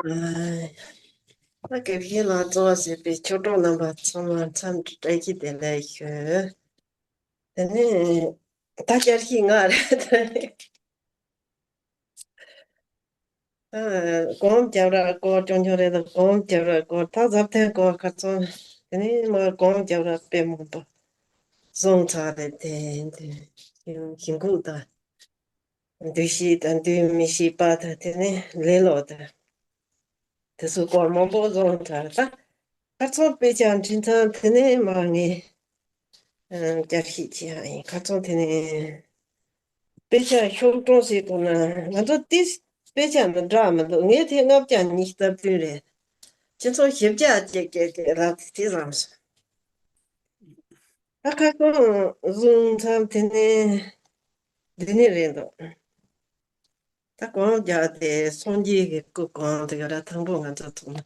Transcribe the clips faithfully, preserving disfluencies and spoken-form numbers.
ད་དགེ་བཤེས་ལགས་གཙོ་བོ་བྱས་པའི་ཆོས་གྲོགས་རྣམ་པ་ཚང་མ་འཚམས་འདྲི་བཀྲ་ཤིས་བདེ་ལེགས་ཞུ། དེ་ནས་ད་བསྐྱར་ཞིག་ང་རེད། ཨ། སྒོམ་རྒྱབ་ར་སྐོར་ཆུང་ཆུང་རེད་དང་། སྒོམ་རྒྱབ་ར་སྐོར། ད་ཟབ་ཐེངས་སྐོར་ཁ་ཚོན། དེ་ནས་མ་སྒོམ་རྒྱབ་ར་དཔེ་མང་པོ་བཟུང་ཚར་རེད་དེ། དེ་ཞིང་ཁུག་དང་། འདུ་ཤེས་དང་འདུ་མི་ཤེས་པ་དང་། དེ་ནས་ལེ་ལོ་དང་། དེ་ཚོ་སྐོར་མང་པོ་བཟུང་ཚར། ད་ཁ་ཚོན་དཔེ་ཆ་འབྲི་མཚམས་དེ་ནས་མ་ངས་ཨ་བསྐྱར་ཞིག་བྱེད་ཡ་ཡིན། ཁ་ཚོན་དེ་ནས་དཔེ་ཆ་ཤོག་གྲངས་ཟེར་དགོས་ན། ང་ཚོ་དེ་དཔེ་ཆ་འདི་འདྲ་མི་འདུག་ངས་དེ་ལྔ་བརྒྱ་ཉི་ཤུ་རྩ་བདུན་རེད། ཁྱེད་ཚོ་བཞི་བརྒྱ་བཅས་བརྒྱད་བརྒྱད་ལ་དེ་བཟང་སོང་། ད་ཁ་སང་བཟུང་མཚམས་དེ་ནས་འདི་ནས་རེད་འདུག་ད་སྒོམ་རྒྱག་དེ་སངས་རྒྱས་ཀྱི་སྐུ་གང་དེ་ག་ར་དང་པོ་ང་ཚོ་ཐུག་ན་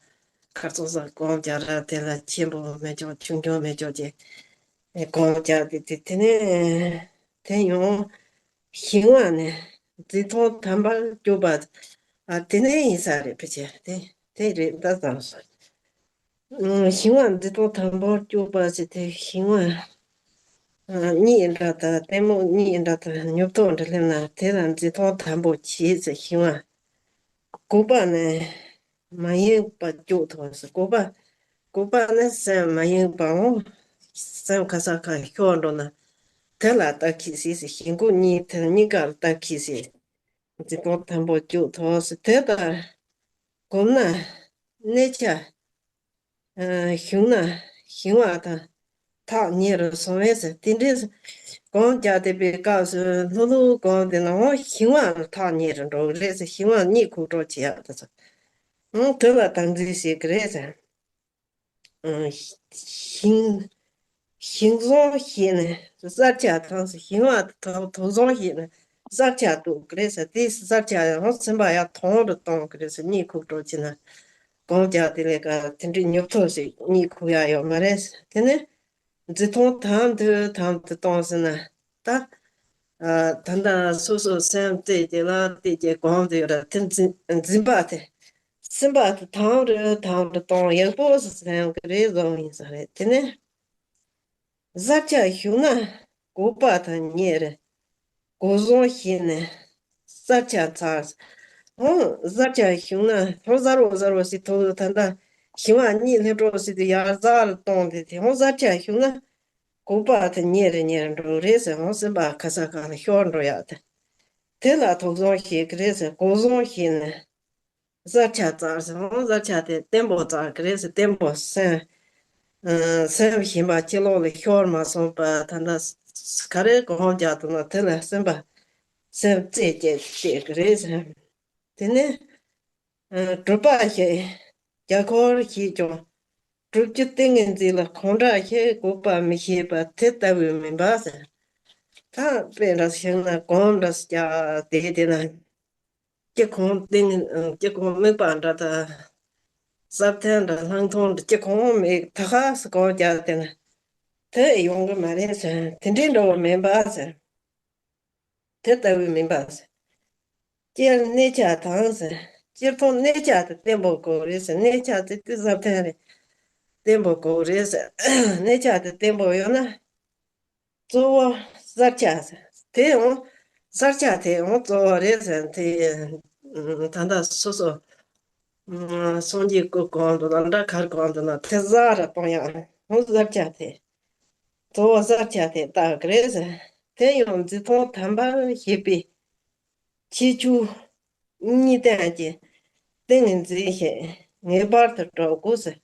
ཁ་ཚོན་ས་སྒོམ་རྒྱག་ར། དེ་ལ་ཆེན་པོ་མེད་ཀྱང་ཆུང་ཆུང་མེད་ཀྱང་བྱས་སྒོམ་རྒྱག་དེ་དེ་དེ་ནས་དེ་ཡང་ཞིང་བ་ནས་འཛིན་སྟངས་དམ་པར་གྱུར་པ། ཨ། དེ་ནས་ཡིན་ས་རེད། ཕལ་ཆེར་དེ་དེ་རེད། ད་བཟང་སོང་། ཞིང་བ་འཛིན་སྟངས་དམ་པར་གྱུར་པ་ཟེར་དེ་ཞིང་བ་གཉིས་འདྲ་དང་། ལྟད་མོ་གཉིས་འདྲ་དང་། ཉོབ་ཐོ་འདྲ་སླེབས་ན་དེ་ལ་འཛིན་སྟངས་དམ་པོ་བྱེད་ཟེར། ཞིང་བ་དགུ་པ་ནི་མ་ཡེངས་པ་སྐྱོབ་ཐུབ་ཟེར། དགུ་པ་དགུ་པ་ནི་སེམས་མ་ཡེངས་པའང་སེམས་ག་ས་ག་ཤོར་འགྲོ་ན་དེ་ལ་ལྟ་གི་ཟེར། ཞིང་ཁུག་གཉིས་དེ་གཉིས་ཀར་ལྟ་གི་ཟེར། འཛིན་སྟངས་དམ་པོ་སྐྱོབ་ཐུབ་ཟེར། དེ་ལྟར་གོམས་ན་གནས་ཆ་ཨ་ཞུགས་ན་ཞིང་བ་དང་ཐག་ཉེ་རུ་སོང་བས་ཟེར། དེ་འདྲའི་སྒོམ་རྒྱག་བསྡད་པའི་སྐབས་སུ་ལྷུག་ལྷུག་སྒོམ་བསྡད་ན་འོ་ཞིང་བ་ལ་ཐག་ཉེ་རུ་འགྲོ་གི་རེད་ཟེར། ཞིང་བ་གཉིད་ཁུག་འགྲོ་བྱེད་ཡག་དེ་ཚོ། ཨང་དེ་ལ་དམ་འཛིན་བྱེད་ཀྱི་རེད་ཟེར། ཨང་ཞིང་ཞིང་བཟུང་བྱས་ནས་བསལ་བྱ་དང་ཟེར། ཞིང་བ་དང་དུག་བཟུང་བྱས་ནས་བསལ་བྱ་གཏོང་གི་རེད་ཟེར། དེ་བསལ་བྱ་ཡང་སེམས་པ་ཡར་དྭངས་རུ་གཏོང་གི་རེད་ཟེར། གཉིད་ཁུག་འགྲོ་བྱེད་ན་སྒོམ་རྒྱག་དེ་ལས་ཀ་དེ་འདྲའི་ཉོབ་ཐོ་ཞིག་གཉིད་ཁུག་ཡག་ཡོད་མ་རེད་ཟེར། དེ་ནས་འཛིན་སྟངས་དམ་དུ་དམ་དུ་བཏང་ཟེར་ན། ད་ཨ་ད་ལྟ་སོ་སོ་སེམས་བཙལ་གྱི་ལ་བལྟས་ཀྱི་སྒོམ་དུ་ཡོད་ར། དེ་འཛིན་འཛིན་པ་དེ་སེམས་པ་དེ་དམ་རུ་དམ་རུ་གཏོང་ཡག་པོ་སེམས་ཀྱི་རེ་བཟང་ཡིན་ས་རེད། དེ་ནས་བསལ་བྱ་ཞུགས་ན་དགུ་པ་དང་ཉེ་རུ་དགུ་བཟུང་བྱས་ནས་བསལ་བྱ་ཚར། ཧོ་བསལ་བྱ་ཞུགས་ན་ཧོ་གཟར་བོ་གཟར་བོ་ཞིག་ཐོག་ད་ལྟ་ཞིང་བ་གཉིད་སླེབས་འགྲོ་ཟེར་དུས་ཡར་གཟར་གཏོང་དེ་དེ་ཧོ་བསལ་བྱ་ཞུགས་ན་དགུ་པ་དེ་ཉེ་རུ་ཉེ་རུ་འགྲོ་རེད་ཟེར། ཧོ་སེམས་པ་ག་ས་ག་ལ་ཤོར་འགྲོ་ཡག་དེ་དེ་ལ་དུག་བཟུང་བྱེད་ཀྱི་རེད་ཟེར། དགུ་བཟུང་བྱས་ནས་བསལ་བྱ་ཚར་ཟེར། ཧོ་བསལ་བྱ་དེ་བརྟན་པོ་ཚར་གི་རེད་ཟེར། བརྟན་པོ་སེམས་ཨ་སེམས་ཞེན་པ་ཕྱི་ལོགས་ལ་ཤོར་མ་སོང་པ། ད་ལྟ་ག་རེ་གོམས་རྒྱག་འདུག་ན་དེ་ལ་སེམས་པ་སེམས་རྩེ་བཅད་བཅད་གི་རེད་ཟེར། དེ་ནས་ཨ་གྲུབ་པ་ཞེས་རྒྱ་སྐོར་ཞེས་ཀྱང་། གྲུབ་ཆུ་ཏིང་ངེ་འཛིན་ལ་གང་དྲག་ཞེས་དགོས་པ་མི་ཤེས་པ་དེ་ལྟ་བུ་མིན་པ་ཟེར། ད་དཔེ་འདྲ་ཞིག་ན་གོམས་འདྲ་ཞིག་རྒྱག་དེ་དེ་ན་སྐྱེ་གོམས་ཏིང་སྐྱེ་གོམས་དམིགས་པ་འདྲ་དང་། ཟབ་ཐེངས་འདྲ་ལྷག་མཐོང་འདྲ་སྐྱེ་གོམས་མེད་ད་ག་སེ་གོམས་རྒྱག་དེ་ན་དེ་ཡོང་གི་མ་རེད་ཟེར། དེ་འདྲའི་འདྲ་བོ་མིན་པ་ཟེར། དེ་ལྟ་བུ་མིན་པ་ཟེར། སྤྱིར་གནས་ཆ་དང་ཟེར། སྤྱིར་བཏང་གནས་ཆ་དེ་བརྟན་པོ་དགོས་རེད་ཟེར། གནས་ཆ་དེ་དེ་ཟབ་ཐེངས་རེད། བརྟན་པོ་དགོས་རེད་ཟེར། གནས་ཆ་དེ་བརྟན་པོ་ཡོད་ན་གཙོ་བོ་བསལ་བྱ་ཟེར། དེ་ཡང་བསལ་བྱ་དེ་ཡང་གཙོ་བོ་རེད་ཟེར། དེ་ད་ལྟ་སོ་སོ་སངས་རྒྱས་སྐུ་གང་དུ་ལ་འདྲ་གར་གང་དུ་ན་དེ་ཟ་ར་གཏོང་ཡག་ཧོ་བསལ་བྱ་དེ། གཙོ་བོ་བསལ་བྱ་དེ་ལྟ་གི་རེད་ཟེར། དེ་ཡང་འཛིན་སྟངས་དམ་པར་བྱེད་པའི་ཁྱད་ཆོས་གཉིས་ལྡན་གྱི་ཏིང་ངེ་འཛིན་ཞིག་ངེས་པར་དུ་གྲུབ་དགོས་ཟེར།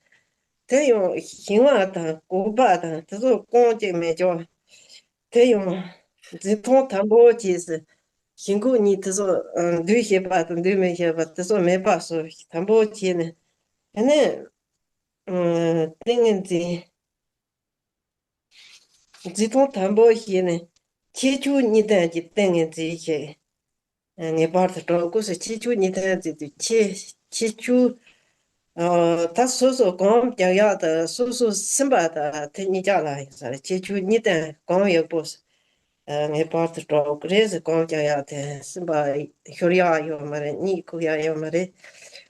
དེ་ཡང་ཞིང་བ་དང་གོམས་པ་དང་དེ་ཚོ་རྐང་གཅིག་མེད་ཀྱང་། དེ་ཡང་འཛིན་སྟངས་དམ་པོ་བྱས་ཟེར། ཞིང་ཁུག་གཉིས་དེ་ཚོ་ཨ་འདུས་བྱས་པ་དང་འདུས་མི་བྱས་པ་དེ་ཚོ་མེད་པ་སོགས་དམ་པོ་བྱས་ནས། དེ་ནས་ཨ་ཏིང་ངེ་འཛིན། འཛིན་སྟངས་དམ་པོ་བྱས་ནས་ཁྱད་ཆོས་གཉིས་ལྡན་གྱི་ཏིང་ངེ་འཛིན་ཞིག་ངེས་པར་དུ་གྲུབ་དགོས་ཟེར། ཁྱད་ཆོས་གཉིས་ལྡན་ཟེར་དུས་ཁྱད་ཁྱད་ཆོས་ཨ་ད་སོ་སོ་གོམས་རྒྱག་ཡག་དང་སོ་སོ་སེམས་པ་དང་དེ་གཉིས་ཀ་ལ་ཡིན་ས་རེད། ཁྱད་ཆོས་གཉིས་ལྡན་གོམས་ཡག་པོ་ཨ་ངེས་པར་དུ་གྲུབ་དགོས་རེད་ཟེར། གོམས་རྒྱག་ཡག་དེ་སེམས་པ་ཤོར་ཡག་ཡོད་མ་རེད། གཉིད་ཁུག་ཡག་ཡོད་མ་རེད།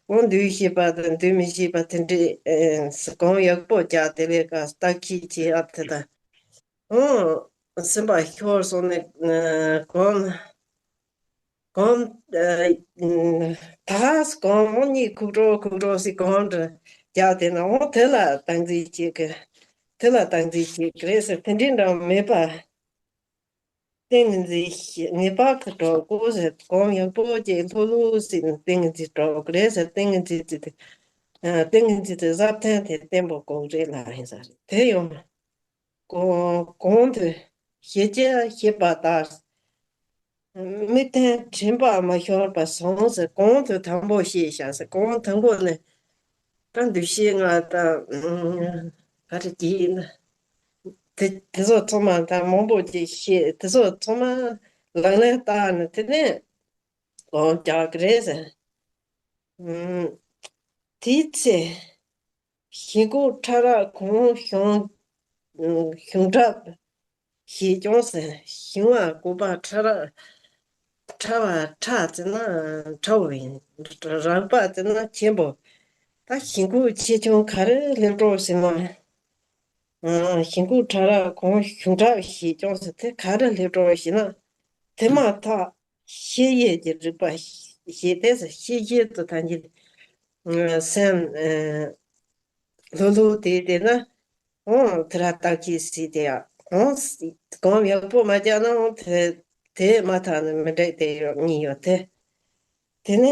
གང་འདུལ་ཤེས་པ་དང་འདུལ་མི་ཤེས་པ་དེ་འདྲས། ཨེ། གང་ཡག་པོ་རྒྱག་དེ་ལས་ཀ་རྟགས་ཁྱི་བྱེད་ཨབ་དེ་དང་། ཨོ། སེམས་པ་ཤོར་སོང་ནས། ཨེ། གང་། གང་། ཨེ། ད་གང་འོ་གཉིད་ཁུག་འགྲོ་ཁུག་འགྲོ་ཟེར་གང་འདྲ་རྒྱག་དེ་ན་འོ་དེ་ལ་སྟངས་འཛིན་བྱེད་ཀི། དེ་ལ་སྟངས་འཛིན་བྱེད་ཀི་རེད་ཟེར། དེ་འདྲས་འདྲ་མེད་པ། ཏིང་ངེ་འཛིན་ངེས་པར་དུ་གྲོགས་དགོས་ཟེར། གོམ་ཡག་པོ་ཅིག་ལྷུག་ལྷུག་ཟིན་ཏིང་ངེ་འཛིན་གྲོགས་དགོས་རེད་ཟེར། ཏིང་ངེ་འཛིན་དེ། ཨ། ཏིང་ངེ་འཛིན་དེ་གཟབ་ཐན་དེ་བརྟན་པོ་དགོས་རེད་ལ་ཡིན་ས་རེད། དེ་ཡང་གོང་གོང་དུ་ཞེས་བྱ་ཞེས་པ་ལྟར། དམིགས་རྟེན་དྲན་པ་མ་ཤོར་བར་བཟུང་ཟེར། གོང་དུ་དང་པོ་བཤད་བཞག་ཟེར། གོང་དང་པོ་ནི། ད་འདུ་ཤེས་ལྔ་དང་། ག་རེ་གྱིས་ན། དེ་དེ་ཚོ་ཚང་མ་ད་མང་པོ་ཅིག་བཤད། དེ་ཚོ་ཚང་མ་ལག་ལེན་བསྟར་ནས་དེ་ནས་གང་རྒྱག་གི་རེད་ཟེར། ཨུམ། དེའི་ཚེ་ཞིང་ཁམས་ཕྲ་རགས་གང་བྱུང་བྱུང་གྲབས་ཞེས་ཀྱང་ཟེར། ཞིང་བ་གོ་པ་ཕྲ་རགས། ཕྲ་བ་ཕྲ་ཟེར་ན་ཕྲ་བོ་ཡིན། རགས་པ་ཟེར་ན་ཆེན་པོ། ད་ཞིང་ཁམས་ཆེ་ཆུང་ག་རེ་སླེབས་འགྲོ་ཟེར་ན། ཨ། ཞིང་ཁམས་ཕྲ་རགས་གང་བྱུང་གྲབས་ཞེས་ཀྱང་ཟེར། དེ་ག་རེ་སླེབས་འགྲོ་ཞེ་ན། དེ་མ་ཐག་ཤེས་ཡས་ཀྱི་རིག་པ་ཞེས་ཏེ་ཟེར། ཤེས་བྱེད་དུ་ཐམས་ཅད། ཨ། སེམས། ཨ། ལྷུག་ལྷུག་དེ་དེ་ན། འོང་དེ་ར་རྟགས་ཀྱིས་ཟེར་དེ་ཡ། འོང་གོམ་ཡག་པོ་མ་རྒྱག་ན་འོང་དེ་དེ་མ་ཐག་ནི་མི་འགྲིག་དེ་ཡོད་གཉིས་ཡོད་དེ། དེ་ནས།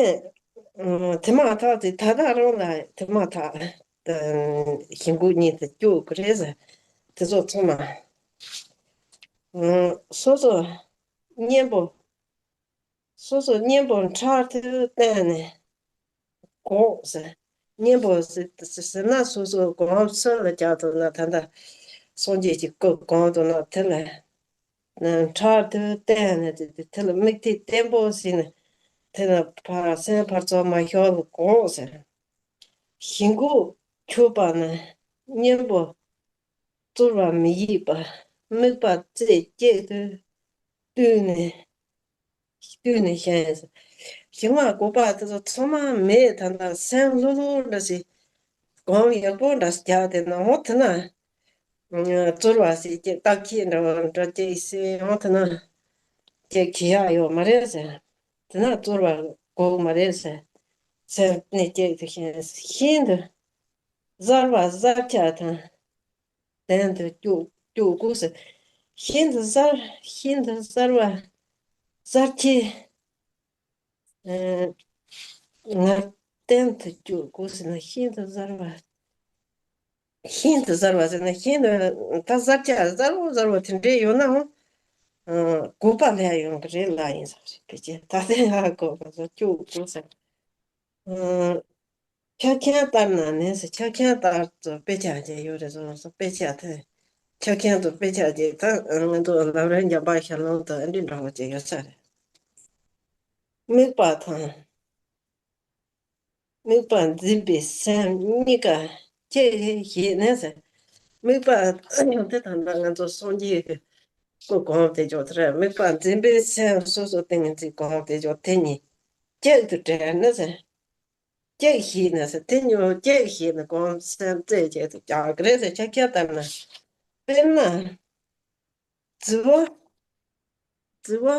ཨ། དེ་མ་ཐག་དེ་ད་ལྟ་རང་ལ་དེ་མ་ཐག་ཨ། ཞིང་ཁམས་གཉིས་དེ་སྐྱོ་གི་རེད་ཟེར། དེ་ཚོ་ཚང་མ། ཨ། སོ་སོ་གཉེན་པོ། སོ་སོ་གཉེན་པོ་ཕྲག་ཏུ་བསྟེན་ནས་གོག་ཟེར། གཉེན་པོ་ཟེར་ཟེར་ན་སོ་སོ་གོམ་སུ་ལ་རྒྱག་ཐུབ་ན། ད་ལྟ་སངས་རྒྱས་ཀྱི་སྐུ་གོམ་ཐུབ་ན་དེ་ལ། ཨ། ཕྲག་ཏུ་བསྟེན་ནས་དེ་དེ་ལ་དམིགས་གཏད་བརྟན་པོ་ཟིན་ནས་དེ་ལ་ཕར་སེམས་ཕར་ཚུར་མ་ཤོར་བར་གོག་ཟེར། ཞིང་ཁམས་འཁྱུག་པ་ན་གཉེན་པོ་བཙུར་བ་མི་བྱེད་པར་དམིགས་པ་རྩེ་གཅིག་ཏུ་བཏུད་ནས་བཏུད་ནས་བཞེངས། ཞིང་བ་གོ་པ་དེ་ཚོ་ཚང་མ་མེད། ད་ལྟ་སེམས་ལྷོད་ལྷོད་འདྲ་ཞིག་གོམ་ཡག་པོ་འདྲ་ཞིག་རྒྱག་དེ་ན་འོ་དེ་ན། ཨ། བཙུར་བ་ཟེར་གྱི་རྟགས་ཁྱི་འདྲ་བ་འདྲ་ཅིག་ཟེར་འོ་དེ་ན། ཅིག་གི་ཡག་ཡོད་མ་རེད་ཟེར། དེ་ན་བཙུར་བ་དགོས་མ་རེད་ཟེར། སེམས་གནས་གཅིག་ཏུ་བཞེངས། ཤིན་ཏུ་གཟར་བ་གཟར་ཆ་དང་ལྡན་དུ་སྐྱུག་སྐྱུག་དགོས་ཟེར། ཤིན་ཏུ་གཟར། ཤིན་ཏུ་གཟར་བ་གཟར་ཆེ། ཨ། ངར་ལྡན་དུ་སྐྱུག་དགོས་ཟེར་ན། ཤིན་ཏུ་གཟར་བ། ཤིན་ཏུ་གཟར་བ་ཟེར་ན་ཤིན་ཏུ་ད་གཟར་ཆ་གཟར་བོ་གཟར་བོ་དེ་འདྲས་ཡོད་ནའང་། ཨ། དགོས་པ་ལས་ཡོང་གི་རེད་ལ་ཡིན་ས་རེད། དེ་ཅི་ད་དེ་ཧ་གོ་བ་སོ་སྐྱུག་དགོས་ཟེར། ཨ། ཆ་རྐྱེན་ལྟར་ན་ནི་ཟེར། ཆ་རྐྱེན་ལྟར་དུ་དཔེ་ཆ་ཅིག་ཡོད་རེད་ཟེར་སོང་། དཔེ་ཆ་དེ། ཆ་རྐྱེན་དུ་དཔེ་ཆ་ཅིག་ད་ང་ཚོ་ལམ་རིམ་འཇམ་དཔལ་ཞལ་ལུང་དུ་ཨ་འདྲི་འདྲ་བོ་ཅིག་ཡོད་ས་རེད། དམིགས་པ་དང་། དམིགས་པ་འཛིན་པའི་སེམས་གཉིས་ཀ་གཅིག་ཞིག་ནས་ཟེར། དམིགས་པ་དེ་ད་ལྟ་ང་ཚོ་སངས་རྒྱས་ཀྱི་སྐུ་གོམ་དེ་ཅོག་དེ་རེད། དམིགས་པ་འཛིན་པའི་སེམས་སོ་སོ་ཏིང་ངེ་འཛིན་གོམ་དེ་ཅོག་དེ་གཉིས་གཅིག་ཏུ་དྲིལ་ནས་ཟེར། གཅིག་ཞིག་ནས་ཟེར། དེ་གཉིས་གཅིག་ཞིག་ནས་གོམ་སེམས་རྩེ་གཅིག་ཏུ་རྒྱག་གི་རེད་ཟེར། ཆ་ཁྱབ་ལྟར་ན། དཔེར་ན། རྫི་བོ། རྫི་བོ་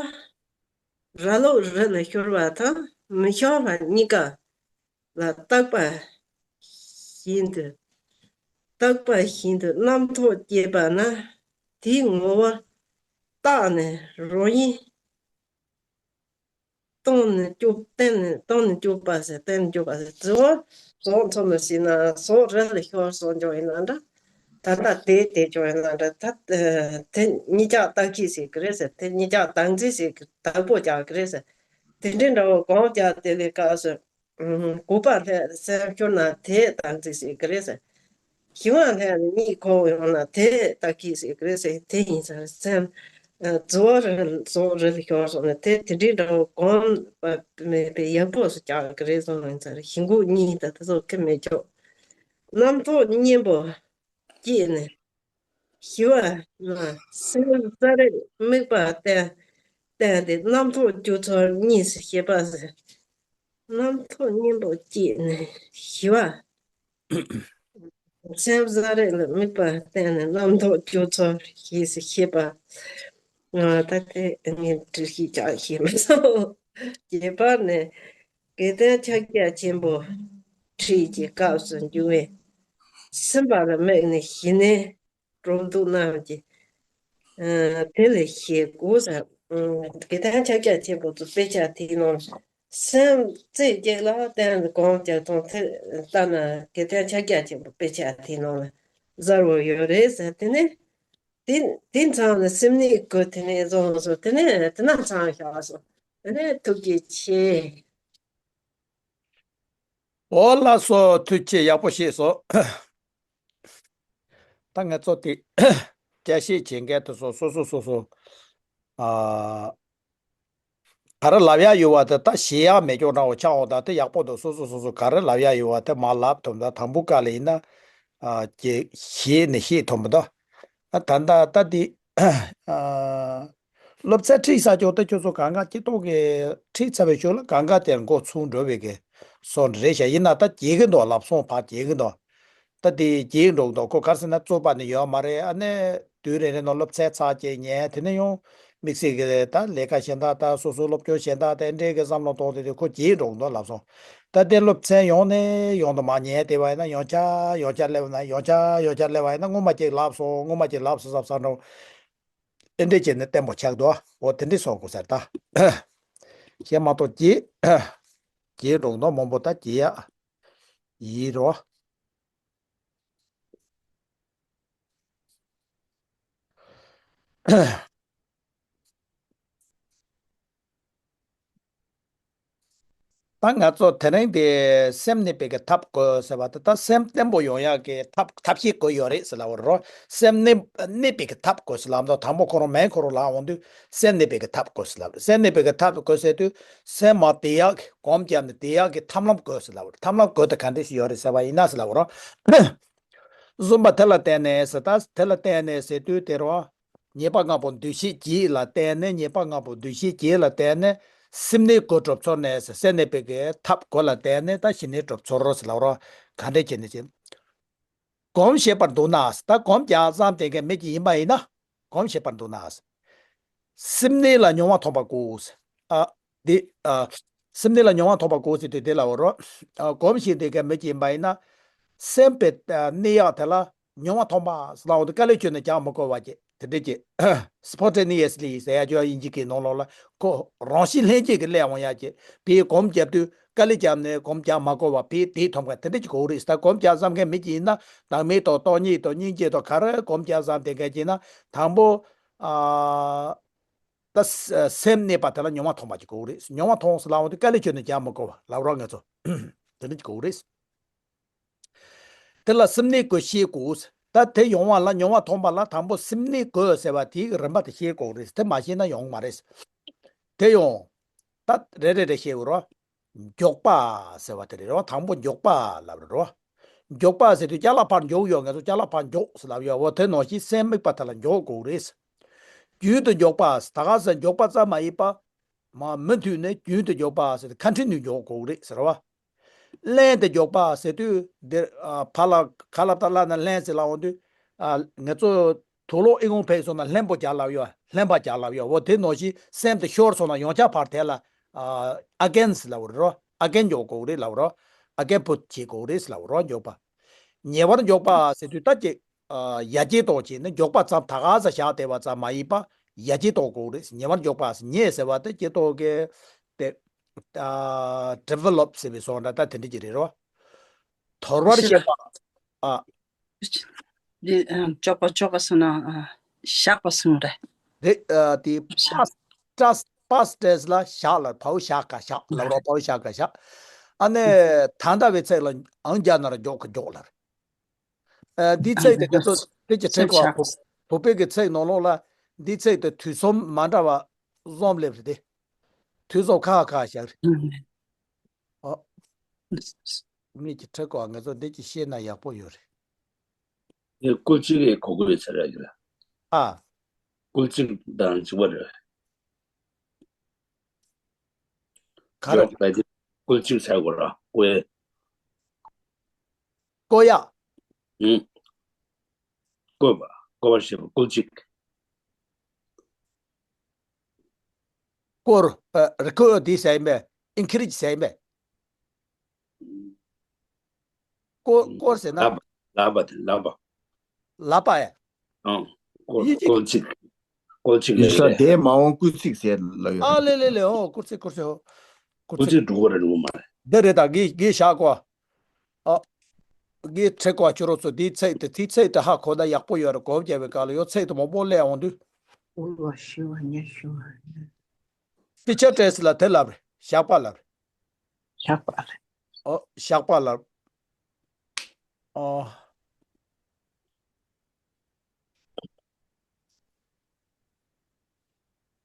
ར་ལོག་རི་ལ་ཤོར་བ་དང་མི་ཤོར་བ་གཉིས་ཀ་ལ་རྟག་པ་བཞིན་དུ། རྟག་པ་བཞིན་དུ་རྣམ་རྟོག་སྐྱེས་པ་ན་དེའི་ངོ་བོ་བརྟགས་ནས་རང་བཞིན། སྟོང་ནས་སྐྱོབ། བརྟན་ནས། སྟོང་ནས་སྐྱོབ་པ་ཟེར། བརྟན་ནས་སྐྱོབ་པ་ཟེར། རྫི་བོ་ཟོག་འཚོ་མི་ཤེས་ན་ཟོག་རི་ལ་ཤོར་སོང་འཇོག་ཡིན་ན་འདྲ། ད་ལྟ་དེ་དེ་འཇོག་ཡིན་ན་འདྲ། ད་དེ་གཉིས་ཀ་རྟགས་ཁྱི་ཟེར་གི་རེད་ཟེར། དེ་གཉིས་ཀ་རྟགས་འཛིན་ཟེར་གི། བདག་པོ་རྒྱག་གི་རེད་ཟེར། དེ་འདྲའི་འདྲ་བོ་གང་རྒྱག་དེ་ལས་སྐབས་སུ། ཨུམ། དགོས་པ་ལྷག་སེམས་ཤོར་ན་དེ་རྟགས་འཛིན་ཟེར་གི་རེད་ཟེར། ཞི་བ་ལྷག་ནས་གཉིད་ཁུག་ཡོང་ན་དེ་རྟགས་ཁྱི་ཟེར་གི་རེད་ཟེར། དེ་ཡིན་ཙང་སེམས། ཨ། རྫི་བོ་རི་ཟོག་རི་ལ་ཤོར་སོང་ན་དེ་དེ་འདྲའི་འདྲ་བོ་གོམ་པ་མེད་པའི་ཡག་པོ་སུ་རྒྱག་གི་རེད་སོང་ཡིན་ཙང་ཞི་འགུག་གཉིད་དང་དེ་ཚོ་ཁེ་མི་ཆོག་རྣམ་རྟོག་གཉེན་པོ་སྐྱེས་ནས། ཞི་བ་ལ་སེམས་རྩ་རེས་དམིགས་པ་བསྟེན། བསྟེན་ཏེ་རྣམ་རྟོག་རྒྱུ་ཚོགས་གཉིས་སུ་ཤེས་པ་ཟེར། རྣམ་རྟོག་གཉེན་པོ་སྐྱེས་ནས་ཞི་བ། སེམས་བཟང་རེ་ལ་དམིགས་པ་བསྟེན་ནས་རྣམ་རྟོག་སྐྱོ་ཚོར་ཞེས་ཤེས་པ། ད་ལྟའི་ངས་འབྲི་ཤེས་ཀྱང་ཤེས་མི་སོང་། རྒྱས་པར་ནི། དགེ་ལྡན་ཕྱག་རྒྱ་ཆེན་པོ་ཁྲིད་ཀྱི་སྐབས་སུ་འབྱུང་བའི་སེམས་པ་ལ་དམིགས་ནས་ཞི་གནས་སྒྲུབ་འདོད་རྣམས་ཀྱིས་དེ་ལས་ཤེས་དགོས་ཟེར། དགེ་ལྡན་ཕྱག་རྒྱ་ཆེན་པོ་ཚོ་དཔེ་ཆ་དེའི་ནང་སེམས་རྩེ་གཅིག་ལ་བརྟེན་ནས་སྒོམ་རྒྱག་སྟངས་དེ་ལྟ་ན་དགེ་ལྡན་ཕྱག་རྒྱ་ཆེན་པོ་དཔེ་ཆ་དེའི་ནང་ལ་གསལ་བོ་ཡོད་རེད་ཟེར། དེ་ནས་དེ་དེ་མཚམས་ལ་སེམས་གནས་དགོས་དེ་ནས་བཟུང་སོང་། དེ་ནས་དེ་ན་མཚམས་བཞག་སོང་། དེ་ནས་ཐུགས་རྗེ་ཆེ། འོ་ལགས་སོ། ཐུགས་རྗེ་ཆེ། ཡག་པོ་བཤད་སོང་། ད་ང་ཚོ་དེ་བསྐྱར་བཤད་བྱེད་མཁན་དེ་ཚོ་སོ་སོ་སོ་སོ་ཨ་ག་རེ་ལབ་ཡག་ཡོད་པ་དེ་ད་ཞེད་ཡག་མེད་ཀྱོག་འདྲ་བོ་ཆགས་འོང་། ད་དེ་ཡག་པོ་འདུག་སོ་སོ་སོ་སོ་ག་རེ་ལབ་ཡག་ཡོད་པ་དེ་མར་ལབ་ཐུབ། ད་དང་པོ་ཀ་ལ་ཡིན་ན་ཨ་ཀྱེ་ཞེད་ནས་བཤད་ཐུབ་མི་འདུག་ཨ་ད་ད་ད་དེ་ཨ་སློབ་ཚན་ཁྲིད་ས་ཀྱོག་ད་ཁྱོད་ཚོ་གང་ག་སྐྱིད་ཏོག་གི་ཁྲིད་ཚར་བའི་ཤུལ་ལ་གང་ག་དེར་འགོ་ཚུགས་འགྲོ་བའི་གི་སོ་རེད་ཤག་ཡིན་ན་ད་རྒྱས་གི་འདུག་ལབ་སོང་། ཕར་རྒྱས་གི་འདུག་ད་དེ་རྒྱས་འགྲོ་གི་འདུག་ཁོ་ག་རེ་ཟེར་ན་རྩོད་པ་ནི་ཡོད་མ་རེད། ཨ་ནི་དུས་རེ་རེ་ནང་སློབ་ཚན་ཚར་རྗེས་ཉན། དེ་ནས་ཡང་དམིགས་བསལ་གྱི་ད་ལས་ཀ་གཞན་དག་ད་སོ་སོའི་སློབ་སྦྱོང་གཞན་དག་དེ་འདྲའི་གི་བསམ་བློ་གཏོང་དེ་དུས་ཁོ་རྒྱས་འགྲོ་གི་འདུག་ལབ་སོང་། ད་དེ་སློབ་ཚན་ཡོང་ནས་ཡོང་དུ་མ་ཉན་དེ་བ་ཡིན་ན་ཡང་བསྐྱར་ཡང་བསྐྱར་སླེབས་ན་ཡང་བསྐྱར་ཡང་བསྐྱར་སླེབས་པ་ཡིན་ན་སྔོན་མ་ཅིག་ལབ་སོང་། སྔོན་མ་ཅིག་ལབ་སོང་བསམ་བསམ་འགྲོ། དེ་འདྲས་བྱས་ནས་བརྟན་པོ་ཆགས་འདུག་འོ་དེ་འདྲས་སོང་དགོས་ཟེར་ད། བཤད་མ་གཏོགས་རྒྱས་རྒྱས་འགྲོ་གི་འདུག་མང་པོ་ད་རྒྱས་ཡག་ཡིན་རོ། ད་ང་ཚོ་དེ་རིང་དེ་སེམས་གནས་པའི་གི་ཐབས་དགོས་ཟེར་བ་དེ། ད་སེམས་བརྟན་པོ་ཡོང་ཡག་གི་ཐབས་ཐབས་ཤེས་དགོས་ཡོད་རེད་ཟེར་ལབ་པ་རེད་རོ། སེམས་གནས་གནས་པའི་གི་ཐབས་དགོས་ཟེར་ལབ་དུས་དང་པོ་ཁོ་རང་མེན་ཁོ་རང་ལབ་འོང་དུས་སེམས་གནས་པའི་གི་ཐབས་དགོས་ཟེར་ལབ་རེད། སེམས་གནས་པའི་གི་ཐབས་དགོས་ཟེར་དུས་སེམས་མ་བདེ་ཡག་གི་སྒོམ་བརྒྱབ་ནས་བདེ་ཡག་གི་ཐབས་ལམ་དགོས་ཟེར་ལབ་པ་རེད། ཐབས་ལམ་དགོས་དེ་ག་འདྲས་ཞིག་ཡོད་རེད་ཟེར་བ་ཡིན་ན་ཟེར་ལབ་པ་རེད། བཟུང་བ་དེ་ལ་བརྟེན་ནས་ཟེར། ད་དེ་ལ་བརྟེན་ནས་ཟེར་དུས་དེ་རེད་བ། ཉེས་པ་ལྔ་པོ་འདུ་ཤེས་བརྒྱད་ལ་བརྟེན་ནས། ཉེས་པ་ལྔ་པོ་འདུ་ཤེས་བརྒྱད་ལ་བརྟེན་ནས་སེམས་གནས་དགོས་གྲུབ་ཚོར་ནས་ཟེར། སེམས་གནས་པའི་གི་ཐབས་དགོས་ལ་བརྟེན་ནས་ད་ཞི་གནས་གྲུབ་ཚོར་ཟེར་ལབ་རོ། ག་འདྲས་བྱས་ནས་བྱས། སྒོམ་ཤེས་པར་འདུག་ན་ཟེར། ད་སྒོམ་རྒྱག་བསམ་དེ་གའི་མི་གཅིག་ཡིན་པ་ཡིན་ན། སྒོམ་ཤེས་པར་འདུག་ན་ཟེར། སེམས་གནས་ལ་མྱོང་བ་ཐོབ་པ་དགོས་ཟེར། ཨ། འདི། ཨ། སེམས་གནས་ལ་མྱོང་བ་ཐོབ་པ་དགོས་ཟེར་དུས་དེ་ལ་འོ་རོ། ཨ། སྒོམ་ཤེས་དེ་གའི་མི་གཅིག་ཡིན་པ་ཡིན་ན། སེམས་པའི་ཨ་གནས་ཡག་དེ་ལ་མྱོང་བ་ཐོབ་པ་ཟེར་ལབ་འོང་དུས་དཀའ་ལས་ཁྱོན་ནས་རྒྱག་མི་དགོས་པ་ཅིག་དེ་འདྲས་ཀྱི་spontaneously ཟེར་ཡ་ཅིག་ཡོད། དབྱིན་ཇི་གི་ནང་ལོགས་ལ་ཁོ་རང་བཞིན་ལྷན་སྐྱེས་ཀྱི་སླེབས་འོང་ཡ་ཅིག་དེའི་སྒོམ་བརྒྱབ་དུས་དཀའ་ལས་བརྒྱབ་ནས་སྒོམ་རྒྱག་མ་དགོས་པ་དེ་དེ་ཐོབ་མཁན་དེ་འདྲས་ཅིག་དགོས་རེད་ཟེར། ད་སྒོམ་རྒྱག་བསམ་མཁན་མི་གཅིག་ཡིན་ན། བདག་མེད་དང་སྟོང་ཉིད་དང་སྙིང་རྗེ་དང་ག་རེ་སྒོམ་རྒྱག་བསམ་དེ་ག་ཅིག་ན། དང་པོ། ཨ། ད་ས་སེམས་གནས་པ་དེ་ལ་མྱོང་བ་ཐོབ་པ་ཅིག་དགོས་རེད། མྱོང་བ་ཐོབ་ཟེར་ལབ་འོང་དུས་དཀའ་ལས་ཁྱོན་ནས་རྒྱག་མི་དགོས་པ་ལབ་རོགས་ང་ཚོ། དེ་འདྲ་ཅིག་དགོས་རེད། དེ་ལ་སེམས་གནས་དགོས་ཤེས་དགོས། ད་དེ་ཡོང་བ་ལ་མྱོང་བ་ཐོབ་པ་ལ་དང་པོ་སེམས་གནས་དགོས་ཟེར་བ་དེའི་རིམ་པ་དེ་ཤེས་དགོས་རེད། དེ་མ་ཤེས་ན་ཡོང་མ་རེད། དེ་ཡང་། ད་རེ་རེ་རེ་ཤེས་དགོས་རོ། མགྱོགས་པ་ཟེར་བ་དེ་རེད་རོ། དང་པོ་མགྱོགས་པ་ལབ་རེད་རོ། མགྱོགས་པ་ཟེར་དུས་ཅ་ལག་ཕར་མགྱོགས་ཡོད། ང་ཚོ་ཅ་ལག་ཕར་མགྱོགས་ཟེར་ལབ་ཡོད། འོ་དེ་ནང་བཞིན་སེམས་དམིགས་པ་དེ་ལ་མགྱོགས་དགོས་རེད། རྒྱུན་དུ་མགྱོགས་པ་ཟེར་ད་ག་ཟེར་མགྱོགས་པ་ཙམ་མ་ཡིན་པ། མ་མུ་མཐུད་ནས་རྒྱུན་དུ་མགྱོགས་པ་ཟེར་ཁ་འཕྲིན་དུ་མགྱོགས་དགོས་རེད་ཟེར་བ། ལན་དུ་མགྱོགས་པ་ཟེར་དུས་འདིར་ཨ་ཕར་ལ་ཁ་ལབ་ད་ལབ་ན་ལན་ཟེར་ལབ་འོང་དུས། ཨ་ང་ཚོ་དུག་ལོག་ཨི་ཁུང་ཕེབས་སོང་ན་ལྷན་པོ་རྒྱག་ལབ་ཡོད། ལྷན་པ་རྒྱག་ལབ་ཡོད། འོ་དེ་ནང་བཞིན་སེམས་དེ་ཤོར་སོང་ན་ཡང་བསྐྱར་ཕར་དེ་ལ་ཨ་again ཟེར་ལབ་རེད་རོ། again མགྱོགས་དགོས་རེད་ལབ་རོ། again put བྱེད་དགོས་རེད་ཟེར་ལབ་རོ། མགྱོགས་པ། ཉེ་བར་མགྱོགས་པ་ཟེར་དུས་ད་ཅིག་ཨ་ཡར་རྒྱས་གཏོང་བྱས་ནས་མགྱོགས་པ་ཙམ་ད་ག་ཟེ་བཞག་བསྡད་པ་ཙམ་མ་ཡིན་པ་ཡར་རྒྱས་གཏོང་དགོས་རེད། ཉེ་བར་མགྱོགས་པ་ཟེར་ཉེ་ཟེར་བ་དེ་སྐྱེ་ཐོག་གི་དེ་ཨ་develop ཟེར་བའི་བཟོ་འདྲ་ད་དེ་འདྲ་ཅིག་རེད་རོ། དོར་བར་ཤེས་པ། ཨ། འདི་ཨ་ཅོག་པ་ཅོག་པ་སོང་ན་ཨ་བཞག་པ་སོང་རེད། རེད། ཨ་དེ་བཞག past past past tense ལ་བཞག་ལ་བའོ་བཞག་ག་བཞག་ལ་རོ། བའོ་བཞག་ག་བཞག་ཨ་ནི་ད་ལྟ་བའི་ཚིག་ལ་ཨང་རྒྱག་ན་ར་མགྱོགས་ག་མགྱོགས་ལ་རེད། ཨ་འདིའི་ཚིག་དེ་ང་ཚོ་དེ་ཅི་ཁྲིད་གོ་བ། བོད་པའི་གི་ཚིག་ནང་ལོགས་ལ་འདིའི་ཚིག་དེ་དུས་གསུམ་མ་འདྲ་བ་གསུམ་སླེབས་རེད་དེ། དུས་གསུམ་ཁ་ཁ་བཞག་རེད། ཨོ། མིག་གིས་ཁྲིད་གོ་བ། ང་ཚོ་འདི་ཅི་ཤེས་ན་ཡག་པོ་ཡོད་རེད། དེ་སྐུལ་ཚིག་གི་གོ་དགོས་ཡོད་ས་རེད་ལ། ཨ། སྐུལ་ཚིག་དང་གཅིག་པ་རེད། ག་རེ། མགྱོགས་པ་དེ། སྐོར་གཅིག་ཟེར་དགོས་ར། སྐོར། སྐོར་ཡ། ཨུམ། སྐོར་བ། སྐོར་བ་ཞེས་པ་སྐོར་གཅིག། སྐོར། ཨ། རི་སྐོར་འདི་ཟེར་ཡིན་པས། ཨིན་ཁི་རི་ཇི་ཟེར་ཡིན་པས། སྐོར། སྐོར་ཟེར་ན། ལབ་པ། ལབ་པ་དེ། ལབ་པ། ལབ་པ་ཡ། ཨང་། སྐོར། ཡིན་གཅིག་སྐོར་གཅིག་སྐོར་གཅིག་ཡིན་ས་ལབ་རེད། དེ་མ་འོངས་སྐུལ་ཚིག་ཟེར་ལབ་ཡོད་ཨ་རེད། ལེ་ལེ་ལེ། ཨོ། སྐུལ་ཚིག་སྐུལ་ཚིག་ཨོ། སྐུལ་སྐུལ་ཚིག་ཚིག་འགྲོ་གི་རེད་འགྲོ་གི་མ་རེད། འདི་རེད། ད་གི་གི་བཞག་གོ། ཨ། གི་ཁྲིད་གོ་ཁྱོད་རང་ཚོ་དེའི་ཚིག་དེ་དེའི་ཚིག་དེ་ཧ་གོ་ན་ཡག་པོ་ཡོད་རེད། གོ་བརྒྱབ་པའི་སྐབས་ལ་ཡོད་ཚིག་དེ་མང་པོ་སླེབས་འོང་དུས། ཨུ་ལ་ཤི་བ་ཉ་ཤི་བ། ཕི་ཅར་ཊེས་ལ་དེ་ལབ་རེད། བཞག་པ་ལབ་རེད། བཞག་པ་རེད། ཨོ། བཞག་པ་ལབ། ཨོ།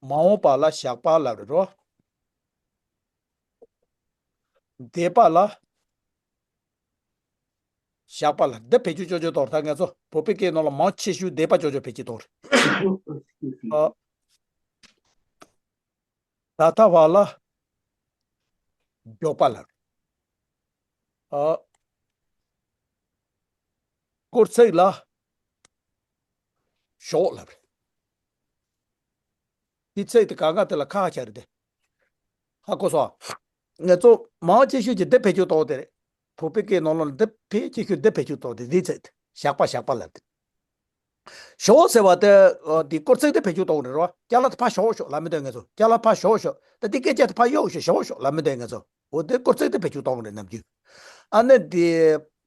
མ་འོངས་པ་ལ་བཞག་པ་ལབ་རེད་རོ། འདས་པ་ལ་བཞག་པ་ལ་འདི་བེད་སྤྱོད་ཅོ་ཅོ་གཏོང་རེད། ད་ང་ཚོ་བོད་པའི་སྐད་ནང་ལ་མང་ཆེ་ཤོས་འདས་པ་ཅོ་ཅོ་བེད་སྤྱོད་གཏོང་རེད། ཨོ། ད་ལྟ་བ་ལ་མགྱོགས་པ་ལབ། ཨ། སྐོར་ཚིག་ལ་ཞོག་ལབ། དེ་ཚིག་དེ་གང་ག་དེ་ལ་ཁ་ཁ་ཆགས་རེད་དེ། ཧ་གོ་སོང་། ང་ཚོ་མང་ཆེ་ཤོས་ཀྱིས་འདི་བེད་སྤྱོད་གཏོང་དེ་རེད། བོད་པའི་སྐད་ནང་ལོགས་ལ་འདི་ཕལ་ཆེ་ཤོས་འདི་བེད་སྤྱོད་གཏོང་དེ་འདི་ཚིག་དེ་བཞག་པ་བཞག་པ་ལབ་དེ། ཞོག་ཟེར་བ་དེ། ཨ། དེ་སྐོར་ཚིག་དེ་བེད་སྤྱོད་གཏོང་རེད་རོ། ཅ་ལག་དེ་ཕར་ཞོག་ཞོག་ལབ་མི་འདོད་ང་ཚོ། ཅ་ལག་ཕར་ཞོག་ཞོག་ད་དེ་སྐད་ཆ་དེ་ཕར་གཡུག་ཞོག་ཞོག་ཞོག་ལབ་མི་འདོད་ང་ཚོ། འོ་དེ་སྐོར་ཚིག་དེ་བེད་སྤྱོད་གཏོང་རེད་ནམ་རྒྱུན། ཨ་ནི་དེ་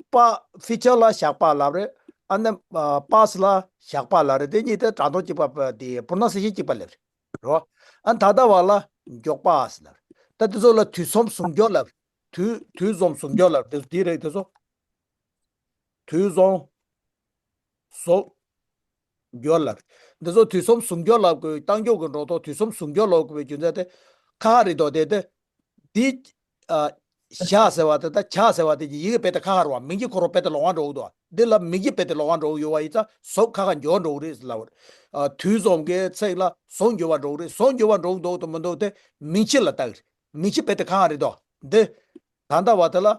པ། ཕི་ཅར་ལ་བཞག་པ་ལབ་རེད། ཨ་ནི། ཨ། པ་སི་ལ་བཞག་པ་ལབ་རེད། དེ་གཉིས་དེ་སྒྲ་གདངས་གཅིག་པ་པ་དེ་པོ་རོ་ནན་སི་ཡེ་ཤན་གཅིག་པ་ལབ་རེད་རོ། ཨ། ད་ལྟ་བ་ལ་མགྱོགས་པ་ཟེར་ལབ་རེད། ད་དེ་ཚོ་ལ་དུས་མཚམས་ཟུང་འཇུག་ལབ་རེད། དུས། དུས་མཚམས་ཟུང་འཇུག་ལབ་རེད། དེ་རེད། དེ་ཚོ། དུས་མཚམས་ཟུང་འཇུག་ལབ་རེད། འདི་ཚོ་དུས་མཚམས་ཟུང་འཇུག་ལབ་དགོས། རྟགས་འཇུག་གི་འགྲོ་སྟངས་དུས་མཚམས་ཟུང་འཇུག་ལབ་དགོས་པའི་རྒྱུ་མཚན་དེ་ཁ་ཁ་རེད་དོ། དེ་དེ་འདི། ཨ། བཞག་ཟེར་བ་དེ་ད་བཞག་ཟེར་བ་དེ་གི་ཡི་གེ་དཔེ་དེ་ཁ་ཁ་རེད་བ། མིང་གཞི་ཁོ་རང་དཔེ་དེ་ལོང་བ་འགྲོ་གི་འདུག་དེ་ལ་མིང་གཞི་དཔེ་དེ་ལོང་བ་འགྲོ་གི་ཡོད་པ་ཡིན་ཙང་ཟུང་ཁ་ཁ་འཇུག་འགྲོ་གི་རེད་ལབ་པ་རེད། ཨ། དུས་མཚམས་ཀྱི་ཚིག་ལ་ཟུང་འཇུག་པ་འགྲོ་གི་རེད། ཟུང་འཇུག་པ་འགྲོ་གི་འདུག་དང་མི་འདུག་དེ་མིང་གཞི་ལ་ལྟ་གི་རེད། མིང་གཞི་དཔེ་དེ་ཁ་ཁ་རེད་དོ། འདི་ད་ལྟ་བ་དེ་ལ། ཨ།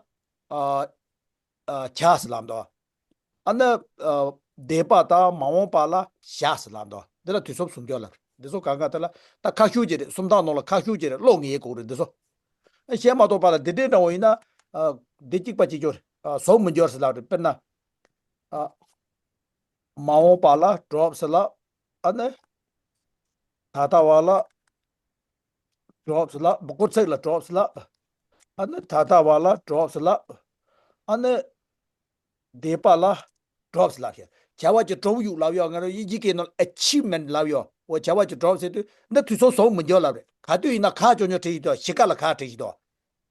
ཨ། བཞག་ཟེར་ལབ་འདུག་ཨ་ནི། ཨ། འདས་པ་དང་མ་འོངས་པ་ལ་བཞག་ཟེར་ལབ་འདུག་འདི་ལ་དུས་མཚམས་ཟུང་འཇུག་ལབ། འདི་ཚོ་གང་ག་དེ་ལ་ད་ཁ་ཤུགས་ཀྱི་རེད། སུམ་རྟགས་ནང་ལ་ཁ་ཤུགས་ཀྱི་རེད། ཀློག་ངེས་དགོས་རེད་འདི་ཚོ། བཤད་མ་ཐུབ་པ་ལ་འདི་འདྲའི་འདྲ་བོ་ཡིན་ན། ཨ། འདི་གཅིག་པ་གཅིག་གྱུར། ཨ། ཟུང་མི་འཇུག་ཟེར་ལབ་རེད། དཔེར་ན། ཨ། མ་འོངས་པ་ལ་ཌོབ་ཟེར་ལབ། ཨ་ནི། ད་ལྟ་བ་ལ་ཌོབ་ཟེར་ལབ། སྐོར་ཚིག་ལ་ཌོབ་ཟེར་ལབ། ཨ་ནི་ད་ལྟ་བ་ལ་ཌོབ་ཟེར་ལབ། ཨ་ནི་འདས་པ་ལ་ཌོབ་ཟེར་ལབ་ཤག་བྱ་བ་གྱི་གྲུབ་ཡུལ་ལབ་ཡོད། ང་རང་དབྱིན་ཇིའི་སྐད་ནང་ཨ་ཆིབ་མེན་ཊི་ལབ་ཡོད། འོ་བྱ་བ་གྱི་གྲུབ་ཟེར་དུས་འདི་དུས་མཚམས་ཟུང་མི་འཇུག་ལབ་རེད། ག་དུས་ཡིན་ན་ཁ་ཅོ་ཉོ་བྲིས་ཡིན་དོ། གཞིས་ཀ་ལ་ཁ་བྲིས་ཡིན་དོ།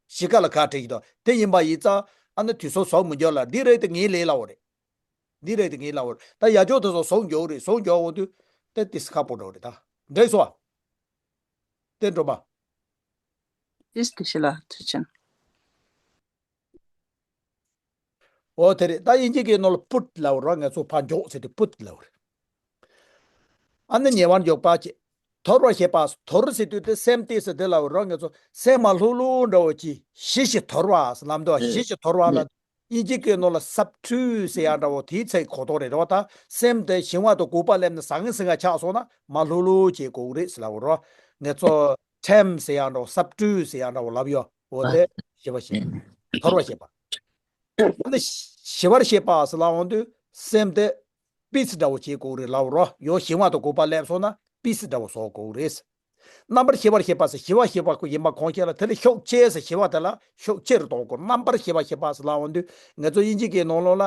གཞིས་ཀ་ལ་ཁ་བྲིས་ཡིན་དོ། དེ་ཡིན་པ་ཡིན་ཙང་ཨ་ནི་དུས་མཚམས་ཟུང་མི་འཇུག་ལབ། འདི་རེད་དེ་ངའི་ལས་སླ་བོ་རེད། འདི་རེད་དེ་ངའི་སླ་བོ་རེད། ད་ཡ་ཇོ་དེ་ཚོ་ཟུང་འཇུག་རེད། ཟུང་འཇུག་འོང་དུས་དེ་ཏིས་ཁ་པོ་འགྲོ་རེད་ད། འགྲིག་སོང་ཨ། དེ་འགྲོ་མ། ཏིས་ཏི་ཤི་ལ་ཐུགས་ཆེན། འོ་དེ་རེད། ད་དབྱིན་ཇི་སྐད་ནང་ལ་པུཊ་ལབ་ར། ང་ཚོ་ཕར་འཇོག་ཟེར་དུས་པུཊ་ལབ་རེད། ཨ་ནི་ཉེ་བར་འཇོག་པ་བྱེད། དོར་བར་བྱེད་པ། དོར་ཟེར་དུས་དེ་སེམས་ཏོག་ཙམ་དེ་ལབ་ར། ང་ཚོ་སེམས་མ་ལྷོད་ལྷོད་འདྲ་བོ་ཅིག་ཞི་ཞིང་དོར་བ་ལབ་འདུག་ཞི་ཞིང་དོར་བ་ལ་དབྱིན་ཇི་སྐད་ནང་ལ་སབ་ཊུལ་ཟེར་ཡག་འདྲ་བོ་དེའི་ཚིག་གོ་དོན་རེད་རོ། ད་སེམས་དེ་ཞི་བ་དང་གུས་པ་སླེབས་ནས་ཟང་ངེ་ཟིང་ངེ་ཆགས་སོང་ན་མ་ལྷོད་ལྷོད་བྱེད་དགོས་རེད་ཟེར་ལབ་རོ། ང་ཚོ་ཊེམ་ཟེར་ཡག་འདྲ་བོ་སབ་ཊུལ་ཟེར་ཡག་འདྲ་བོ་ལབ་ཡོད། འོ་དེ་ཞི་བར་བྱེད། དོར་བར་བྱེད་པ། ཨ་ནི་ཞི་བར་བྱེད་པ་ཟེར་ལབ་འོང་དུས་སེམས་དེ་པིས་འདྲ་བོ་བྱེད་དགོས་རེད་ལབ་རོ། ཡོ་ཞི་བ་དང་གུས་པ་སླེབས་སོང་ན་པིས་འདྲ་བོ་བཟོ་དགོས་རེད། རྣམ་པར་ཤེས་པར་བྱེད་པ་ཟེར་ཞི་བ་ཞི་བ་ཁོ་ཡིན་པ་གང་ཤེས་ལ་དེ་ལ་ཤུགས་ཆེ་ཟེར། ཞི་བ་དེ་ལ་ཤུགས་ཆེ་རུ་གཏོང་དགོས། རྣམ་པར་ཤེས་པར་བྱེད་པ་ཟེར་ལབ་འོང་དུས་ང་ཚོ་དབྱིན་ཇི་སྐད་ནང་ལོགས་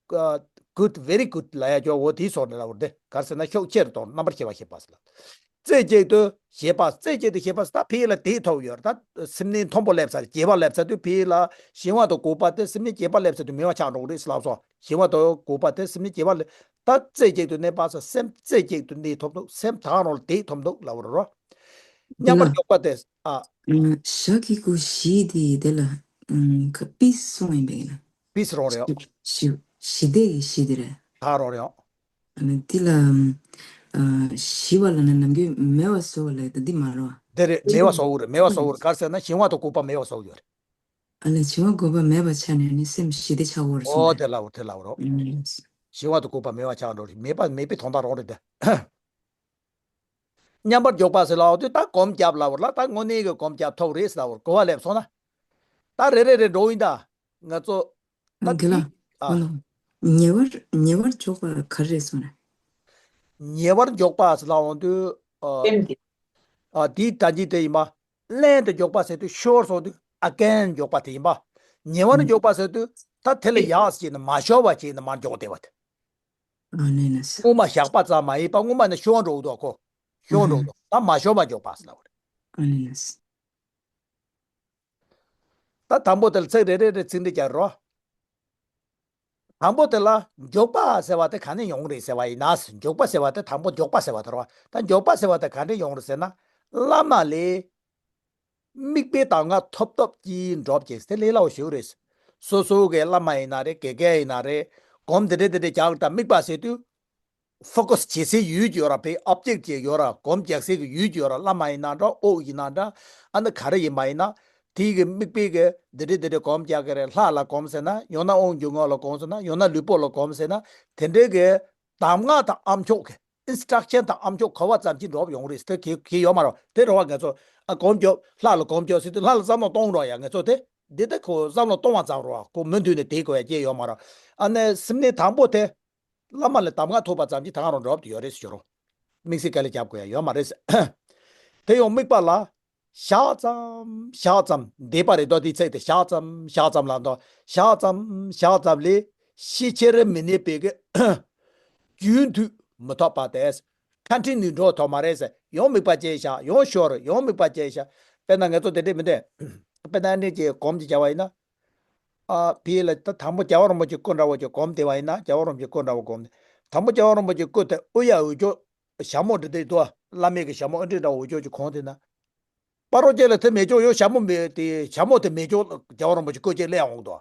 ལ་good, very good ལབ་ཡག་ཅོ་འོ་དེའི་སོགས་ནས་ལབ་རེད། ག་རེ་ཟེར་ན་ཤུགས་ཆེ་རུ་གཏོང་། རྣམ་པར་ཤེས་པར་བྱེད་པ་ཟེར་ལ། རྩེ་གཅིག་ཏུ་བྱེད་པ། རྩེ་གཅིག་ཏུ་བྱེད་པ་ཟེར་ད་ཕ་གི་ལ་དེ་ཐོབ་ཡོད་རེད། ད་སེམས་ནི་མཐོན་པོ་སླེབས་ཚར། བྱེད་པ་སླེབས་ཚར་དུས་ཕ་གི་ལ་ཞི་བ་དང་གུས་པ་དེ་སེམས་ནི་བྱེད་པ་སླེབས་ཚར་དུས་མེད་པ་ཆགས་འགྲོ་གི་རེད་ཟེར་ལབ་སོང་། ཞི་བ་དང་གུས་པ་དེ་སེམས་ནི་བྱེད་པ་ལ་ད་རྩེ་གཅིག་ཏུ་གནས་པ་ཟེར། སེམས་རྩེ་གཅིག་ཏུ་གནས་ཐུབ་འདུག་སེམས་ད་ག་རང་ལ་དེ་ཐུབ་འདུག་ལབ་རོ། མཉམ་པར་འཇོག་པ་དེ། ཨ། ཞག་གི་གུ་ཞི་དེ་དེ་ལ་ཁ་པིས་སོང་ཡིན་པས་ན། པིས་རོ་རེད། ཞི་ཞི་དེ་གི་ཞི་དེ་རེད། ད་རོ་རེད། ཨ་ནི་འདི་ལ་ཨ་ཞི་བ་ལ་ན་ནམ་རྒྱུན་མེད་པ་བཟོ་བ་ལ་ད་འདི་མ་རོ། དེ་རེད། མེད་པ་བཟོ་དགོས་རེད། མེད་པ་བཟོ་དགོས་རེད། ག་རེ་ཟེར་ན་ཞི་བ་དང་གུས་པ་མེད་པ་བཟོ་དགོས་རེད། ཨ་ལས་བྱིང་བ་འགོག་པ་མེད་པར་ཆགས་ནས་ནི་སེམས་ཞི་བདེ་ཆགས་འོར་སོང་ཨོ་། རེད། དེ་ལ་འོ་དེ་ལ་འོ་རོགས། ཨུམ། བྱིང་བ་དང་འགོག་པ་མེད་པར་ཆགས་འགྲོ་རེད། མེད་པ་མེད་པའི་དོན་དག་རོགས་རེད་དེ། མཉམ་པར་འཇོག་པ་ཟེར་ལ་འོ་དུས་ད་གོམས་རྒྱབ་ལ་འོ་ལ་ད་དངོས་གནས་ཀྱི་གོམས་རྒྱབ་ཐོབ་རེད་ཟེར་ལ་འོ་གོ་བ་ལེབ་སོང་ན། ད་རེ་རེ་རེ་འགྲོ་ཡིན་ད། ང་ཚོ་ད་དེ་ལ་དེ་ཨ། ཨོ་ལོ། ཉེ་བར་ཉེ་བར་འཇོག་པ་ག་རེ་རེད་སོང་ན། ཉེ་བར་འཇོག་པ་ཟེར་ལ་འོ་དུས་ཨ། སེམས་དེ། ཨ་དེའི་ད་ཅི་དེ་ཡིན་པ། ལན་དུ་འཇོག་པ་ཟེར་དུས་ཤོར་སོང་དུས་ཨ་ཀན་འཇོག་པ་དེ་ཡིན་པ། ཉེ་བར་འཇོག་པ་ཟེར་དུས་ད་དེ་ལ་ཡག་ཟེར་ནས་མ་ཤོར་བ་བྱས་ནས་མར་འཇོག་བསྡད་པ་དེ། ཨ་ནི་ན་ས། སྔོན་མ་བཞག་པ་ཙམ་མ་ཡིན་པ་སྔོན་མ་ནས་ཤོར་འགྲོ་འདུག་གོ། ཤོར་འགྲོ་འདུག་ད་མ་ཤོར་བ་འཇོག་པ་ཟེར་ལ་བ་རེད། ཨ་ནི་ན་ས། ད་དང་པོ་དེ་ལ་ཚིག་རེ་རེ་རེ་ཚིག་འདི་རྒྱག་རོགས། དང་པོ་དེ་ལ་འཇོག་པ་ཟེར་བ་དེ་ག་ནས་ཡོང་རེད་ཟེར་བ་ཡིན་ན། འཇོག་པ་ཟེར་བ་དེ་དང་པོ་འཇོག་པ་ཟེར་བ་དེ་རེད་བ། ད་འཇོག་པ་ཟེར་བ་དེ་ག་འདྲས་ཡོང་རེད་ཟེར་ན། བླ་མ་ལས་དམིགས་པའི་གདམས་ངག་ཐོབ་ཐོབ་ཀྱིས་འགྲོ་བྱེད་དེ་ལས་སླ་བོ་ཞིག་རེད། སོ་སོ་གི་བླ་མ་ཡིན་ན་རེད། དགེ་རྒན་ཡིན་ན་རེད། སྒོམ་དེ་འདྲས་དེ་འདྲས་རྒྱག་དང་དམིགས་པ་ཟེར་དུས། ཕོ་ཀ་སི་བྱེད་སའི་ཡུལ་ཅིག་ཡོད་ར། དཔེ་ཨོབ་ཇེག་ཅིག་ཡོད་ར། སྒོམ་རྒྱག་སའི་གི་ཡུལ་ཅིག་ཡོད་ར། བླ་མ་ཡིན་ན་འདྲ། དབུགས་ཡིན་ན་འདྲ། ཨ་ནི་ག་རེ་ཡིན་པ་ཡིན་ན། དེའི་གི་དམིགས་པའི་གི་འདི་འདྲས་འདི་འདྲས་སྒོམ་རྒྱག་གི་རེད། ལྷ་ལ་སྒོམ་ཟེར་ན། ཡང་ན་དབང་སྒྱུར་ངོ་ལ་སྒོམ་ཟེར་ན། ཡང་ན་ལུས་པོ་ལ་སྒོམ་ཟེར་ན། དེ་འདྲའི་གི་གདམས་ངག་དང་ཨ་མཆོག་གི་ཨིན་སི་ཊྲག་ཤན་དང་ཨ་མཆོག་གོ་བ་ཙམ་གྱིས་འགྲོ་ཡོང་རེད་ཟེར། དེ་གི་གི་ཡོད་མ་རེད། དེ་རེད་བ། ང་ཚོ་ཨ་སྒོམ་རྒྱོབ། ལྷ་ལ་སྒོམ་རྒྱོབ་ཟེར་དུས་ལྷ་ལ་བསམ་བློ་གཏོང་རོགས་ཡ། ང་ཚོ་དེ་འདི་ལྟ་ཁོ་བསམ་བློ་གཏོང་བ་ཙམ་རེད་བ། ཁོ་མུ་མཐུད་ནས་དེ་དགོས་ཡ་ཅིག་ཡོད་མ་རེད། ཨ་ནི་སེམས་གནས་དང་པོ་དེ། བླ་མ་ལས་གདམས་ངག་ཐོབ་པ་ཙམ་གྱིས་ད་ག་རང་འགྲོ་བ་དེ་ཡོད་རེད་ཟེར་རོ། དམིགས་བསལ་དཀའ་ལས་རྒྱབ་དགོས་ཡ་ཡོད་མ་རེད་ཟེར། དེ་ཡང་དམིགས་པ་ལ། ཞག་ཙམ་ཞག་ཙམ་འདས་པ་རེད་དོ། དེའི་ཚེ་དེ་ཞག་ཙམ་ཞག་ཙམ་ལ་འདོ། ཞག་ཙམ་ཞག་ཙམ་ལས་ཤས་ཆེར་མི་གནས་པའི་གི་རྒྱུན་མཐུད་མི་ཐོབ་པ་དེ། ཁ་འཕྲིན་ནི་འགྲོ་ཐོབ་མ་རེད་ཟེར། ཡང་དམིགས་པ་བཅས་བཞག་ཡང་ཤོར། ཡང་དམིགས་པ་བཅས་བཞག་དཔེར་ན་ང་ཚོ་དེ་འདྲས་མི་འདྲ། དཔེར་ན་ཨ་ནི་ཅིག་སྒོམ་ཅིག་བྱ་བ་ཡིན་ན། ཨ་ཕི་ལ་ད་དང་པོ་རྒྱལ་བ་རིན་པོ་ཆེ་སྐུ་འདྲ་བོ་ཅིག་སྒོམ་བསྡད་པ་ཡིན་ན། རྒྱལ་བ་རིན་པོ་ཆེ་སྐུ་འདྲ་བོ་སྒོམ། དང་པོ་རྒྱལ་བ་རིན་པོ་ཆེ་སྐུ་དེ་དབུ་ཡ་འོད་ཅོག་ཞྭ་མོ་འདྲ་དེ་འདུག་བླ་མའི་གི་ཞྭ་མོ་ཨ་འདྲ་འདྲ་བོ་འོད་ཅོག་ཅིག་གོན་བསྡད་ན། སྤ་རོ་ཅིག་ལ་དེ་མེད་ཅོག་ཡོད། ཞྭ་མོ་མེད་དེ་ཞྭ་མོ་དེ་མེད་ཅོག་རྒྱལ་བ་རིན་པོ་ཆེ་སྐུ་ཅིག་སླེབས་འོང་འདུག་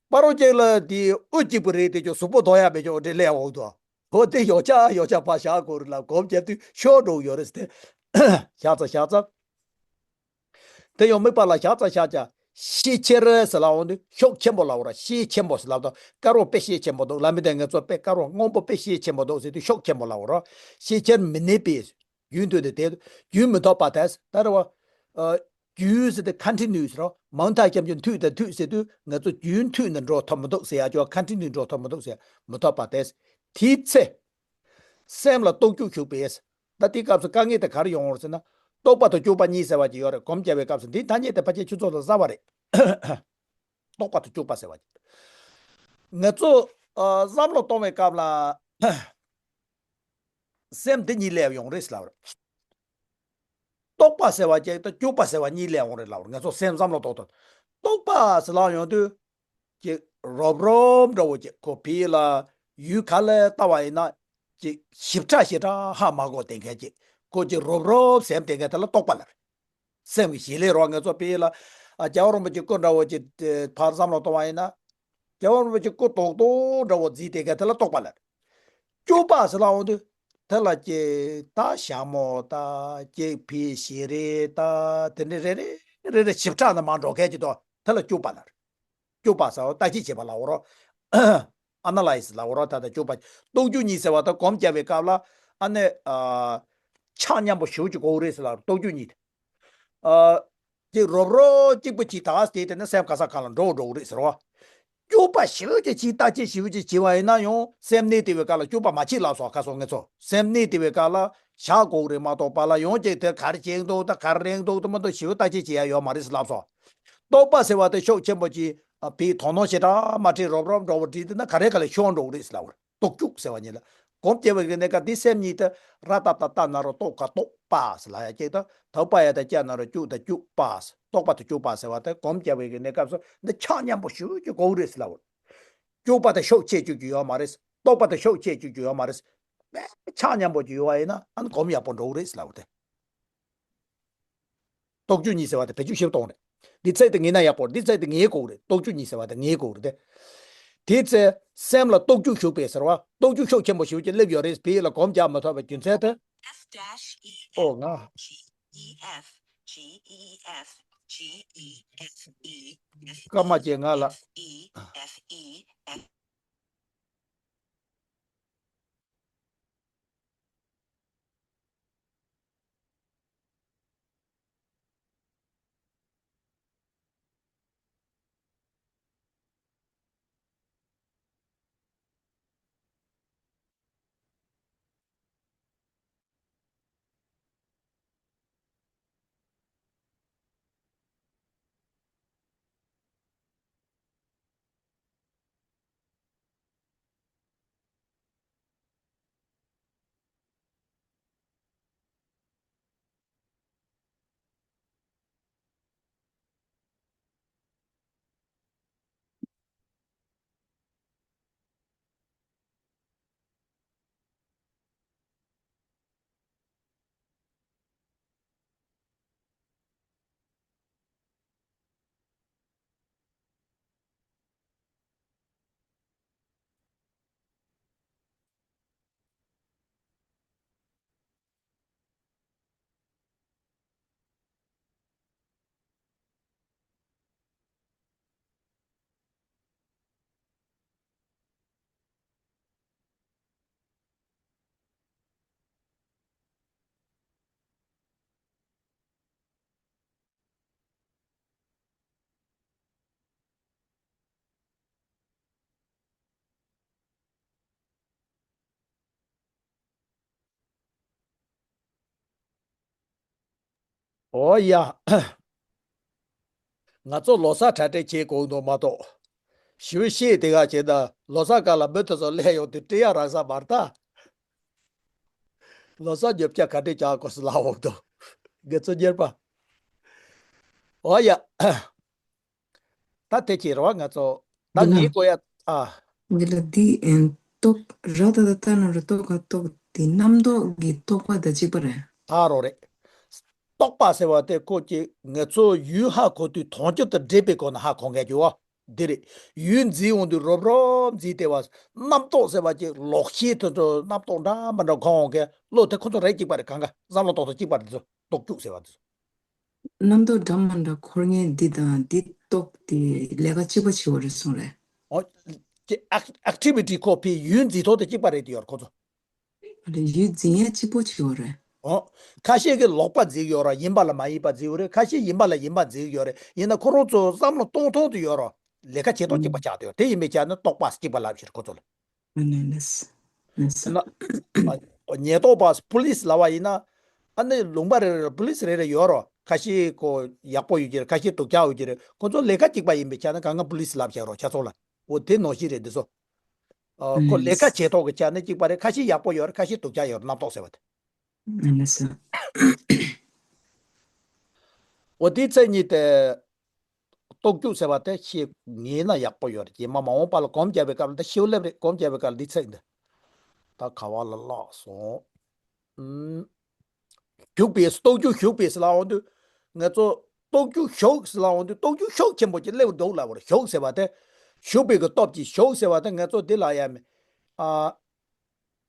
སྤ་རོ་ཅིག་ལ་དེ་དབུ་གཅིག་པུ་རེད་དེ་ཅོག་གཟུགས་པོ་མཐོང་ཡ་མེད་ཅོག་འདྲ་སླེབས་འོང་འདུག་འོ་དེ་ཡོ་ཆ་ཡོ་ཆ་ཕར་བཞག་དགོས་རེད་ལ། སྒོམ་རྒྱབ་དུས་ཤོར་འགྲོ་གི་ཡོད་རེད་ཟེར་ཏེ། ཞག་ཙམ་ཞག་ཙམ། དེ་ཡང་དམིགས་པ་ལ་ཞག་ཙམ་ཞག་ཙམ། ཤས་ཆེར་ཟེར་ལ་འོང་དུས་ཤུགས་ཆེན་པོ་ལབ་ར། ཤས་ཆེན་པོ་ཟེར་ལབ་དང་དཀར་པོ་དཔེ་ཤས་ཆེན་པོ་འདུག་ལབ་མི་དེ་ང་ཚོ་དཔེ་དཀར་པོ་སྔོན་པོ་དཔེ་ཤས་ཆེན་པོ་འདུག་ཟེར་དུས་ཤུགས་ཆེན་པོ་ལབ་ར། ཤས་ཆེར་མི་གནས་པའི་རྒྱུན་མཐུད་དེ་དེ་རྒྱུན་མི་ཐོབ་པ་དེ་ད་རེད་བ། ཨ་རྒྱུན་ཟེར་དེ་ཁ་འཕྲིན་ནུས་ཟེར་རོ། མང་ཐག་ཁྱབ་ཀྱི་མཐུད་དེ་མཐུད་ཟེར་དུས་ང་ཚོ་རྒྱུན་མཐུད་ནས་འགྲོ་ཐུབ་མི་འདུག་ཟེར་ཡ། ཅོ་ཁ་འཕྲིན་ནུས་འགྲོ་ཐུབ་མི་འདུག་ཟེར་མི་ཐོབ་པ་དེ། དེའི་ཚེ་སེམས་ལ་རྟོག་འཇུག་ཞུགས་པས། ད་དེའི་སྐབས་སུ་དཀའ་ངལ་དེ་ག་རེ་ཡོང་བ་རེད་ཟེར་ན། རྟོག་པ་དང་སྤྱོད་པ་གཉིས་ཟེར་བ་ཅིག་ཡོད་རེད། སྒོམ་རྒྱབ་པའི་སྐབས་སུ་འདིའི་ཐ་སྙད་དེ་ཕལ་ཆེར་ཁྱོད་ཚོ་ལ་གསལ་བ་རེད། རྟོག་པ་དང་སྤྱོད་པ་ཟེར་བ་ཅིག་ང་ཚོ་ཨ་བསམ་བློ་གཏོང་བའི་སྐབས་ལ་སེམས་འདི་གཉིས་སླེབས་ཡོང་རེད་ཟེར་ལབ་རེད། རྟོག་པ་ཟེར་བ་ཅིག་དང་སྤྱོད་པ་ཟེར་བ་གཉིས་སླེབས་ཡོང་རེད་ལབ་རེད། ང་ཚོ་སེམས་བསམ་བློ་གཏོང་དུས་རྟོག་པ་ཟེར་ལབ་ཡོང་དུས། ཅིག་རོབ་རོབ་འདྲ་བོ་ཅིག་ཁོ་ཕི་ལ་ཡུལ་ག་ལ་ལྟ་བ་ཡིན་ན་ཅིག་ཞིབ་ཕྲ་ཞེ་དྲག་ཧ་མ་གོ་བསྡད་མཁན་ཅིག་ཁོ་ཅིག་རོབ་རོབ་སེམས་བསྡད་མཁན་དེ་ལ་རྟོག་པ་ལབ་རེད། སེམས་ཀྱི་ཞི་ལྷག་རོ། ང་ཚོ་ཕི་ལ་ཨ་རྒྱལ་བ་རིན་པོ་ཆེ་སྐུ་འདྲ་བོ་ཅིག་ཕར་བསམ་བློ་གཏོང་བ་ཡིན་ན། རྒྱལ་བ་རིན་པོ་ཆེ་སྐུ་རྡོག་རྡོག་འདྲ་བོ་བརྩིས་བསྡད་མཁན་དེ་ལ་རྟོག་པ་ལབ་རེད། སྤྱོད་པ་ཟེར་ལབ་འོང་དུས་དེ་ལ་ཅིག་ད་ཞྭ་མོ་ད་ཅིག་ཕི་ཞེ་རེ་ད་དེ་འདྲ་རེ་རེ་རེ་རེ་ཞིབ་ཕྲ་ནས་མར་འགྲོ་མཁན་ཅིག་འདུག་དེ་ལ་སྤྱོད་པ་ལབ་རེད། སྤྱོད་པ་ཟེར་བ་བརྟག་དཔྱད་བྱེད་པ་ལབ་འོང་རོ། ཨ་ན་ལའི་སི་ལབ་འོང་རོ། ད་ལྟ་སྤྱོད་པ། རྟོག་འཇུག་གཉིས་ཟེར་བ་ད་སྒོམ་རྒྱབ་པའི་སྐབས་ལ་ཨ་ནི་ཨ་ཆ་མཉམ་པོ་ཞེ་པོ་ཅིག་དགོས་རེད་ཟེར་ལབ་རོ། རྟོག་འཇུག་གཉིས་དེ། ཨ་ཅིག་རོབ་རོབ་གཅིག་པོ་གཅིག་ད་དེ་དེ་ནི་སེམས་ག་ས་གང་ལ་འགྲོ་འགྲོ་གི་རེད་ཟེར་བ། སྤྱོད་པ་ཞེ་པོ་ཅིག་བྱེད། བརྟག་དཔྱད་ཞེ་པོ་ཅིག་བྱེད་པ་ཡིན་ན་ཡང་སེམས་གནས་བསྡད་པའི་སྐབས་ལ་སྤྱོད་པ་མ་བྱེད་ལབ་སོང་། ཁ་སང་ངས་ཚོ་སེམས་གནས་བསྡད་པའི་སྐབས་ལ་བཞག་དགོས་ཀྱི་རེད་མ་གཏོགས་པ་ལ་ཡང་ཅིག་དེ་ག་རེ་བྱེད་འདུག་ད་ག་རེ་རེད་འདུག་ད་མ་གཏོགས་ཞེ་པོ་བརྟག་དཔྱད་བྱེད་ཡ་ཡོད་མ་རེད་ལབ་སོང་། རྟོག་པ་ཟེར་བ་དེ་ཤུགས་ཆེན་པོ་ཅིག་བྱས་དོ་སྣང་ཞེ་དྲག་མ་བྱས་རོབ་རོབ་འགྲོ་བ་བྱས་དེ་ན་ག་རེ་ག་ལ་ཤོར་འགྲོ་གི་རེད་ལབ་པ་རེད། རྟོག་འཇུག་ཟེར་བ་ཉིད་ལ། སྒོམ་རྒྱབ་པའི་གི་གནས་སྐབས་འདི་སེམས་ཉིད་དེ་ར་ཏ་ཏ་ཏ་ན་རོ་རྟོ་ག་རྟོག་པ་ཟེར་ལབ་ཡ་ཅིག་དང་། ད་པ་ཡ་ད་ཅ་ན་རོ་འཇུག་ད་འཇུག་པ་ཟེར། རྟོག་པ་དང་འཇུག་པ་ཟེར་བ་དེ་སྒོམ་རྒྱབ་པའི་གི་གནས་སྐབས་སུ་འདི་ཆ་མཉམ་པོ་ཞེ་པོ་ཅིག་དགོས་རེད་ཟེར་ལབ་པ། འཇུག་པ་དེ་ཤུགས་ཆེ་བཅུག་རྒྱུ་ཡོད་མ་རེད། རྟོག་པ་དེ་ཤུགས་ཆེ་བཅུག་རྒྱུ་ཡོད་མ་རེད། ཆ་མཉམ་པོ་ཅིག་ཡོད་པ་ཡིན་ན་ཨ་ནི་སྒོམ་ཡག་པོ་འགྲོ་གི་རེད་ཟེར་ལབ་པ་དེ། རྟོག་འཇུག་གཉིས་ཟེར་བ་དེ་བེད་སྤྱོད་ཞིབ་གཏོང་རེད། འདི་ཚད་དེ་ངེས་ན་ཡག་པོ་རེད། འདི་ཚད་དེ་ངེས་དགོས་རེད། རྟོག་འཇུག་གཉིས་ཟེར་བ་དེ་ངེས་དགོས་རེད་དེ། དེའི་ཚེ་སེམས་ལ་རྟོག་འཇུག་ཞུགས་པས་ཟེར་བ། རྟོག་འཇུག་ཤུགས་ཆེན་པོ་ཞེ་པོ་ཅིག་སླེབས་ཡོད་རེད། བེ་ལ་སྒོམ་རྒྱག་མ་ཐུབ་པའི་རྒྱུ་མཚན་དེ། ཨོ་ང་། སྐར་མ་བཅས་ང་ལ། ཨོ་ཡ། ང་ཚོ་ལོ་གསར་གྲ་སྒྲིག་བྱེད་དགོས་འདུག་མ་གཏོགས། ཞུ་ཤེས་དེ་ག་བྱེད་ན་ལོ་གསར་སྐབས་ལ་མི་དེ་ཚོ་སླེབས་ཡོང་དུས་སྤྲད་ཡག་རག་ས་མ་རེད་ད། ལོ་གསར་ཉོ་ཆ་ག་འདྲས་རྒྱག་དགོས་སུ་ལབ་འོང་དུ། དགེ་ཚོ་གཉེར་པ། ཨོ་ཡ། ད་དེ་ཅི་རེད་བ་ང་ཚོ། ད་འདི་ལ། ངའི་གོ་ཡ། ཨ། འདི་ལ་འདི་ཨེན་ཏོག་ར་ད་ད་ལྟ་ན་ར་ཏོག་ག་ཏོག་དེ་རྣམ་རྟོག་གི་རྟོག་པ་དང་གཅིག་པ་རེད། ཨ་རོ་རེད། རྟོག་པ་ཟེར་བ་དེ་ཁོ་ཅིག་ང་ཚོ་ཡུལ་ཧ་གོ་དུས་དོན་སྤྱི་དང་འབྲེལ་པའི་སྒོ་ནས་ཧ་གོ་མཁན་གྱི་བ། འདི་རེད། ཡུལ་འཛིན་འོང་དུས་རོབ་རོབ་འཛིན་བསྡད་པ། རྣམ་རྟོག་ཟེར་བ་ཅིག་ལོག་ཤེས་དེ་ཚོ་རྣམ་རྟོག་འདྲ་མི་འདྲ་གང་འོང་མཁན་བློ་དེ་ཁོ་ཚོ་རེད་གཅིག་པ་རེད། གང་ག་བསམ་བློ་རྟོག་ཚོ་གཅིག་པ་རེད། དེ་ཚོ་རྟོག་འཇུག་ཟེར་བ་དེ་ཚོ། རྣམ་རྟོག་འདྲ་མི་འདྲ་འཁོར་མཁན་འདི་དང་འདི་རྟོག་དེ་ལས་ཀ་གཅིག་པ་བྱེད་པ་རེད་གསུངས་རེད། ཨོ། ཀྱེ་ཨེག་ཨེག་ཊི་བི་ཊི་ཁོ་ཕི་ཡུལ་འཛིན་ཐོག་དེ་གཅིག་པ་རེད་དེ་ཡོད་རེད་ཁོ་ཚོ། ཨ་ལས་ཡུལ་འཛིན་ཡས་གཅིག་པོ་བྱེད་པ་རེད། ཨོ། ཁ་ཤས་ཀྱིས་ལོག་པ་འཛིན་ཡོད་ར་ཡིན་པ་ལ་མ་ཡིན་པ་འཛིན་ཡོད་རེད། ཁ་ཤས་ཡིན་པ་ལ་ཡིན་པ་འཛིན་ཡོད་རེད། ཡིན་ན་ཁོ་རང་ཚོ་བསམ་བློ་གཏོང་ཐོང་དུ་ཡོད་ར་ལས་ཀ་བྱེད་ཐོག་གཅིག་པ་ཆགས་དེ་ཡོད། དེ་ཡིན་པའི་ཆ་ནས་རྟོག་པ་གཅིག་པ་ལབ་ཕྱིར་ཁོ་ཚོ་ལ། ཨ་ནི་ལས། ལས། ན། ཨ། ཉེན་རྟོག་པ་པུ་ལིས་ལབ་པ་ཡིན་ན། ཨ་ནི་ལུང་པ་རེ་རེ་པུ་ལིས་རེ་རེ་ཡོད་རོ། ཁ་ཤས་ཁོ་ཡག་པོ་ཡོད་ཀྱི་རེད། ཁ་ཤས་སྡུག་ཅག་ཡོད་ཀྱི་རེད། ཁོ་ཚོ་ལས་ཀ་གཅིག་པ་ཡིན་པའི་ཆ་ནས་གང་ག་པུ་ལིས་ལབ་བཞག་རོ་ཆ་ཚང་ལ། འོ་དེ་ནང་བཞིན་རེད་འདི་ཚོ། ཨ། ཁོ་ལས་ཀ་བྱེད་ཐོག་གི་ཆ་ནས་གཅིག་པ་རེད། ཁ་ཤས་ཡག་པོ་ཡོད་རེད། ཁ་ཤས་སྡུག་ཅག་ཡོད་རེད། རྣམ་རྟོག་ཟེར་བ་དེ། ཨ་ནི་ས། འོ་དེའི་མཚན་ཉིད་དེ། རྟོག་འཇུག་ཟེར་བ་དེ་ཤེས་ངེས་ན་ཡག་པོ་ཡོད་རེད། རྗེས་མ་མ་འོངས་པ་ལ་སྒོམ་རྒྱབ་པའི་སྐབས་ལ་ད་ཤེའུ་སླེབས་རེད། སྒོམ་རྒྱབ་པའི་སྐབས་ལ་འདི་ཚིག་འདི། ད་ག་བ་ལ་བརླག་སོང་། ཨུམ། ཞུགས་པས་རྟོག་འཇུག་ཞུགས་པས་ལབ་འོང་དུས། ང་ཚོ་རྟོག་འཇུག་ཞུགས་ལབ་འོང་དུས་རྟོག་འཇུག་ཤུགས་ཆེན་པོ་ཅིག་སླེབས་འདུག་ལབ་པ་རེད། ཞུགས་ཟེར་བ་དེ། ཞུགས་པའི་གི་སྟོབས་ཀྱིས་ཞུགས་ཟེར་བ་དེ་ང་ཚོ་འདི་ལ་ཡ་མེད། ཨ།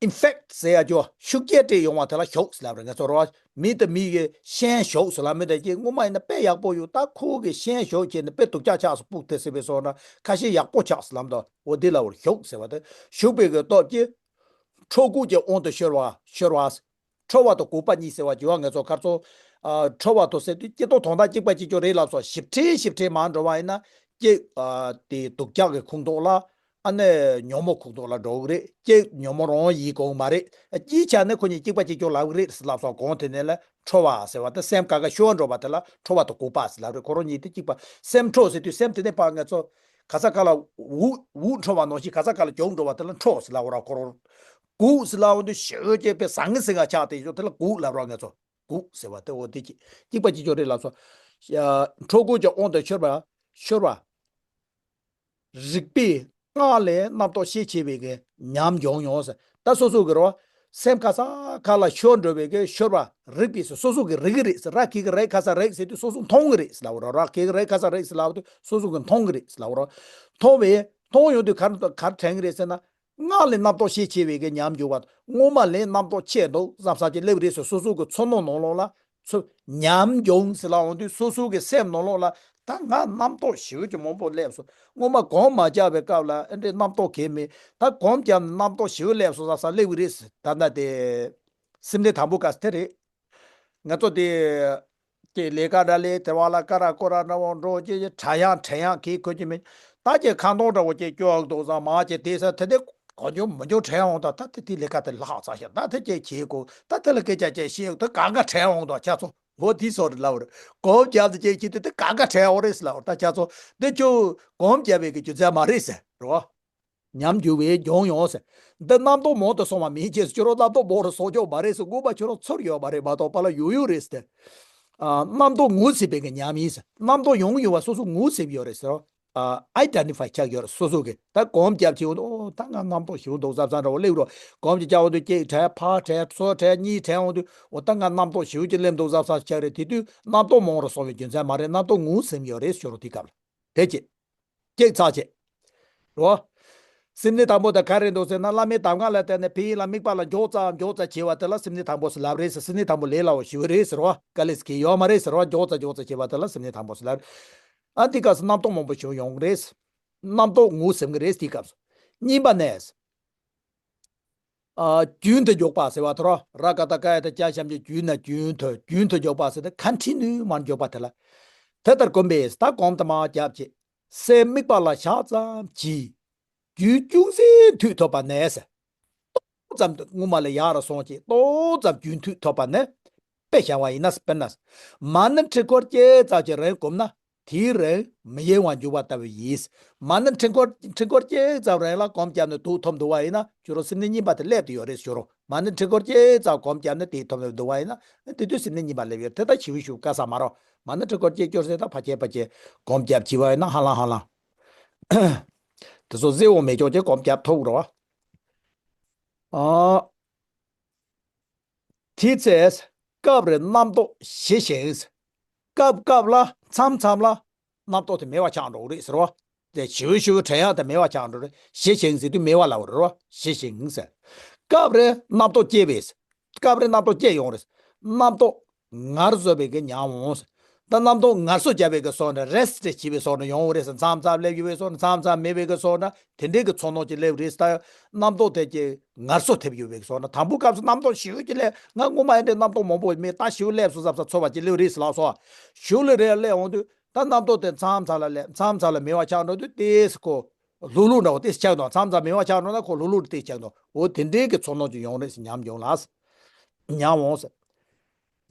ཨིན་ཕེག་ཊི་ཟེར་ཡ་ཅོ་ཤུགས་རྐྱེན་སྤྲད་ཡོང་བ་དེ་ལ་ཞུགས་ཟེར་ལབ་རེད། ང་ཚོ་རོ། མི་དང་མི་གི་ཤན་ཞུགས་ཟེར་ལབ་མི་དེ་ཀྱི་སྔོན་མ་ཡིན་ན་དཔེ་ཡག་པོ་ཡོད། ད་ཁོ་གི་ཤན་ཞུགས་བྱས་ནས་དཔེ་སྡུག་ཅག་ཆགས་སོང་། སྤུག་དེ་སྲིད་པའི་སོང་ན་ཁ་ཤས་ཡག་པོ་ཆགས་ཟེར་ལབ་འདུག་འོ་དེ་ལ་འོ་ཞུགས་ཟེར་བ་དེ། ཞུགས་པའི་གི་སྟོབས་ཀྱིས་ཁྲོ་གུག་གི་དབང་དུ་ཤོར་བ་ཤོར་བ། ཁྲོ་བ་དང་གུག་པ་གཉིས་ཟེར་བ་བྱེ་བ་ང་ཚོ་ཁར་ཚོ། ཨ། ཁྲོ་བ་དང་ཟེར་དུས་སྐྱེ་སྟོབས་དོན་དག་གཅིག་པ་གཅིག་ཀྱང་རེད་ལབ་སོང་། ཞིབ་ཕྲ་ཞིབ་ཕྲ་མར་འགྲོ་བ་ཡིན་ན་སྐྱེ། ཨ། དེ་སྡུག་ཅག་གི་ཁོངས་གཏོགས་ལ། ཨ་ནི་ཉོན་མོངས་ཁོངས་གཏོགས་ལ་འགྲོ་གི་རེད། སྐྱེ་ཉོན་མོངས་རང་ཡིན་དགོས་མ་རེད། སྤྱིའི་ཆ་ནས་ཁོ་གཉིས་གཅིག་པ་གཅིག་ཀྱང་ལབ་གི་རེད་ལབ་སོང་། གོང་དེ་ནས་ལ་ཁྲོ་བ་ཟེར་བ་དེ་སེམས་ཀ་ཀ་ཤོར་འགྲོ་བ་དེ་ལ་ཁྲོ་བ་དང་གུག་པ་ཟེར་ལབ་རེད། ཁོ་རང་གཉིས་དེ་གཅིག་པ། སེམས་ཁྲོ་ཟེར་དུས་སེམས་དེ་ནས་ཕར་ང་ཚོ་ག་ས་ག་ལ་འུ་འུ་འཁྲོ་བ་ནང་བཞིན་ག་ས་ག་ལ་གྱོང་འགྲོ་བ་དེ་ལ་ཁྲོ་ཟེར་ལབ་ར། ཁོ་རང་གུག་ཟེར་ལབ་འོང་དུས་ཞེ་པོ་ཅིག་དཔེ་ཟང་ངེ་ཟིང་ངེ་ཆགས་དེ་ཡོད་དེ་ལ་གུག་ལབ་ར། ང་ཚོ་གུག་ཟེར་བ་དེ་འོ་དེ་གཅིག་གཅིག་པ་གཅིག་ཀྱང་རེད་ལབ་སོང་། ཁྲོ་གུག་གི་དབང་དུ་ཤོར་བ་ཤོར་བ། རིག་པས་སྔགས་ལས་རྣམ་རྟོག་ཤས་ཆེ་བའི་གི་ཉམས་འཇོག་མྱོང་ཟེར། ད་སོ་སོ་གི་རོ། སེམས་ག་ས་ག་ལ་ཤོར་འགྲོ་བའི་གི་ཤོར་བ་རིག་པས་སོ་སོ་གི་རིག་གི་རེད་ཟེར། ར་ཁྱེད་གི་རེད་ག་ས་རེད་ཟེར་དུས་སོ་སོ་མཐོང་གི་རེད་ཟེར་ལབ་རོ། ར་ཁྱེད་གི་རེད་ག་ས་རེད་ཟེར་ལབ་དུས་སོ་སོ་གི་མཐོང་གི་རེད་ཟེར་ལབ་རོ། མཐོང་བས་མཐོང་ཡོང་དུས་ག་རེ་ག་རེ་དྲན་གི་རེད་ཟེར་ན། སྔགས་ལས་རྣམ་རྟོག་ཤས་ཆེ་བའི་གི་ཉམས་འཇོག་པ། སྔོན་མ་ལས་རྣམ་རྟོག་ཆེ་འདུག་བསམ་ས་ཅིག་སླེབས་རེད་ཟེར། སོ་སོ་གི་ཚོར་སྣང་ནང་ལོགས་ལ། ཚུར་ཉམས་འགྱུར་ཟེར་ལབ་འོང་དུས་སོ་སོ་གི་སེམས་ནང་ལོགས་ལ་ད་ང་རྣམ་རྟོག་ཞེ་པོ་ཅིག་མང་པོ་སླེབས་སོང་། སྔོན་མ་སྒོམ་མ་རྒྱབ་པའི་སྐབས་ལ་ཨེ་འདྲའི་རྣམ་རྟོག་གང་མེད། ད་སྒོམ་བརྒྱབ་ནས་རྣམ་རྟོག་ཞེ་པོ་སླེབས་སོང་ས་ས་སླེབས་ཀྱི་རེད་ཟེར། ད་ལྟ་དེ་སེམས་ནད་དང་པོ་ག་ས་དེ་རེད། ང་ཚོ་དེ་ཀྱེ་ལས་ཀ་འདྲ་ལས་དེ་བ་ལ་ཀ་ར་ཀོ་ར་འདྲ་བོ་འགྲོ་ཀྱེ་ཀྱེ་དྲ་ཡང་དྲན་ཡང་གིས་ཁོ་ཀྱེ་མི་ད་ཀྱེ་ཁ་འདོན་འདྲ་བོ་ཀྱེ་སྐྱོག་འདུག་ས་མ་ཀྱེ་དེ་ས་དེ་དེ་གོ་འཇོ་མི་འཇོ་དྲན་འོང་ད། ད་དེ་དེ་ལས་ཀ་དེ་ལྷག་ཚ་ཤག་ད་དེ་ཀྱེ་ཁྱེད་ཀོ་ད་དེ་ལ་སྐད་ཆ་ཀྱེ་བཤད་དེ་ག་ག་དྲན་འོང་ད་ཁྱ་ཚོ་འོ་དེ་སོ་རེ་ལབ་རེད། གོམ་རྒྱབ་དེ་ཀྱེ་ཁྱེད་དེ་དེ་ག་ག་དྲན་འོང་རེད་ལབ་རེད། ད་ཁྱ་ཚོ་དེ་ཁྱོད་གོམ་རྒྱབ་པའི་གི་རྒྱུ་མཚན་མ་རེད་ཟེར་རོ། ཉམས་འགྱུར་བའི་འབྱུང་ཡོང་ཟེར། འདི་རྣམ་རྟོག་མང་དུ་སོང་བ་མིན་ཅེས་ཁྱོད་རང་རྣམ་རྟོག་མང་རུ་སོང་ཆོག་མ་རེད་ཟེར། དངོས་པ་ཁྱོད་རང་ཚོར་ཡོད་མ་རེད་མ་གཏོགས་པ་ལ་ཡོད་ཡོད་རེད་ཟེར། ཨ། རྣམ་རྟོག་ངོས་ཟིན་པའི་གི་ཉམས་ཡིན་ཟེར། རྣམ་རྟོག་ཡོང་ཡོང་བ་སོ་སོ་ངོས་ཟིན་ཡོད་རེད་ཟེར། ཨ། ཨའི་ཌེན་ཊི་ཕའི་ཆགས་ཡོད་རེད་སོ་སོ་གི། ད་གོམ་རྒྱབ་ཕྱིན་འོང་དུས་ཨོ་ད་ང་རྣམ་རྟོག་ཞེ་པོ་འདུག་བསམ་བསམ་འདྲ་བོ་སླེབས་རོགས། གོམ་གྱི་རྒྱབ་འོང་དུས་གཅིག་དྲན་ཕར་དྲན་ཚུར་དྲན་གཉིས་དྲན་འོང་དུས་ཨོ་ད་ང་རྣམ་རྟོག་ཞེ་པོ་ཅིག་སླེབས་འདུག་བསམ་བསམ་ཆགས་རེད། དེ་དུས་རྣམ་རྟོག་མང་རུ་སོང་བའི་རྒྱུ་མཚན་མ་རེད། རྣམ་རྟོག་ངོས་ཟིན་ཡོད་རེད་ཟེར་རོ། དེ་སྐབས་ལ་དེ་གཅིག་གཅིག་ཚར་བྱེད། རོ། སེམས་ནད་དང་པོ་དེ་ག་རེ་འདུག་ཟེར་ན་བླ་མའི་གདམས་ངག་ལ་བརྟེན་ནས་ཕ་ཡུལ་ལ་དམིགས་པ་ལ་མགྱོགས་ཙམ་མགྱོགས་ཙམ་བྱེད་པ་དེ་ལ་སེམས་ནད་དང་པོ་ཟེར་ལབ་རེད་ཟེར། སེམས་ནད་དང་པོ་ལས་སླ་བོ་ཞེ་པོ་རེད་ཟེར་བ། དཀའ་ལས་ཁག་ཡོད་མ་རེད་ཟེར་བ། མགྱོགས་ཙམ་མགྱོགས་ཙམ་བྱེད་པ་དེ་ལ་སེམས་ནད་དང་པོ་ཟེར་ལབ་རེད། ཨ་འདི་སྐབས་སུ་རྣམ་རྟོག་མང་པོ་ཞིག་ཡོང་གི་རེད། རྣམ་རྟོག་ངོས་ཟིན་གི་རེད། དེའི་སྐབས་སུ་གཉིས་པ་ནས། ཨ། རྒྱུན་དུ་འཇུག་པ་ཟེར་བ་དེ་རོ། ར་ཀ་ཏ་ཀ་ཡ་ཏ་ཀྱ་ཞབས་ཀྱུ་རྒྱུ་ན་རྒྱུན་དུ། རྒྱུན་དུ་འཇུག་པ་ཟེར་ཏེ་ཁོན་ཊི་ནིའུ་མར་འཇུག་པ་དེ་ལ། དེ་ལྟར་གོམས་པས་ད་གོམ་དེ་མར་རྒྱབ་བྱེད། སེམས་དམིགས་པ་ལ་བཞག་ཙམ་གྱིས། རྒྱུན་ཅུང་ཟད་མཐུད་ཐུབ་པ་ནས་ཟེར། ཏོག་ཙམ་དུ་སྔོན་མ་ལས་ཡག་རུ་སོང་ཅིག་ཏོག་ཙམ་རྒྱུན་མཐུད་ཐུབ་པ་ནས། དཔེ་བཞག་པ་ཡིན་ན། དཔེར་ན། མ་ཎི་ཕྲེང་སྐོར་གཅིག་ཙམ་གྱི་རིང་བསྒོམས་ན། དེའི་རིང་མི་གཡེང་བར་འཇུག་པ་ལྟ་བུ་ཡིན། མ་ཎི་ཕྲེང་སྐོར་ཕྲེང་སྐོར་གཅིག་ཙམ་རིང་ལ་གོམ་བརྒྱབ་ནས་དེ་ཐོབ་འདུག་པ་ཡིན་ན་ཁྱོད་རང་སེམས་ནད་གཉིས་པ་དེ་སླེབས་དུ་ཡོད་རེད་ཟེར་རོ། མ་ཎི་ཕྲེང་སྐོར་གཅིག་ཙམ་གོམ་བརྒྱབ་ནས་དེ་ཐོབ་འདུག་པ་ཡིན་ན་དེ་དུས་སེམས་ནད་གཉིས་པ་སླེབས་ཡོད། དེ་ད་ཞིབ་ཞིབ་དཀའ་ས་མ་རོ། མ་ཎི་ཕྲེང་སྐོར་གཅིག་སྐྱོར་ཟེར་ད་ཕ་ཆེ་ཕ་ཆེ་གོམ་བརྒྱབ་བྱས་པ་ཡིན་ན་ཧ་ལམ་ཧ་ལམ། དེ་ཚོ་གཟེར་འོང་མེད་ཀྱོག་ཅིག་གོམ་བརྒྱབ་ཐུབ་རོ། ཨ། དེའི་ཚེ་སྐབས་རེ་རྣམ་རྟོག་ཞི་ཞིང་། སྐབས་སྐབས་ལ་མཚམས་མཚམས་ལ་རྣམ་རྟོག་དེ་མེད་པ་ཆགས་འགྲོ་གི་རེད་ཟེར་བ། དེ་ཞི་བའི་ཞི་བའི་དྲན་ཡག་དེ་མེད་པ་ཆགས་འགྲོ་རེད། ཞི་ཞིང་ཟེར་དུས་མེད་པ་ལབ་རེད་བ། ཞི་ཞིང་ཟེར། སྐབས་རེ་རྣམ་རྟོག་སྐྱེ་བས། སྐབས་རེ་རྣམ་རྟོག་སྐྱེ་ཡོང་རེད། རྣམ་རྟོག་ངལ་གསོ་བའི་གི་ཉམས་འོང་ཟེར། ད་རྣམ་རྟོག་ངལ་གསོ་བྱ་བའི་གི་སོགས་ནི་རེ་སི་ཊི་བྱེད་པའི་སོགས་ནི་ཡོང་བ་རེད་ཟེར། མཚམས་མཚམས་སླེབས་ཡོད་པའི་སོགས་ནི་མཚམས་མཚམས་མེད་པའི་གི་སོགས་ནི་དེ་འདྲའི་གི་ཚོར་སྣང་ཅིག་སླེབས་རེད་ཟེར། ད་རྣམ་རྟོག་དེ་ཀྱི་ངལ་གསོ་ཐེབས་ཡོད་པའི་གི་སོགས་ནི་དང་པོའི་སྐབས་སུ་རྣམ་རྟོག་ཞེ་པོ་ཅིག་སླེབས། ང་སྔོན་མ་ཡིན་དུས་རྣམ་རྟོག་མང་པོ་མེད། ད་ཞེ་པོ་སླེབས་སོང་བསམ་ས་ཚོར་བ་ཅིག་སླེབས་རེད་ཟེར་ལབ་སོང་། ཞེ་པོ་ལ་རེ་སླེབས་འོང་དུས་ད་རྣམ་རྟོག་དེ་མཚམས་མཚམས་ལ་སླེབས། མཚམས་མཚམས་ལ་མེད་པ་ཆགས་འགྲོ་དུས་ཏོག་ཙམ་ཁོ་ལྷུག་ལྷུག་འདྲ་བོ་ཏོག་ཙམ་ཆགས་འགྲོ། མཚམས་མཚམས་མེད་པ་ཆགས་འགྲོ་ན་ཁོ་ལྷུག་ལྷུག་ཏོག་ཙམ་ཆགས་འགྲོ། འོ་དེ་འདྲའི་གི་ཚོར་སྣང་ཅིག་ཡོང་རེད་ཟེར། ཉམས་ཡོང་ལ་ཟེར། ཉམས་འོང་ཟེར།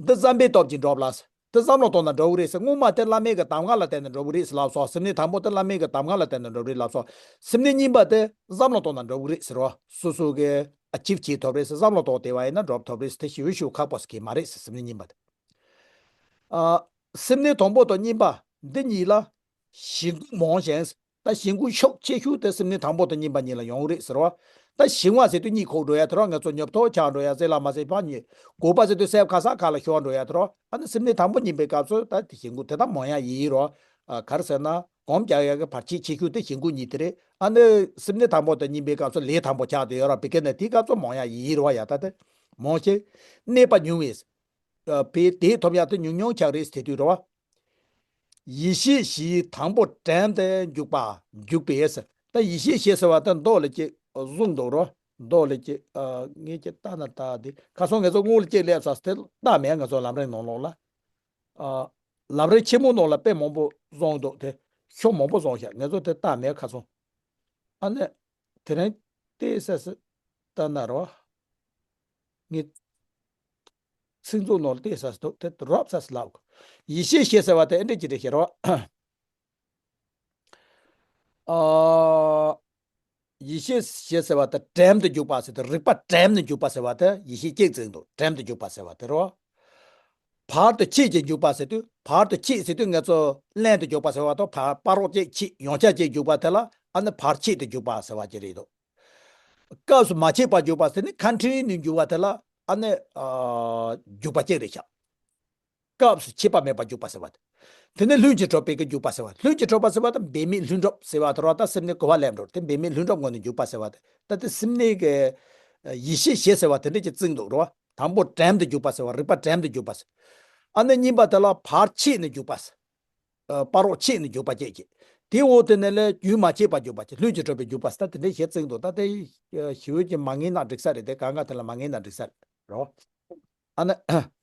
འདི་བསམ་པའི་སྟོབས་ཀྱིས་འགྲུབ་ལ་ཟེར། དེ་བསམ་བློ་གཏོང་ན་འགྲོ་གི་རེད་ཟེར། སྔོན་མ་དེ་བླ་མའི་གི་གདམས་ངག་ལ་བརྟེན་ནས་འགྲོ་གི་རེད་ཟེར་ལབ་སོང་། སེམས་ནད་དང་པོ་དེ་བླ་མའི་གི་གདམས་ངག་ལ་བརྟེན་ནས་འགྲོ་གི་རེད་ལབ་སོང་། སེམས་ནད་གཉིས་པ་དེ་བསམ་བློ་གཏོང་ན་འགྲོ་གི་རེད་ཟེར་བ། སོ་སོ་གི་ཨ་ཅིབ་བྱེད་ཐུབ་རེད་ཟེར། བསམ་བློ་གཏོང་བདེ་བ་ཡིན་ན་འགྲུབ་ཐུབ་རེད་ཟེར། དེ་ཞེ་པོ་ཞེ་པོ་ཁག་པོ་ཟེར་གི་མ་རེད་ཟེར། སེམས་ནད་གཉིས་པ་དེ། ཨ། སེམས་ནད་དང་པོ་དང་གཉིས་པ་འདི་གཉིས་ལ་ཞེན་ཁུངས་མང་ཞིང་། ད་ཞེན་ཁུངས་ཤུགས་ཆེ་ཤོས་དེ་སེམས་ནད་དང་པོ་དང་གཉིས་པ་གཉིས་ལ་ཡོང་གི་རེད་ཟེར་བ། ད་ཞེན་པ་ཟེར་དུས་གཉིད་ཁུག་འགྲོ་ཡ་དེ་རོ། ང་ཚོ་ཉོབ་ཐོ་ཆགས་འགྲོ་ཡ། ཟས་ལ་མ་ཟས་ཕར་ཉལ། དགོས་པ་ཟེར་དུས་སེམས་ཁ་སང་ཁ་ལ་ཤོར་འགྲོ་ཡ་དེ་རོ། ཨ་ནི་སེམས་ནད་དང་པོ་གཉིས་པའི་སྐབས་སུ་ད་དེ་ཞེན་ཁུངས་དེ་ད་མང་ཡ་ཡིན་རོ། ཨ། ག་རེ་ཟེར་ན་གོམས་རྒྱག་ཡ་གི་བར་ཆད་ཆེ་ཤོས་དེ་ཞེན་ཁུངས་གཉིས་དེ་རེད། ཨ་ནི་སེམས་ནད་དང་པོ་དང་གཉིས་པའི་སྐབས་སུ་ལས་དང་པོ་ཆགས་བསྡད་ཡོད་ར། བི་ཀ་ནི་དེའི་སྐབས་སུ་མང་ཡ་ཡིན་རོ། ཡ་ད་དེ་མང་ཆེ་གནས་པ་ཉུང་བས། ཨ། བས་དེ་ཐོབ་ཡ་དེ་ཉུང་ཉུང་ཆགས་རེད་ཟེར་དུས་རོ། ཡེ་ཤེས་བཞིའི་དང་པོ་དྲན་དུ་འཇུག་པ། འཇུག་པས་ཟེར། ད་ཡེ་ཤེས་བཞི་ཟེར་བ་དེ་མདོ་ལ་ཅིག་གསུངས་འདུག་རོ། མདོ་ལ་ཅིག་ཨ། ངས་ཅིག་ལྟ་ན་ལྟ་དེ་ཁ་སང་ང་ཚོ་སྔོན་ལ་ཅིག་སླེབས་ས་དེ་ལྟ་མེད། ང་ཚོ་ལམ་རིམ་ནང་ལོགས་ལ། ཨ། ལམ་རིམ་ཆེན་མོ་ནང་ལ་དཔེ་མང་པོ་བཟུང་འདུག་དེ་ཤོག་མང་པོ་བཟུང་ཤག་ང་ཚོ་དེ་ལྟ་མེད་ཁ་སང་། ཨ་ནི་དེ་རིང་ཏོག་ཙམ་ལྟ་ན་རོ། ངས་ཚིག་མཛོད་ནང་ལ་ཏོག་ཙམ་འདུག་དེ་རོབ་ཙམ་ལབ་གོ། ཡེ་ཤེས་བཞི་ཟེར་བ་དེ་ཨེ་འདྲ་ཅིག་རེད་ཤེས་རོ། ཨ། ཡེ་ཤེས་བཞི་ཟེར་བ་དེ་དྲན་དུ་འཇུག་པ་ཟེར་དེ། རིག་པ་དྲན་དུ་འཇུག་པ་ཟེར་བ་དེ་ཡེ་ཤེས་གཅིག་ཙམ་འདུག་དྲན་དུ་འཇུག་པ་ཟེར་བ་དེ་རོ། བར་དུ་ཆད་ཅིང་འཇུག་པ་ཟེར་དུས། བར་དུ་ཆད་ཟེར་དུས་ང་ཚོ་ལན་དུ་འཇུག་པ་ཟེར་བ་དང་། བར་བར་རོག་ཅིག་ཆད། ཡང་བསྐྱར་ཅིག་འཇུག་པ་དེ་ལ་ཨ་ནི་བར་ཆད་དུ་འཇུག་པ་ཟེར་བ་ཅིག་རེད་འདུག་སྐབས་སུ་མ་ཆད་པར་འཇུག་པ་ཟེར་ནི་ཁོན་ཊི་ནིའུ་འཇུག་པ་དེ་ལ་ཨ་ནི། ཨ། འཇུག་པ་གཅིག་རེད་ཤག་སྐབས་སུ་ཆད་པ་མེད་པར་འཇུག་པ་ཟེར་བ་དེ། དེ་ནས་ལྷུན་གྱིས་གྲུབ་པའི་གི་འཇུག་པ་ཟེར་བ། ལྷུན་གྱིས་གྲུབ་པ་ཟེར་བ་དང་འབད་མེད་ལྷུན་གྲུབ་ཟེར་བ་དེ་རོ། ད་སེམས་ནི་གོ་བ་ལེན་འགྲོ་དེ་འབད་མེད་ལྷུན་གྲུབ་ངང་ནས་འཇུག་པ་ཟེར་བ་དེ། ད་དེ་སེམས་ནི་གི་ཡེ་ཤེས་བཞི་ཟེར་བ་དེ་འདྲ་ཅིག་བརྩིས་འདུག་རོ། དང་པོ་དྲན་དུ་འཇུག་པ་ཟེར་བ། རིག་པ་དྲན་དུ་འཇུག་པ་ཟེར། ཨ་ནི་གཉིས་པ་དེ་ལ་བར་ཆད་ནས་འཇུག་པ། ཨ་སྤ་རོ་ཆད་ནས་འཇུག་པ་བཅས་ཀྱི། དེ་འོག་དེ་ནས་ལས་རྒྱུན་མ་ཆད་པར་འཇུག་པ་བཅས་ལྷུན་གྱིས་གྲུབ་པའི་འཇུག་པ་ཟེར་ད་དེ་འདྲའི་ཞེས་བརྩིས་འདུག་ད་དེ་ཞི་བའི་ཀྱི་མ་ངེས་ན་འགྲིག་ས་རེད་དེ་གང་ག་དེ་ལ་མ་ངེས་ན་འགྲིག་ས་རེད་རོ། ཨ་ནི།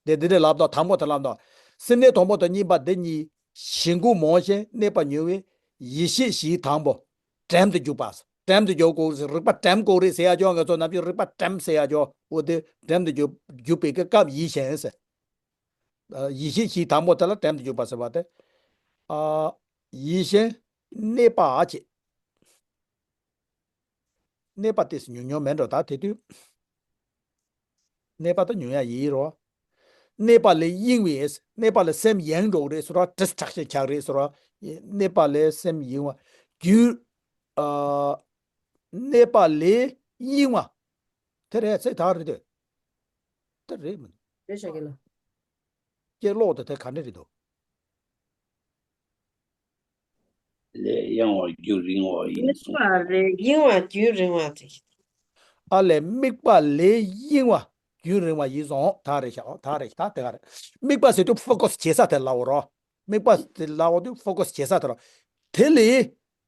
དེ་འདི་འདྲའི་ལབ་དང་དང་པོ་དེ་ལབ་དང་། སེམས་གནས་དང་པོ་དང་གཉིས་པ་འདི་གཉིས་ཞི་འགུལ་མང་ཞིང་གནས་པ་ཉུང་བས་ཡིད་ཤེས་བཞིའི་དང་པོ་དྲན་དུ་འཇུག་པ། དྲན་དུ་འཇུག་དགོས་རིག་པ་དྲན་དགོས་རེད་ཟེར་ཡ་ཅོག་ང་ཚོ་ནམ་རྒྱུན་རིག་པ་དྲན་ཟེར་ཡ་ཅོག་འོ་དེ་དྲན་དུ་འཇུག་འཇུག་པའི་སྐབས་ཡིད་བཞིན་ཟེར། ཡིད་ཤེས་བཞིའི་དང་པོ་དེ་ལ་དྲན་དུ་འཇུག་པ་ཟེར་བ་དེ། ཡིད་བཞིན་གནས་པ་བྱེད། གནས་པ་དེ་ཉུང་ཉུང་མེད་འགྲོ་ད་དེ་དུས། གནས་པ་ད་ཉུང་ཡ་ཡིན་རོ། གནས་པ་ལས་གཡེང་བའི་གནས་པ་ལས་སེམས་གཡེང་འགྲོ་གི་རེད་ཟེར་བ་ཌིས་ཊྲེག་ཤན་ཆགས་རེད་ཟེར་བ། གནས་པ་ལས་སེམས་གཡེང་བ། རྒྱུ། ཨ། གནས་པ་ལས་གཡེང་བ། དེ་རེད་ཚེ་ཐག་རེད་དེ། དེ་རེད་མི་འདུག་རེད་ཤག་གི་ལ། སྐྱེ་ལོག་དེ་དེ་ག་འདྲ་རེད་འདུག་ལས་གཡེང་བ་རྒྱུན་རིང་བ་ཡིན་གསུངས། དམིགས་པ་རེད་གཡེང་བ་རྒྱུན་རིང་བ་དེ། ཨ་ལས་དམིགས་པ་ལས་གཡེང་བ་རྒྱུན་རིང་བ་ཡིན་སོང་ད་རེད་ཤག་ད་རེད་ད་དེ་ག་རེད། དམིགས་པ་ཟེར་དུས་ཕོ་ཀས་བྱེད་ས་དེ་ལའོ་རོ། དམིགས་པ་དེ་ལའོ་དུས་ཕོ་ཀས་བྱེད་ས་དེ་རོ། དེ་ལས་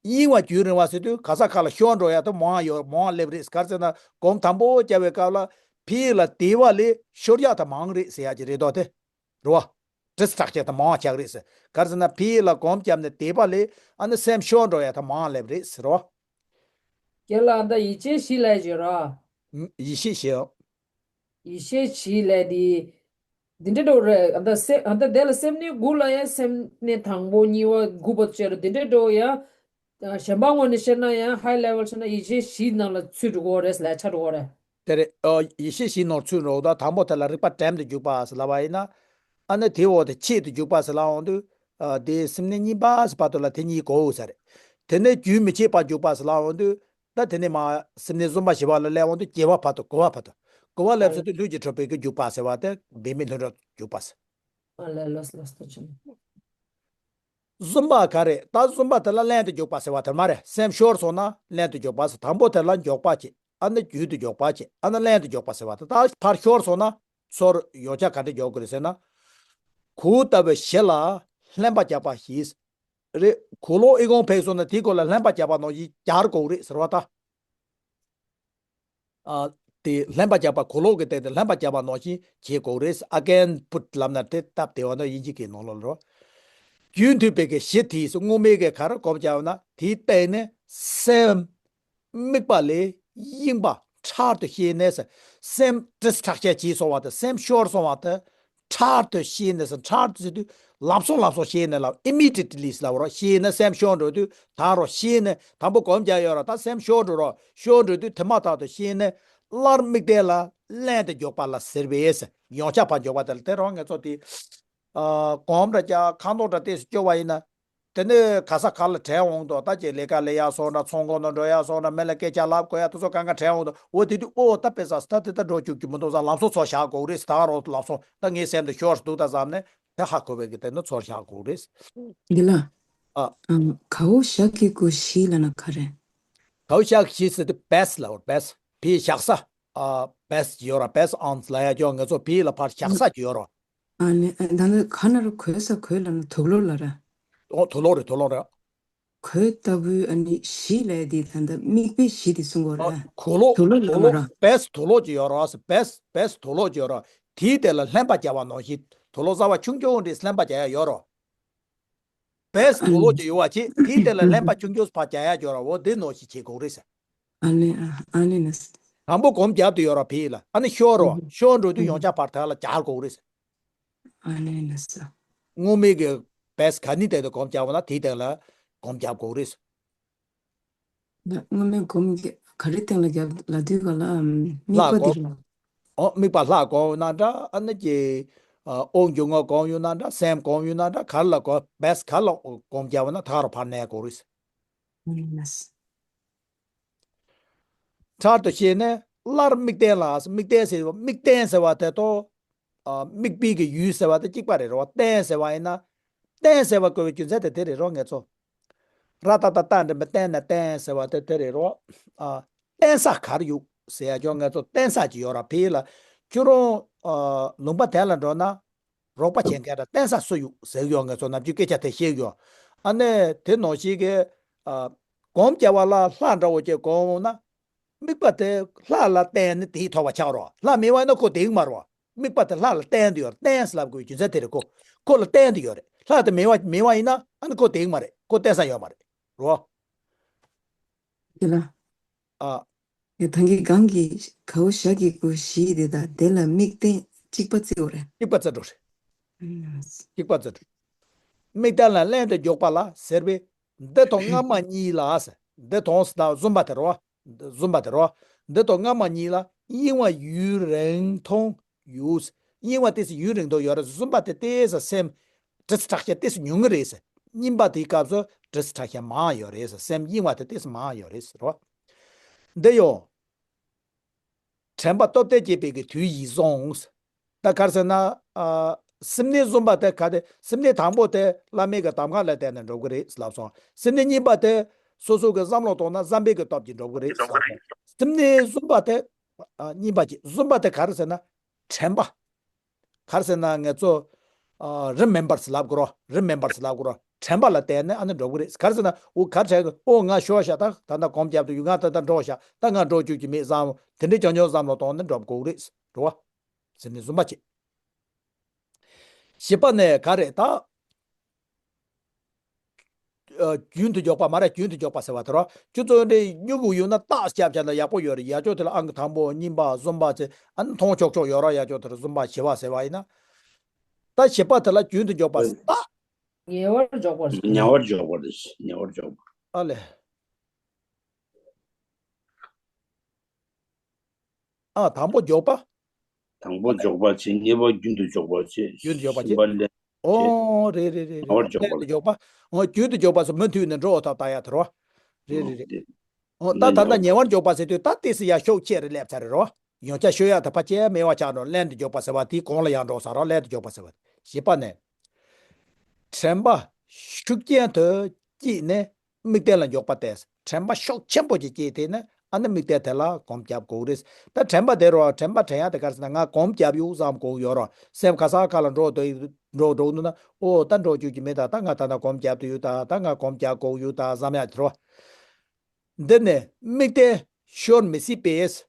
གཡེང་བ་རྒྱུན་རིང་བ་ཟེར་དུས་ག་ས་ག་ལ་ཤོར་འགྲོ་ཡ་དེ་མང་ཡོད་མང་སླེབས་རེད་ག་རེ་ཟེར་ན་སྒོམ་དང་པོ་བརྒྱབ་པའི་སྐབས་ལ་ཕི་ལ་དེ་བ་ལས་ཤོར་ཡ་དེ་མང་རེད་ཟེར་ཡ་ཅིག་རེད་དོ་དེ། རེད་བ། ཌིས་ཊྲེག་ཤན་དང་མང་ཆགས་རེད་ཟེར། ག་རེ་ཟེར་ན་ཕི་ལ་སྒོམ་བརྒྱབ་ནས་དེ་པ་ལས་ཨ་ནི་སེམས་ཤོར་འགྲོ་ཡ་དང་མང་སླེབས་རེད་ཟེར་རོ། རྒན་ལགས་ཨ་ད་ཡིད་ཆེས་བཞི་ལས་བརྗོད་རོ། ཡིད་ཤེས་བཞི། ཡིད་ཤེས་བཞི་ལས་དེ། འདི་འདྲ་འགྲོ་རེད་ཨ་ད་སེ་ཨ་ད་དེ་ལ་སེམས་གནས་དགུ་ལ་ཡང་སེམས་གནས་དང་པོ་གཉིས་པ་དགུ་པ་བཅས་རེད་འདི་འདྲ་འགྲོ་ཡ། གཞན་པ་ངོས་ནས་བཤད་ན་ཡང་ཧའི་ལེ་ཝལ་བཤད་ན་ཡིད་ཆེས་བཞིའི་ནང་ལ་ཚུད་འགྲོ་གི་རེད་ལས་ཆ་འགྲོ་གི་རེད། དེ་རེད། ཨོ། ཡིད་ཤེས་བཞིའི་ནང་ཚུད་འགྲོ་ད་དང་པོ་དེ་ལ་རིག་པ་དྲན་དུ་འཇུག་པ་ཟེར་ལབ་པ་ཡིན་ན། ཨ་ནི་དེའི་འོག་ཏུ་ཆེད་དུ་འཇུག་པ་ཟེར་ལབ་འོང་དུས། ཨ། དེ་སེམས་གནས་གཉིས་པ་ཟེར་བར་དུ་ལ་དེ་གཉིས་གོ་ས་རེད། དེ་ནས་རྒྱུན་མི་ཆད་པར་འཇུག་པ་ཟེར་ལབ་འོང་དུས། ད་དེ་ནས་མ་སེམས་གནས་གསུམ་པ་བཞི་པ་ལ་སླེབས་འོང་དུས་བརྒྱད་པ་བར་དུ་དགུ་པ་བར་དུ། དགུ་པ་སླེབས་ཚར་དུས་ལྷུན་གྱིས་གྲུབ་པའི་གི་འཇུག་པ་ཟེར་བ་དེ་འབད་མེད་ལྷུན་གྲུབ་འཇུག་པ་ཟེར། ཨ་ལས་ལོས་ལོས་ལྟ་ཅི། གསུམ་པ་ག་རེ་ད་གསུམ་པ་དེ་ལ་ལྷན་དུ་འཇོག་པ་ཟེར་བ་དེ་མ་རེད། སེམས་ཤོར་སོང་ན་ལྷན་དུ་འཇོག་པ་ཟེར། དང་པོ་དེ་ལ་འཇོག་པ་བྱེད། ཨ་ནི་རྒྱུན་དུ་འཇོག་པ་བྱེད། ཨ་ནི་ལྷན་དུ་འཇོག་པ་ཟེར་བ་དེ་ད་ཕར་ཤོར་སོང་ན་ཚུར་ཡོང་ཆ་ག་འདྲ་འཇོག་དགོས་རེད་ཟེར་ན། གོས་ལྟ་བུའི་གཞི་ལ་ལྷན་པ་རྒྱག་པ་ཞིག་རེད། གོས་ལོག་ཨི་ཁུང་ཕེབས་སོང་ན་དེའི་སྐོར་ལ་ལྷན་པ་རྒྱག་པ་ནང་བཞིན་རྒྱག་དགོས་རེད་ཟེར་བ་ད། ཨ། དེ་ལྷན་པ་རྒྱག་པ་གོས་ལོག་གི་སྟེང་དུ་ལྷན་པ་རྒྱག་པ་ནང་བཞིན་བྱེད་དགོས་རེད། ཨ་ཀན་པུཊ་ལབ་ན་དེ་སྟབས་བདེ་བ་ན་དབྱིན་ཇི་གི་ནང་ལོགས་ལ་རོ། རྒྱུན་མཐུད་པའི་གི་གཞི་དེས་སྔོན་མའི་གི་ག་རེ་སྒོམ་རྒྱག་ན་དེའི་སྟེང་ནས་སེམས་དམིགས་པ་ལས་གཡེངས་པ་འཕྲལ་དུ་ཤེས་ནས་སེམས་ཌིས་ཊྲེག་ཤན་བྱས་སོང་བ་དང་སེམས་ཤོར་སོང་བ་དང་། འཕྲལ་དུ་ཤེས་ནས་ཟེར། འཕྲལ་དུ་ཟེར་དུས་ལམ་སང་ལམ་སང་ཤེས་ནས་ལབ། ཨི་མི་ཌི་ཡེ་ཊི་ལི་ལབ་རོ། ཤེས་ནས་སེམས་ཤོར་འགྲོ་དུས་ད་རོ་ཤེས་ནས་དང་པོ་སྒོམ་རྒྱག་ཡོད་ར། ད་སེམས་ཤོར་འགྲོ་རོ། ཤོར་འགྲོ་དུས་དེ་མ་ཐག་ཏུ་ཤེས་ནས་སླར་དམིགས་གཏད་ལ་ལྷན་དུ་འཇོག་པ་ལ་ཟེར་བས། ཡོངས་ཁྱབ་པར་འཇོག་པ་དེ་ལ་དེ་རང་ངེད་ཚོ་དེ། ཨ། སྒོམ་ར་རྒྱག་ཁ་འདོན་ར་ཏོག་ཙམ་སྐྱོ་བ་ཡིན་ན། དེ་ནས་ག་ས་ག་ལ་དྲན་འོང་དོ། ད་ཅིག་ལས་ཀ་ལས་ཡག་སོང་ན་ཚོང་ཁང་ནང་འགྲོ་ཡག་སོང་ན་མི་ལ་སྐད་ཆ་ལབ་དགོས་ཡག་དེ་ཚོ་གང་ག་དྲན་འོང་དོ། འོ་དེ་དུས་ཨོ་ད་དཔེ་ས་ད་དེ་ད་འགྲོ་བཅུག་རྒྱུ་མི་འདུག་ས། ལམ་སང་ཚུར་བཞག་དགོས་རེད་ཟེར། ད་རོ་ལམ་སང་ད་ངའི་སེམས་དེ་ཤོར་འདུག་ད་བསམ་ནས་དེ་ཧ་གོ་བའི་གི་དེ་ནི་ཚུར་བཞག་དགོས་རེད། འདི་ལ། ཨ། ཨམ། གའོ་ཞ་གི་གུ་ཞི་ལ་ན་ག་རེ། གའོ་ཞ་གི་ཞི་ཟེར་དེ་བེས་ལ་འོ་བེས་ཕི་བཞག་ས། ཨ། བེས་ཡོད་ར། བེས་ཨོན་ལ་ཡ་ཅོ་ང་ཚོ་ཕི་ལ་ཕར་བཞག་ས་ཅིག་ཡོད་ར། ཨ་ནི་ཨ་ད་ནི་ག་ན་རུ་གོས་ས་གོས་ལ་ན་དུག་ལོག་ལ་ར། ཨོ་དུག་ལོག་རེད་དུག་ལོག་རེད། གོས་ལྟ་བུའི་ཨ་ནི་གཞི་ལས་དེ་ད་ལྟ་དམིགས་པའི་གཞི་དེ་གསུང་གོ་ར། ཨོ་དུག་ལོག་དུག་དུག་ལོག་ལོག་བེས་དུག་ལོག་ཅིག་ཡོད་ར། བེས་བེས་དུག་ལོག་ཅིག་ཡོད་ར། དེའི་དེ་ལ་ལྷན་པ་རྒྱབ་པ་ནང་བཞིན་དུག་ལོག་གསར་པ་ཆུང་ཆུང་རེད་ལྷན་པ་རྒྱག་ཡ་ཡོད་ར། བེས་དུག་ལོག་ཅིག་ཡོད་པ་ཅིག་དེའི་དེ་ལ་ལྷན་པ་ཆུང་ཆུང་ཕར་རྒྱག་ཡ་ཡོད་ར། འོ་དེ་ནང་བཞིན་བྱེད་དགོས་རེད་ཟེར། ཨ་ནི་ཨ་ཨ་ནི་ནི། དང་པོ་སྒོམ་རྒྱབ་དུ་ཡོད་ར་ཕི་ལ། ཨ་ནི་ཤོར་རོ། ཤོར་འགྲོ་དུས་ཡོངས་ཁྱབ་བར་ཐག་ལ་རྒྱག་དགོས་རེད། ཨ་ནི་ནི་ས། སྔོན་མའི་གི་བེས་ག་ནི་དེ་དུ་སྒོམ་རྒྱབ་ན་དེའི་སྟེང་ལ་སྒོམ་རྒྱབ་དགོས་རེད། ན་སྔོན་མའི་སྒོམ་ག་རེ་སྟེང་ལ་རྒྱབ་ལ་དུས་ག་ལ་དམིགས་ལྷ་པ་སྒོམ། འདི་རེད། ཨོ་དམིགས་པ་ལྷ་སྒོམ་ཡོད་ན་འདྲ། ཨ་ནི་ཀྱི་ཨོ་འཇུག་ངོགས་སྒོམ་ཡོད་ན་འདྲ། སེམས་སྒོམ་ཡོད་ན་འདྲ། ག་རེ་ལ་སྒོམ་བེས་ག་ལ་སྒོམ་རྒྱབ་ན་ཐག་རོ་ཕར་གནས་དགོས་རེད། ཨ་ནི་ནི་ས། འཕྲལ་དུ་ཤེས་ནས་སླར་དམིགས་གཏད་ལ། དམིགས་གཏད་ཟེར་བ་དམིགས་གཏད་ཟེར་བ་དེ་ཏོ། ཨ། དམིགས་པའི་གི་ཡུལ་ཟེར་བ་དེ་གཅིག་པ་རེད་རོ། གཏད་ཟེར་བ་ཡིན་ན། གཏད་ཟེར་བ་བཀོལ་བའི་རྒྱུ་མཚན་དེ་དེ་རེད་རོ། ངེད་ཚོ་ར་ཏ་ཏ་ཏ་འདྲ་མི་གཏད་ན་གཏད་ཟེར་བ་དེ་དེ་རེད་རོ། ཨ། གཏད་ས་གར་ཡོད་ཟེར་ཡ་ཅོ་ངེད་ཚོ་གཏད་ས་ཅིག་ཡོད་ར་ཕི་ལ། ཁྱོད་རང་ཨ་ལུང་པ་དེ་ལ་འགྲོ་ན། རོགས་པ་བྱེད་མཁན་ར་བརྟེན་ས་སུ་ཡོད་ཟེར་ཡོང་ངས་ཚོ་ནམ་རྒྱུན་སྐད་ཆ་དེ་བཤད་ཡོང་། ཨ་ནི་དེ་ནང་བཞིན་གྱི་ཨ་སྒོམ་རྒྱབ་པ་ལ་ལྷ་འདྲ་བོ་ཅིག་སྒོམ་ན། དམིགས་པ་དེ་ལྷ་ལ་བརྟེན་ནས་དེའི་ཐོག་པ་ཆགས་རོགས། ལྷ་མེད་པ་ཡིན་ན་ཁོ་བསྡད་ཀྱི་མ་རེད་བ། དམིགས་པ་དེ་ལྷ་ལ་བརྟེན་དུ་ཡོད་རེད། བརྟེན་ཟེར་ལབ་དགོས་རྒྱུ་མཚན་དེ་རེད། ཁོ་ཁོ་ལ་བརྟེན་དུ་ཡོད་རེད། ལྷ་དེ་མེད་པ་མེད་པ་ཡིན་ན་ཨ་ནི་ཁོ་བསྡད་ཀྱི་མ་རེད། ཁོ་བརྟེན་ས་ཡོད་མ་རེད་རོ། དེ་ལ། ཨ། ཡ་ཐང་གི་གང་གི་གའུ་ཞྭ་གི་སྐུ་བཞི་དེ་དང་དེ་ལ་དམིགས་རྟེན་གཅིག་པ་བརྩི་བ་རེད། གཅིག་པ་བརྩི་འགྲོ་རེད། ཨ། གཅིག་པ་བརྩི་འགྲོ། དམིགས་རྟེན་ལ་ལན་དུ་འཇོག་པ་ལ་ཟེར་བས། འདི་དང་སྔ་མ་གཉིས་ལ་ཟེར། འདི་དང་ཟེར་ན་བཟུམ་པ་དེ་རོ། བཟུམ་པ་དེ་རོ། འདི་དང་སྔ་མ་གཉིས་ལ་གཡེང་བ་ཡུན་རིང་ཐུང་ཡོད། གཡེང་བ་ཏོག་ཙམ་ཡུན་རིང་ཐུང་ཡོད་རེད། བཟུམ་པ་དེ་ཏོག་ཙམ་སེམས་དྲི་ཚིག་དྲག་ཤ་ཏོག་ཙམ་ཉུང་ངུ་རེད་ཟེར། གཉིས་པ་དེའི་སྐབས་སུ་དྲི་ཚིག་དྲག་ཤ་མང་ཡོད་རེད་ཟེར། སེམས་གཡེང་བ་དེ་ཏོག་ཙམ་མང་ཡོད་རེད་ཟེར་རོ། འདི་ཡང་དྲན་པ་སྟོབས་ལྡན་སྐྱེས་པའི་གི་དུས་ཡིན་གསུངས། ད་ག་རེ་ཟེར་ན། ཨ། སེམས་གནས་བཟུམ་པ་དེ་ག་དེ། སེམས་གནས་དང་པོ་དེ་བླ་མའི་གི་གདམས་ངག་ལ་བརྟེན་ནས་འགྲུབ་གི་རེད་ལབ་སོང་། སེམས་གནས་གཉིས་པ་དེ་སོ་སོ་གི་བསམ་བློ་གཏོང་ན་བསམ་པའི་གི་སྟོབས་ཀྱིས་འགྲུབ་གི་རེད་ལབ་སོང་། སེམས་གནས་བཟུམ་པ་དེ། ཨ། གཉིས་པ་གཅིག་བཟུམ་པ་དེ་ག་རེ་ཟེར་ན། དྲན་པ། ག་རེ་ཟེར་ན་ང་ཚོ། ཨ། རི་མེམ་བར་ལབ་དགོས་རོ། རི་མེམ་བར་ལབ་དགོས་རོ། དྲན་པ་ལ་བརྟེན་ནས་ཨ་ནི་འགྲུབ་གི་རེད། ག་རེ་ཟེར་ན་འོ་ག་རེ་བྱས་གི་འོ་ང་ཤོར་ཤག་ད་ད་ལྟ་གོམ་རྒྱབ་ཏུ་ཡོད། ང་ད་ལྟ་འགྲོ་ཤག་ད་ང་འགྲོ་བཅུག་གི་མེད་བསམ། དེ་འདྲའི་ཆུང་ཆུང་བསམ་བློ་གཏོང་ནས་འགྲུབ་དགོས་གི་རེད། འགྲོ་བ། ཟེར་ནས་བཟུམ་པ་བྱེད། བཞི་པ་ནས་ག་རེ་ད། ཨ། རྒྱུན་དུ་འཇོག་པ་མ་རེད། རྒྱུན་དུ་འཇོག་པ་ཟེར་བ་དེ་རོ། ཁྱོད་ཚོ་འདྲའི་སྨྱུ་གུ་ཡོད་ན་རྟགས་རྒྱབ་བྱས་ན་ཡག་པོ་ཡོད་རེད། ཡག་ཅོག་དེ་ལ་ཨང་ཀི་དང་པོ་གཉིས་པ་གསུམ་པ་ཚེ་ཨ་ནི་མཐོང་ཆོག་ཆོག་ཡོད་ར། ཡག་ཅོག་དེ་ལ་བཟུམ་པ་བཞི་པ་ཟེར་བ་ཡིན་ན། ད་བཞི་པ་དེ་ལ་རྒྱུན་དུ་འཇོག་པ་ཟེར་ད། ཉེ་བར་འཇོག་པ་རེད། ཉེ་བར་འཇོག་པ་རེད། ཉེ་བར་འཇོག་པ། ཨ་ལས། ཨ། དང་པོ་འཇོག་པ། དང་པོ་འཇོག་པ་བྱས། གཉིས་པ་རྒྱུན་དུ་འཇོག་པ་བྱས། རྒྱུན་དུ་འཇོག་པ་བྱས། གསུམ་པ་ལས་བྱས། ཨོ་རེད་རེད་རེད་རེད། ཉེ་བར་འཇོག་པ་ལས་དུ་འཇོག་པ། ཨོ་རྒྱུན་དུ་འཇོག་པ་སོགས་མུ་མཐུད་ནས་འགྲོ་བ་ཐབས་ད་ཡ་དེ་རོ། རེད་རེད་རེད། ཨོ་ད་ད་ལྟ་ཉེ་བར་འཇོག་པ་ཟེར་དུས་ད་ཏོག་ཙམ་ཡ་ཤུགས་ཆེ་རེ་སླེབས་ཚར་རེད་རོ། ཡང་བསྐྱར་ཤོད་ཡ་ད་ཕལ་ཆེར་མེད་པ་ཆགས་འགྲོ། ལན་དུ་འཇོག་པ་ཟེར་བ་དེའི་གོང་ལ་ཡང་འགྲོ་ས་རོ། ལན་དུ་འཇོག་པ་ཟེར་བ་དེ། བཞི་པ་ནས། དྲན་པ་ཤུགས་རྐྱེན་དུ་སྐྱེས་ནས་དམིགས་རྟེན་ལ་འཇོག་པ་སྟེ། དྲན་པ་ཤུགས་ཆེན་པོ་ཅིག་སྐྱེས་དེ་ནས་ཨ་ནི་དམིགས་རྟེན་དེ་ལ་གོམས་རྒྱབ་དགོས་རེད། ད་དྲན་པ་དེ་རོ། དྲན་པ་དྲན་ཡ་དེ་ག་རེ་ཟེར་ན་ང་གོམས་རྒྱབ་ཡོད་བསམ་དགོས་ཡོད་རོ། སེམས་ག་ས་ག་ལ་འགྲོ་འདོད་འགྲོ་འགྲོ་འདུག་ན། ཨོ་ད་འགྲོ་བཅུག་གི་མེད་ད། ད་ང་ད་ལྟ་གོམས་རྒྱབ་དུ་ཡོད་ད། ད་ང་གོམས་རྒྱབ་དགོས་ཡོད་ད་བསམ་ཡ་དེ་རོ། འདི་ནས་དམིགས་རྟེན་ཤོར་མི་སྲིད་པས།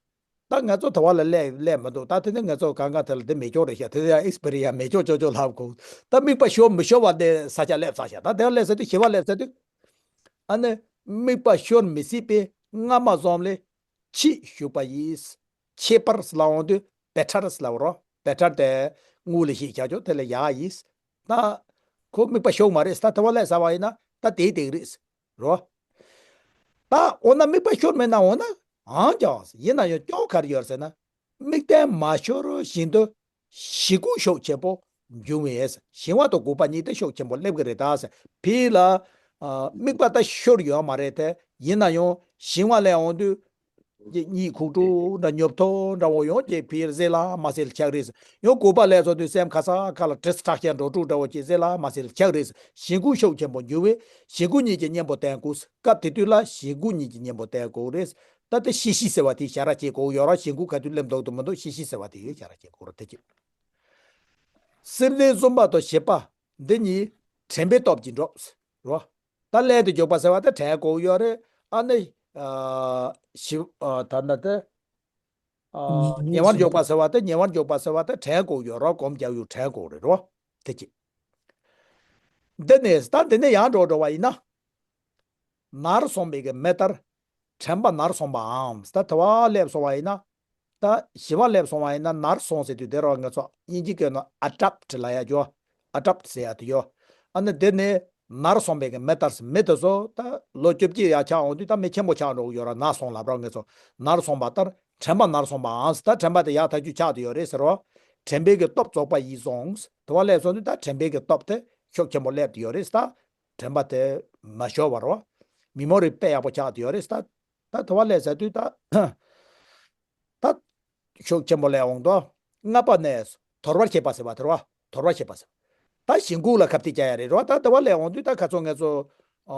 ད་ང་ཚོ་དེ་བ་ལ་སླེབས་སླེབས་མི་འདུག་ད་དེ་ནི་ང་ཚོ་གང་ག་དེ་ལ་འདི་མེད་ཀྱོག་རེད་ཤག་དེ་ཡང་ཨེགས་སི་པི་རི་ཡང་མེད་ཀྱོག་ཅོ་ཅོ་ལབ་དགོས། ད་དམིགས་པ་ཤོར་མི་ཤོར་བ་དེ་ས་ཆ་སླེབས་ཚར་ཤག་ད་དེ་བ་སླེབས་ཚར་དུས་བཞི་བ་སླེབས་ཚར་དུས། ཨ་ནི་དམིགས་པ་ཤོར་མི་སྲིད་པས་སྔ་མ་བཟུམ་ལས་ཕྱིས་ཞུགས་པ་ཡིས། ཁྱད་པར་ལབ་འོང་དུས་བེ་ཊར་ལབ་རོ། བེ་ཊར་དེ་དངུལ་ལ་ཞིག་བྱ་ཆོག་དེ་ལ་ཡག་ཡིས། ད་ཁོ་དམིགས་པ་ཤོར་མ་རེད། ད་དེ་བ་སླེབས་ཚར་བ་ཡིན་ན་ད་དེའི་སྟེང་རེད། རོ། ད་འོ་ན་དམིགས་པ་ཤོར་མེད་ན་འོ་ན་ཨང་ཀྱང་ཡིན་ན་ཡང་ཀྱང་ག་རེ་ཡོད་ཟེར་ན། དམིགས་རྟེན་མ་ཤོར་བཞིན་དུ་ཞེན་སྐུལ་ཤུགས་ཆེན་པོ་འབྱུང་བས། ཞེན་པ་དང་འགོག་པ་གཉིས་དེ་ཤུགས་ཆེན་པོ་སླེབས་ཀྱི་རེད་ད་ཟེར། ཕི་ལ་ཨ། དམིགས་པ་ད་ཤོར་ཡོད་མ་རེད་དེ། ཡིན་ན་ཡང་ཞེན་པ་སླེབས་འོང་དུས། གཉིད་ཁུག་དྲུག་འདྲ་ཉོབ་ཐོ་འདྲ་བོ་ཡོང་གི་ཕི་ལ་ཟེར་ལ་མ་ཟེར་ལ་ཆགས་རེད། ཡང་འགོག་པ་སླེབས་སོང་དུས་སེམས་ག་ས་ག་ལ་དྲི་ཚིག་དྲག་ཤ་འགྲོ་དྲུག་འདྲ་བོ་ཅིག་ཟེར་ལ་མ་ཟེར་ལ་ཆགས་རེད། ཞེན་སྐུལ་ཤུགས་ཆེན་པོ་འབྱུང་བས་ཞེན་སྐུལ་གཉིས་ཀྱི་གཉེན་པོ་བསྟེན་དགོས། སྐབས་དེ་དུས་ལ་ཞེན་སྐུལ་གཉིས་ཀྱི་གཉེན་པོ་བསྟེན་དགོས་རེད། ད་ལྟ་ཤེས་བཞིན་ཟེར་བ་དེ་ཞ་ར་བྱེད་དགོས་ཡོད་ར། ཞེན་སྐུལ་ག་དུས་སླེབས་འདུག་འདུག་མི་འདུག་ཤེས་བཞིན་ཟེར་བ་དེ་ཡོད་ཞ་ར་བྱེད་དགོས་ར། དེ་གཅིག་སེམས་ནི་གསུམ་པ་དང་བཞི་པ་འདི་གཉིས་དྲན་པའི་སྟོབས་ཀྱིས་འགྲུབ་རོ། ད་ལན་དུ་འཇོག་པ་ཟེར་བ་དེ་དྲན་དགོས་ཡོད་རེད། ཨ་ནི་ཨ་ཞི་ཨ་ད་ནི་དེ་ཨ་ཉེ་བར་འཇོག་པ་ཟེར་བ་དེ་ཉེ་བར་འཇོག་པ་ཟེར་བ་དེ་དྲན་དགོས་ཡོད་རོ། གོམས་རྒྱག་ཡུལ་དྲན་དགོས་རེད་རོ། དེ་གཅིག་འདི་ནས་ད་འདི་ནས་ཡང་འགྲོ་འགྲོ་བ་ཡིན་ན། ནར་སོན་པའི་གི་མེ་ལྟར་དྲན་པ་ནར་སོན་པའམ། ད་དེ་བ་སླེབས་སོང་བ་ཡིན་ན། ད་ཞི་བ་སླེབས་སོང་བ་ཡིན་ན་ནར་སོན་ཟེར་དུས་དེ་རུ་ང་ཚོ་དབྱིན་ཇི་སྐད་ནང་ཨ་ཌབ་ཊི་ལབ་ཡ་ཅོ། ཨ་ཌབ་ཊི་ཟེར་ཡ་དེ་ཡོད། ཨ་ནི་དེ་ནི་ནར་སོན་པའི་གི་མེ་ལྟར་མེ་དེ་ཚོ་ད་ལོ་བཅོ་བརྒྱད་ཡར་ཆགས་འོང་དུས་ད་མེ་ཆེན་པོ་ཆགས་འགྲོ་གི་ཡོད་ར། ནར་སོན་ལབ་ར་ང་ཚོ་ནར་སོན་པ་ལྟར་དྲན་པ་ནར་སོན་པའམ། ད་དྲན་པ་དེ་ཡར་ཐག་ཆོད་ཆགས་བསྡད་ཡོད་རེད་ཟེར་རོ། དྲན་པའི་གི་སྟོབས་རྫོགས་པ་ཡིས་བཟུང་། དེ་བ་སླེབས་སོང་དུས་ད་དྲན་པའི་གི་སྟོབས་དེ་ཤུགས་ཆེན་པོ་སླེབས་བསྡད་ཡོད་རེད། ད་དྲན་པ་དེ་མ་ཤོར་བ་རོ། མེ་མོ་རི་དཔེ་ཡག་པོ་ཆགས་བསྡད་ཡོད་རེད། ད་ད་དེ་བ་སླེབས་ཟེར་དུས་ད། ད་ཤུགས་ཆེན་པོ་སླེབས་འོང་དོ། ལྔ་པ་ནས་དོར་བར་བྱེད་པ་ཟེར་བ་དེ་རེད་བ། དོར་བར་བྱེད་པ་ཟེར། ད་ཞེན་ཁུག་ལ་ཁ་གཏད་བཅག་ཡ་རེད་རེད་བ། ད་དེ་བ་སླེབས་འོང་དུས་ད་ཁ་ཚོ་ངེད་ཚོ་ཨ་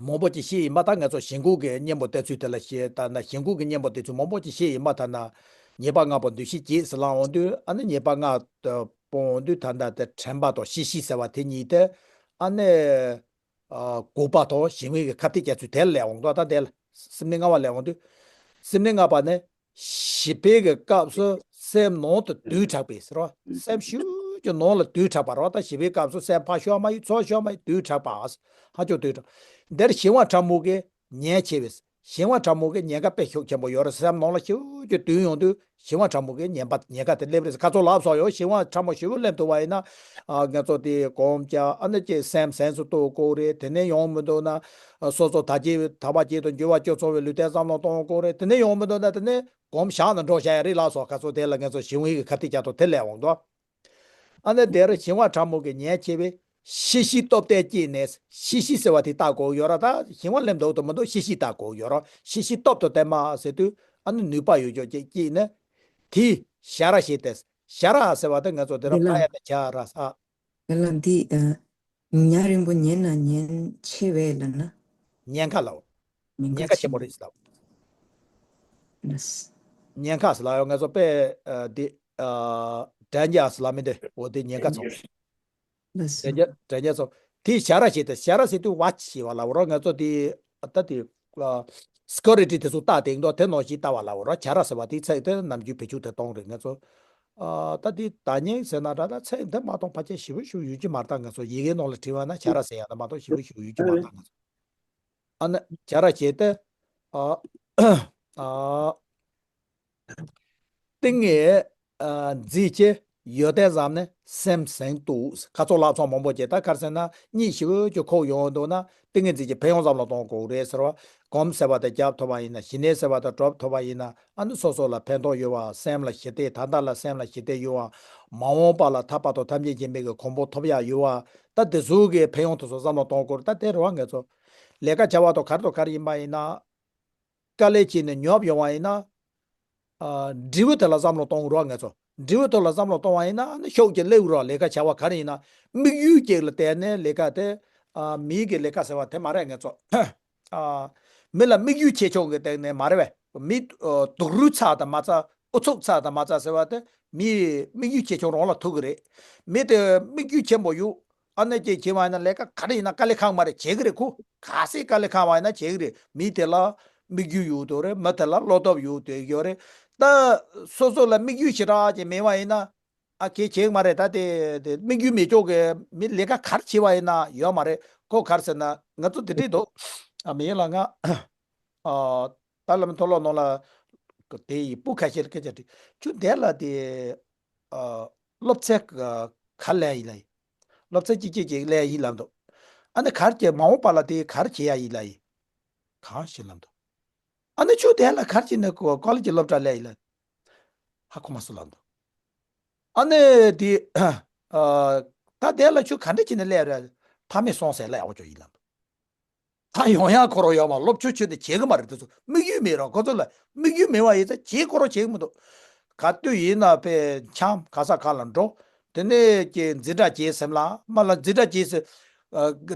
མང་པོ་ཅིག་ཤེས་ཡིན་པ། ད་ངེད་ཚོ་ཞེན་ཁུག་གི་གཉེན་པོ་བསྟེན་ཚུལ་དེ་ལ་ཤེས། ད་ན་ཞེན་ཁུག་གི་གཉེན་པོ་བསྟེན་ཚུལ་མང་པོ་ཅིག་ཤེས་ཡིན་པ། ད་ན་ཉེས་པ་ལྔ་པོ་འདུ་ཤེས་བརྒྱད་ཟེར་ལབ་འོང་དུས་ཨ་ནི་ཉེས་པ་ལྔ་དེ་ སྤོང་དུས་ད་ལྟ་དེ་དྲན་པ་དང་ཤེས་བཞིན་ཟེར་བ་དེ་གཉིས་དེ་ཨ་ནི། ཨ། འགོག་པ་དང་ཞི་བའི་གི་ཁ་གཏད་རྒྱ་མཚོ་དེ་ལ་སླེབས་འོང་དུས། ད་དེ་ལ་སེམས་ནི་ལྔ་པ་སླེབས་འོང་དུས། སེམས་ནི་ལྔ་པ་ནི་ཞི་བའི་གི་སྐབས་སུ་སེམས་ནང་དུ་དུས་དྲག་པས་ཟེར་བ། སེམས་ཤུགས་ཀྱི་ནང་ལ་དུས་དྲག་པ་རེད་བ། ད་ཞི་བའི་སྐབས་སུ་སེམས་ཕར་ཤོར་མ་ཡིན་ཚུར་ཤོར་མ་ཡིན་དུས་དྲག་པ། ཧ་ཅང་དུས་དྲག་འདིར་ཞི་བ་ཕྲ་མོ་གི་ཉེན་ཆེ་བས། ཞི་བ་ཕྲ་མོ་གི་ཉེན་ཁ་དཔེ་ཤུགས་ཆེན་པོ་ཡོད་རེད། སེམས་ནང་ལ་ཤུགས་ཀྱིས་དུས་ཡོང་དུས་ཞི་བ་ཕྲ་མོ་གི་ཉེན་པ་ཉེན་ཁ་དེ་སླེབས་རེད། ཁ་ཚོ་ལབ་སོང་ཡོད། ཞི་བ་ཕྲ་མོ་ཞི་བོ་སླེབས་ཐུབ་པ་ཡིན་ན། ཨ། ང་ཚོ་དེ་སྒོམ་རྒྱག་ཨ་ནི་ཅིག་སེམས་གཟེངས་སུ་གཏོང་དགོས་རེད། དེ་ནས་ཡོང་མི་འདུག་ན། སོ་སོ་དག་བྱེད་དག་པ་བྱེད་དུ་འགྱུར་བ་སྤྱོད་ཚོར་བའི་ལུས་རྟེན་བསམ་བློ་གཏོང་དགོས་རེད། དེ་ནས་ཡོང་མི་འདུག་ན་དེ་ནས་སྒོམ་བཞག་ན་འགྲོ་བཞག་ཡ་རེད་ལབ་སོང་། ཁ་ཚོ་དེ་ལ་ང་ཚོ་ཞི་བའི་གི་ཁ་གཏད་རྒྱག་ཐུབ་དེ་སླེབས་འོང་དུས། ཨ་ནི་དེར་ཞི་བ་ཕྲ་མོ་གི་ཉེན་ཆེ་བས། ཤེས་བཞིན་སྟོབས་ལྡན་སྐྱེས་ནས། ཤེས་བཞིན་ཟེར་བ་དེ་ལྟ་དགོས་ཡོད་ར། ད་ཞི་བ་སླེབས་འདུག་དང་མི་འདུག་ཤེས་བཞིན་ལྟ་དགོས་ཡོད་ར། ཤེས་བཞིན་སྟོབས་དང་ལྡན་པ་ཟེར་དུས་ཨ་ནི་ནུས་པ་ཡོད་ཅོག་ཅིག་སྐྱེས་ནས། དེས་ཞ་ར་ཞེས་ཏེ། ཞ་ར་ཟེར་བ་དེ་ང་ཚོ་དེ་ར་ལ་ཕ་ཡ་ན་ཇ་ར་ས། ལ་ལ་འདི་ཨ། ཉ་རིང་པོ་ཉན་ན་ཉན་ཆེ་བས་ལབ་ན། ཉེན་ཁ་ལའོ། ཉེན་ཉེན་ཁ་ཁ་ཆེན་པོ་ཆེ་རེད་ཟེར་ལབ། ལགས། ཉེན་ཁ་ཟེར་ལབ་ཡོད། ང་ཚོ་དཔེ་ཨ་འདི་ཨ་དྲན་རྒྱ་ཟེར་ལབ་མི་འདི་འོ་དེ་ཉེན་ཁ་ཚང་། ལགས་སོ། དྲན་རྒྱ་དྲན་རྒྱ་ཚང་། དེ་ཞ་ར་ཞེས་ཏེ། ཞ་ར་ཟེར་དུས་ཝ་ཆི་ཞེས་པ་ལབ་རོགས། ང་ཚོ་དེ་ད་དེ་ཨ་སི་ཀུ་རི་ཊི་དེ་ཚོ་ལྟ་དེང་དོ་དེ་ནང་བཞིན་ལྟ་བ་ལབ་རོགས། ཞ་ར་ཟེར་བ་དེའི་ཚིག་དེ་ནམ་རྒྱུན་བེད་སྤྱོད་དེ་གཏོང་རེད་ང་ཚོ། ཨ་ད་དེ་ད་ཉན་ཟེར་ན་འདྲ་ད་ཚིག་འདི་མ་གཏོང་ཕལ་ཆེར་ཞེ་པོ་ཞིག་ཡོད་ཀྱི་མ་རེད། ད་ང་ཚོ་ཡི་གེ་ནང་ལ་བྲིས་པ་ན་ཞ་ར་ཟེར་ཡ་ད་མ་གཏོགས་ཞེ་པོ་ཞིག་ཡོད་ཀྱི་མ་རེད་ད་ང་ཚོ། ཨ་ནི་ཞ་ར་ཞེས་ཏེ། ཨ་ཨ་ཏིང་ངེ་འཛིན་གྱི་ཡོན་ཏན་བསམ་ནས་སེམས་གཟེངས་བསྟོད། ཁ་ཚོ་ལག་ཚོ་མང་པོ་བྱས། ད་ག་རེ་ཟེར་ན་གཉིད་ཞེ་པོ་ཅིག་ཁུག་ཡོང་འདུག་ན་ཏིང་ངེ་འཛིན་གྱི་ཕན་ཡོན་བསམ་བློ་གཏོང་དགོས་རེད་ཟེར་བ། སྒོམ་ཟེར་བ་དེ་རྒྱབ་ཐུབ་པ་ཡིན་ན། ཞི་གནས་ཟེར་བ་དེ་སྒྲུབ་ཐུབ་པ་ཡིན་ན། ཨ་ནི་སོ་སོ་ལ་ཕན་ཐོགས་ཡོད་པ། སེམས་ལ་ཞི་བདེ། ད་ལྟ་ལ་སེམས་ལ་ཞི་བདེ་ཡོད་པ། མ་འོངས་པ་ལ་ཐར་པ་དང་ཐམས་ཅད་མཁྱེན་པའི་གི་གོ་འཕང་ཐོབ་ཡ་ཡོད་པ། ད་དེ་ཚོ་གི་ཕན་ཡོན་དེ་ཚོ་བསམ་བློ་གཏོང་དགོས་རེད། ད་དེ་རེད་བ། ང་ཚོ་ལས་ཀ་བྱ་བ་དང་ག་རེ་དང་ག་རེ་ཡིན་པ་ཡིན་ན། དཀའ་ལས་བྱས་ནས་ཉོབ་ཡོང་བ་ཡིན་ན། ཨ་འབྲས་བུ་དེ་ལ་བསམ་བློ་གཏོང་རོགས་ང་ཚོ། འབྲས་བུ་དེ་ལ་བསམ་བློ་གཏོང་བ་ཡིན་ན་ཨ་ནི་ཤུགས་ཀྱིས་སླེབས་རོགས། ལས་ཀ་བྱ་བ་ག་རེ་ཡིན་ན་དམིགས་ཡུལ་གཅིག་ལ་བརྟེན་ནས་ལས་ཀ་དེ། ཨ་མིའི་གི་ལས་ཀ་ཟེར་བ་དེ་མ་རེད་ང་ཚོ། ཨ་མི་ལ་དམིགས་ཡུལ་ཆེ་ཆུང་གི་སྟེང་ནས་མ་རེད་པས། མི་ཨ་སྡུག་རུས་ཚ་དང་མ་ཚ། ཨུ་ཚུགས་ཚ་དང་མ་ཚ་ཟེར་བ་དེ་མིའི་དམིགས་ཡུལ་ཆེ་ཆུང་རང་ལ་ཐུག་གི་རེད། མི་དེ་དམིགས་ཡུལ་ཆེན་པོ་ཡོད། ཨ་ནི་ཅིག་བྱེད་པ་ཡིན་ན་ལས་ཀ་ག་རེ་ཡིན་ན་དཀའ་ལས་ཁག་མ་རེད། བྱེད་ཀྱི་རེད་ཁོ། ག་སྲིད་དཀའ་ལས་ཁག་པ་ཡིན་ན་བྱེད་ཀྱི་རེད། མི་དེ་ལ་དམིགས་ཡུལ་ཡོད་དོ་རེད། མི་དེ་ལ་བློ་སྟོབས་ཡོད་དེ་ཡོད་རེད། ད་སོ་སོ་ལ་དམིགས་ཡུལ་ཞེ་དྲག་ཅིག་མེད་པ་ཡིན་ན་ཨ་གེ་བྱེད་ཀྱི་མ་རེད། ད་དེ་དེ་དམིགས་ཡུལ་མེད་ཅོག་གི་མི་ལས་ཀ་ག་རེ་བྱེད་པ་ཡིན་ན་ཡོད་མ་རེད་ཁོ། ག་རེ་ཟེར་ན་ང་ཚོ་དེ་འདྲས་འདུག་ཨ་མི་ཡིན་ལ་ང་ཨ་ད་ལམ་མཐོ་སློབ་ནང་ལ་དེ་ཡི་སྤུ་ཁ་ཤས་ལ་སྐད་ཆ་དྲིས། ཁྱོད་འདས་ལ་དེ་ཨ་སློབ་ཚན་ག་ག་ལེན་ཡིན་ལ་ཡིན། སློབ་ཚན་གཅིག་གཅིག་གཅིག་ལེན་ཡིན་ལབ་འདུག་ཨ་ནི་གར་གྱི་མ་འོངས་པ་ལ་དེ་གར་བྱེད་ཡ་ཡིན་ལ་ཡིན། གང་ཞིག་ལབ་འདུག་ཨ་ནི་ཁྱོད་དེ་ལ་གར་གྱི་ནི་ཀོ་ལེ་ཇི་སློབ་གྲྭ་ལེན་ཡིན་ལ། ཧ་གོ་མ་སོང་ལབ་འདུག་ཨ་ནི་དེ་ཨ་ད་དེ་ལ་ཁྱོད་ག་འདྲ་བྱས་ནས་ལེན་རེད། ཕ་མས་སོང་ཟེར་ལ་ཡག་པོ་ཅོ་ཡིན་ལབ་འདུག་ད་ཡོང་ཡག་ཁོ་རང་ཡོད་མ་སློབ་ཆུང་ཆུང་དེ་བྱེད་གི་མ་རེད། དེ་ཚོ་དམིགས་ཡུལ་མེད་རོགས། ཁོ་ཚོ་ལ་དམིགས་ཡུལ་མེད་པ་ཡིན་ཙང་བྱེད་ཁོ་རང་བྱེད་གི་མི་འདུག་ག་དུས་ཡིན་ན་དཔེ་འཆམ་ག་ས་ག་ལ་འགྲོ། དེ་ནས་ཀྱི་འཛིན་གྲྭ་བྱེད་སེམས་ལ་མ་ལ་འཛིན་གྲྭ་བྱེད་སེ།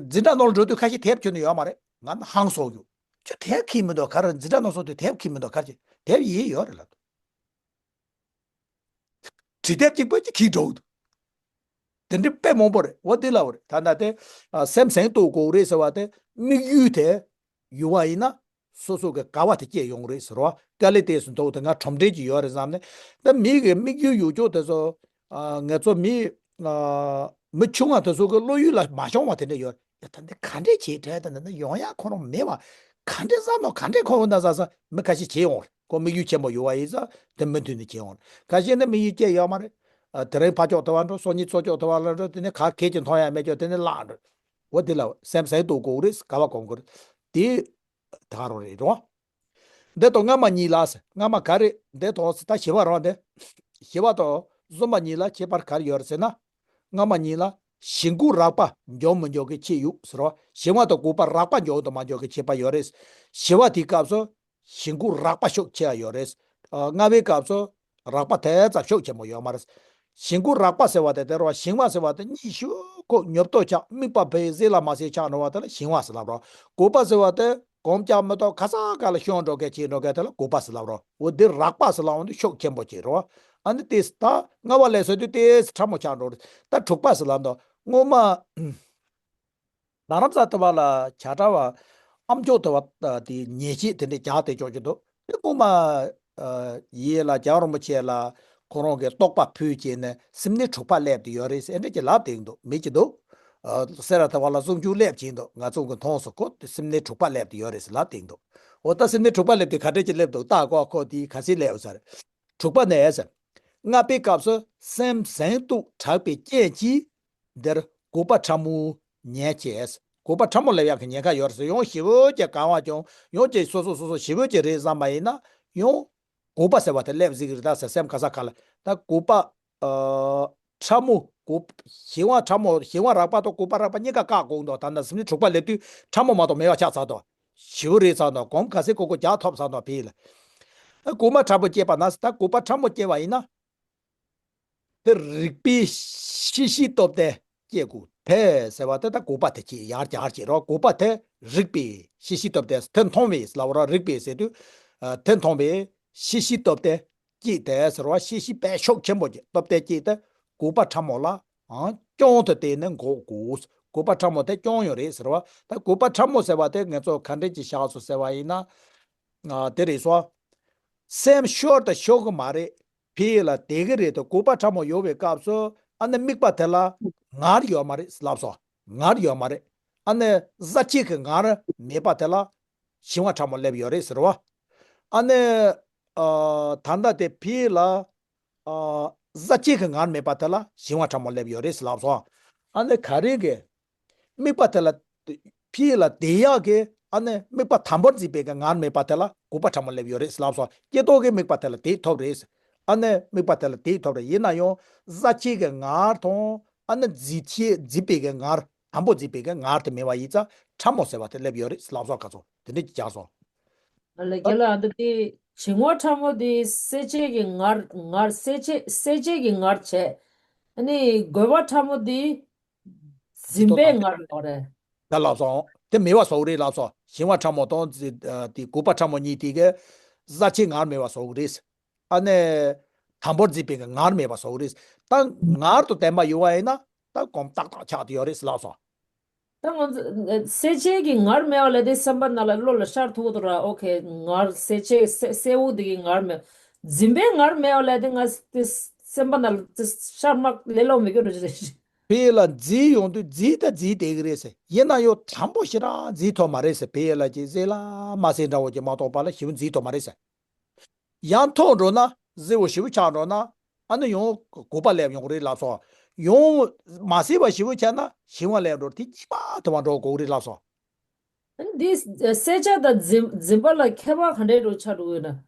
འཛིན་གྲྭ་ནང་ལ་འགྲོ་དུས་ཁ་ཤས་དེབ་ཁྱོན་ནས་ཡོད་མ་རེད། ང་ན་ཧང་སོག་ཡོད། ཁྱོད་དེབ་ཁྱིམ་མི་འདུག་ག་རེ་འཛིན་གྲྭ་ནང་སོང་དུས་དེབ་ཁྱིམ་མི་འདུག་ག་རེ་དེབ་ཡིན་ཡོད་རེད་ལབ་འདུག་བྲིས་དེབ་གཅིག་པོ་གཅིག་གིས་འགྲོ་འདུག་དེ་འདྲའི་དཔེ་མང་པོ་རེད། འོ་དེ་ལ་འོ་རེད། ད་ལྟ་དེ་ཨ་སེམས་གཟེངས་བསྟོད་དགོས་རེད་ཟེར་བ་དེ་དམིགས་ཡུལ་དེ་ཡོད་པ་ཡིན་ན་སོ་སོ་གི་དགའ་བ་དེ་སྐྱེ་ཡོང་རེད་ཟེར་བ། དཀའ་ལས་དེ་སུ་འདུག་དེ་ང་ཁྲོམ་འབྲེལ་གྱི་ཡོད་རེད་བསམ་ནས། ད་མི་གི་དམིགས་ཡུལ་ཡོད་ཅོག་དེ་ཚོ་ཨ་ང་ཚོ་མི་ཨ་མི་ཆུང་བ་དེ་ཚོ་གི་བློ་ཡུལ་ལ་མ་ཤོང་བ་དེ་འདྲ་ཡོད། ཡ་ད་འདི་ག་འདྲས་བྱེད་དྲན་ད་འདི་ན་ཡོང་ཡ་ཁོ་རང་མེད་བ། ག་འདྲས་བསམ་ལ་ག་འདྲས་ཁོ་འོ་ན་ཟ་ས་མི་ཁ་ཤས་བྱེད་ཡོང་རེད། ཁོ་དམིགས་ཡུལ་ཆེན་པོ་ཡོད་བ་ཡིན་ཙང་དེ་མུ་མཐུད་ནས་བྱེད་ཡོང་རེད། ཁ་ཤས་ནི་དམིགས་ཡུལ་ཅི་ཡོད་མ་རེད། ཨ་དེ་རིང་ཕར་ཕྱོགས་དེ་བ་འགྲོ། སང་ཉིན་ཚུར་ཕྱོགས་དེ་བ་ལ་འགྲོ། དེ་ནས་ག་གེ་ཅིག་མཐོང་ཡ་མེད་ཅོག་དེ་ནས་བརླག་འགྲོ། འོ་དེ་ལ་སེམས་གཟེངས་བསྟོད་དགོས་རེད། དགའ་བ་སྒོམ་དགོས་རེད། དེ་ད་ག་རང་རེད་རོ། འདི་དང་སྔ་མ་གཉིས་ལ་ཟེར། སྔ་མ་ག་རེ་འདི་དང་ཟེར། ད་ཞི་བ་རང་འདི། ཞི་བ་དང་གཟོད་མ་གཉིས་ལ་ཁྱད་པར་ག་རེ་ཡོད་རེད་ཟེར་ན། སྔ་མ་གཉིས་ལ་ཞི་འགོག་རགས་པ་འཇོག་མི་འཇོག་གི་ཁྱད་ཡོད་ཟེར་བ། ཞི་བ་དང་འགོག་པ་རགས་པ་འཇོག་དང་མ་འཇོག་གི་ཁྱད་པར་ཡོད་རེད། ཞི་བ་དེའི་སྐབས་སུ་ཞི་འགོག་རགས་པ་ཤུགས་ཆེ་བ་ཡོད་རེད། ཨ་སྔ་བའི་སྐབས་སུ་རགས་པ་དེ་ཙམ་ཤུགས་ཆེན་པོ་ཡོད་མ་རེད། ཞི་འགོག་རགས་པ་ཟེར་བ་དེ་དེ་རེད་བ། ཞི་བ་ཟེར་བ་དེ་གཉིད་ཤུགས་ཁུག་ཉོབ་ཏོ་ཆགས། དམིགས་པ་བས་ཟིལ་ལ་མ་ཟིལ་ཆགས་འགྲོ་བ་དེ་ལ་ཞི་བ་ཟེར་ལབ་རོ། འགོག་པ་ཟེར་བ་དེ་གོམས་ཀྱང་མི་ཐོག་ག་ས་ག་ལ་ཤོར་འགྲོ་མཁན་བྱེད་འགྲོ་མཁན་དེ་ལ་འགོག་པ་ཟེར་ལབ་རོ། འོ་འདི་རགས་པ་ཟེར་ལབ་འོང་དུས་ཤུགས་ཆེན་པོ་ཅིག་རེད་བ། ཨ་ནི་དེ་ད་ལྔ་པ་ལས་ཟེར་དུས་དེ་ཕྲ་མོ་ཆགས་འགྲོ་རེད། ད་དྲུག་པ་ཟེར་ལབ་འདུག་སྔོན་མ། རྡ་རམ་ས་ལ་དུ་བ་ལ་བྱ་ཁྲ་བ་ཨ་མཆོག་དུ་བ་དེ་ཉེས་ཆད་དེ་འདྲ་རྒྱག་དེ་ཅོག་ཅིག་འདུག་དེ་སྔོན་མ་ཡིད་ལ་རྒྱལ་བ་རིན་པོ་ཆེ་ལ་ཁོ་རང་གི་རྟོགས་པ་ཕུལ་བྱས་ནས་སེམས་ནི་དྲུག་པ་སླེབས་དེ་ཡོད་རེད་ཟེར་འདྲ་ཅིག་ལབ་དེ་འདུག་མི་ཅིག་འདུག་སེ་ར་དུ་བ་ལ་གསུང་ཆོས་སླེབས་ཀྱིན་འདུག་ང་ཚོ་གི་མཐོང་སོང་། ཁོ་དེ་སེམས་ནི་དྲུག་པ་སླེབས་དེ་ཡོད་རེད་ཟེར་ལབ་དེ་འདུག་འོ་ད་སེམས་ནི་དྲུག་པ་སླེབས་དེ་ག་འདྲ་ཅིག་སླེབས་འདུག་ད་ཀོ་ཁོ་དེ་ག་ཚོད་སླེབས་ཟེར། དྲུག་པ་ནས་ཟེར། ལྔ་པའི་སྐབས་སུ་སེམས་ཟིན་དུ་དྲག་པའི་རྐྱེན་གྱིས། འདིར་གོ་པ་ཕྲ་མོ་ཉེན་ཆེ། གོ་པ་ཕྲ་མོ་སླེབས་ཡག་གི་ཉེན་ཁ་ཡོད་རེད་ཟེར། ཡང་ཞེ་པོ་ཅིག་གང་བ་ཀྱང་ཡང་ཅིག་སོ་སོ་སོ་སོ་ཞེ་པོ་ཅིག་རེད་བསམ་པ་ཡིན་ན་ཡང་གོ་པ་ཟེར་བ་དེ་སླེབས་ཟིག་རེད་ད་ཟེར་སེམས་ག་ས་ག་ལ་ད་གོ་པ་ཨ་ཕྲ་མོ་གོ་ཞི་བ་ཕྲ་མོ་ཞི་བ་རགས་པ་དང་གོ་པ་རགས་པ་གཉིས་ཀ་བཀག་དགོས་འདུག་ད་ལྟ་སེམས་ནི་དྲུག་པ་སླེབས་དུས་ཕྲ་མོ་མ་གཏོགས་མེད་པ་ཆགས་ཚར་འདུག་ཞེ་པོ་རེད་ཚར་འདུག་གོམ་ག་ཚད་གོ་གོ་རྒྱག་ཐོབ་ཚར་འདུག་ཕི་ལ། གོ་མ་ཕྲ་མོ་སྐྱེས་པ་ན་ཟེར། ད་གོ་པ་ཕྲ་མོ་སྐྱེས་པ་ཡིན་ན། དེ་རིག་པའི་ཤེས་བྱའི་སྟོབས་དེ་སྐྱེ་དགོས། དེ་ཟེར་བ་དེ་ད་གོ་པ་དེ་སྐྱེ་ཡར་རྒྱག་བྱེད་རོགས། གོ་པ་དེ་རིག་པའི་ཤེས་བྱའི་སྟོབས་དེ་དེ་མཐོང་བས་ལབ་རོགས། རིག་པའི་ཟེར་དུས་དེ་མཐོང་བའི་ཤེས་བྱའི་སྟོབས་དེ་སྐྱེ་དེ་ཟེར་བ་ཤེས་བྱའི་དཔེ་ཤུགས་ཆེན་པོ་གྱི་སྟོབས་དེ་སྐྱེ་དེ་གོ་པ་ཕྲ་མོ་ལ་ཨང་སྐྱོན་དུ་བལྟས་ནས་འགོག་དགོས། གོ་པ་ཕྲ་མོ་དེ་སྐྱོན་ཡོད་རེད་ཟེར་བ། ད་གོ་པ་ཕྲ་མོ་ཟེར་བ་དེ་ང་ཚོ་ག་འདྲས་ཀྱི་བཞག་སོ་ཟེར་བ་ཡིན་ན། ཨ་དེ་རེད་སོ། སེམས་ཤོར་དང་ཤོར་གི་མ་རེད། ཕི་ལ་དེ་གི་རེད་དོ། གོ་པ་ཕྲ་མོ་ཡོད་པའི་སྐབས་སུ་ཨ་ནི་དམིགས་པ་དེ་ལ་ངར་ཡོད་མ་རེད་ལབ་སོ། ངར་ཡོད་མ་རེད། ཨ་ནི་གཟའ་གཅིག་གི་ངར་མེད་པ་དེ་ལ་ཞི་བ་ཕྲ་མོ་སླེབས་ཡོད་རེད་ཟེར་བ། ཨ་ནི་ཨ་ད་ལྟ་དེ་ཕི་ལ་ཨ་གཟའ་གཅིག་གི་ངར་མེད་པ་དེ་ལ་ཞི་བ་ཕྲ་མོ་སླེབས་ཡོད་རེད་ཟེར་ལབ་སོ། ཨ་ནི་ག་རེ་གི་དམིགས་པ་དེ་ལ་ཕི་ལ་དེ་ཡག་གི་ཨ་ནི་དམིགས་པ་དམ་པོར་འཛིན་པའི་གི་ངར་མེད་པ་དེ་ལ་གོ་པ་ཕྲ་མོ་སླེབས་ཡོད་རེད་ལབ་སོ། སྐྱེ་ཐོག་གི་དམིགས་པ་དེ་ལ་དེ་ཐོབ་རེད། ཨ་ནི་དམིགས་པ་དེ་ལ་དེ་ཐོབ་རེད། ཡིན་ན་ཡང་གཟའ་གཅིག་གི་ངར་དང་ཨ་ནི་འཛིན་ཆེ་འཛིན་པའི་གི་ངར་དམ་པོ་འཛིན་པའི་གི་ངར་དེ་མེད་པ་ཡིན་ཙང་ཕྲ་མོ་ཟེར་བ་དེ་སླེབས་ཡོད་རེད་ལབ་སོ། ཁ་ཚོ་དེ་འདྲ་ཅིག་བྱས་སོ། ཨ་ལས་རྒྱལ་ལ་ཨ་འདི་དེ་བྱིང་བ་ཕྲ་མོ་དེ་སེལ་བྱེད་ཀྱི་ངར་ངར་སེལ་བྱེད་སེལ་བྱེད་ཀྱི་ངར་བྱས། ཨ་ནི་རྒོད་པ་ཕྲ་མོ་དེ་འཛིན་པའི་ངར་ལོག་རེད། ད་ལབ་སོང་། དེ་མེད་པ་བཟོ་གི་རེད་ལབ་སོང་། བྱིང་བ་ཕྲ་མོ་དང་འཛི་ཨ་དེ་རྒོད་པ་ཕྲ་མོ་གཉིས་དེ་གི་གཟའ་ཆེ་ངར་མེད་པ་བཟོ་གི་རེད། ཨ་ནི་དམ་པོར་འཛིན་པའི་གི་ངར་མེད་པ་བཟོ་གི་རེད། ད་ངར་དུ་བསྟན་པ་ཡོད་པ་ཡིན་ན་ད་གོམ་ཏག་ཏག་ཆགས་དེ་ཡོད་རེད་ལབ་སོང་། ད་ང་ཚོ་སེལ་བྱེད་ཀྱི་ངར་མེད་པ་ལས་དེ་སེམས་པ་ནང་ལ་བློ་ལ་ཤར་ཐུབ་ཐུབ་ར། ཨོ་ཁེ། ངར་སེལ་བྱེད་སེ་སེལ་བོ་དེ་གི་ངར་མེད། འཛིན་པའི་ངར་མེད་པ་ལས་དེ་ང་དེ་སེམས་པ་ནང་ལ་དེ་ཤར་མ་ལས་ལོག་མི་སྐྱོ་རུ་ཞིག་རེད། ཕི་ལ་འཛིན་ཡོང་དུས་འཛིན་ད་འཛིན་བསྡད་ཀྱི་རེད་ཟེར། ཡིན་ན་ཡང་དམ་པོ་ཞེ་དྲག་འཛིན་ཐུབ་མ་རེད་ཟེར། ཕི་ལ་ཅིག་གཟེ་ལ་མ་གཟེ་འདྲ་བོ་ཅིག་མ་གཏོགས་པ་ལ་ཞེ་པོ་འཛིན་ཐུབ་མ་རེད་ཟེར། ཡང་མཐོང་འགྲོ་ན་གཟེ་བོ་ཞེ་པོ་ཆགས་འགྲོ་ན་ཨ་ནི་ཡང་རྒོད་པ་སླེབས་ཡོང་གི་རེད་ལབ་སོང་། ཡང་མ་གཟེ་བ་ཞེ་པོ་ཆགས་ན་བྱིང་བ་སླེབས་འགྲོ། དེ་གཉིས་པ་དུ་བ་འགྲོ་དགོས་ཀྱི་རེད་ལབ་སོང་། འདི་སེལ་བྱེད་དང་འཛིན་འཛིན་པ་ལ་ཁྱད་པར་ག་འདྲའི་འགྲོ་ཆགས་འགྲོ་ཡོད་ན།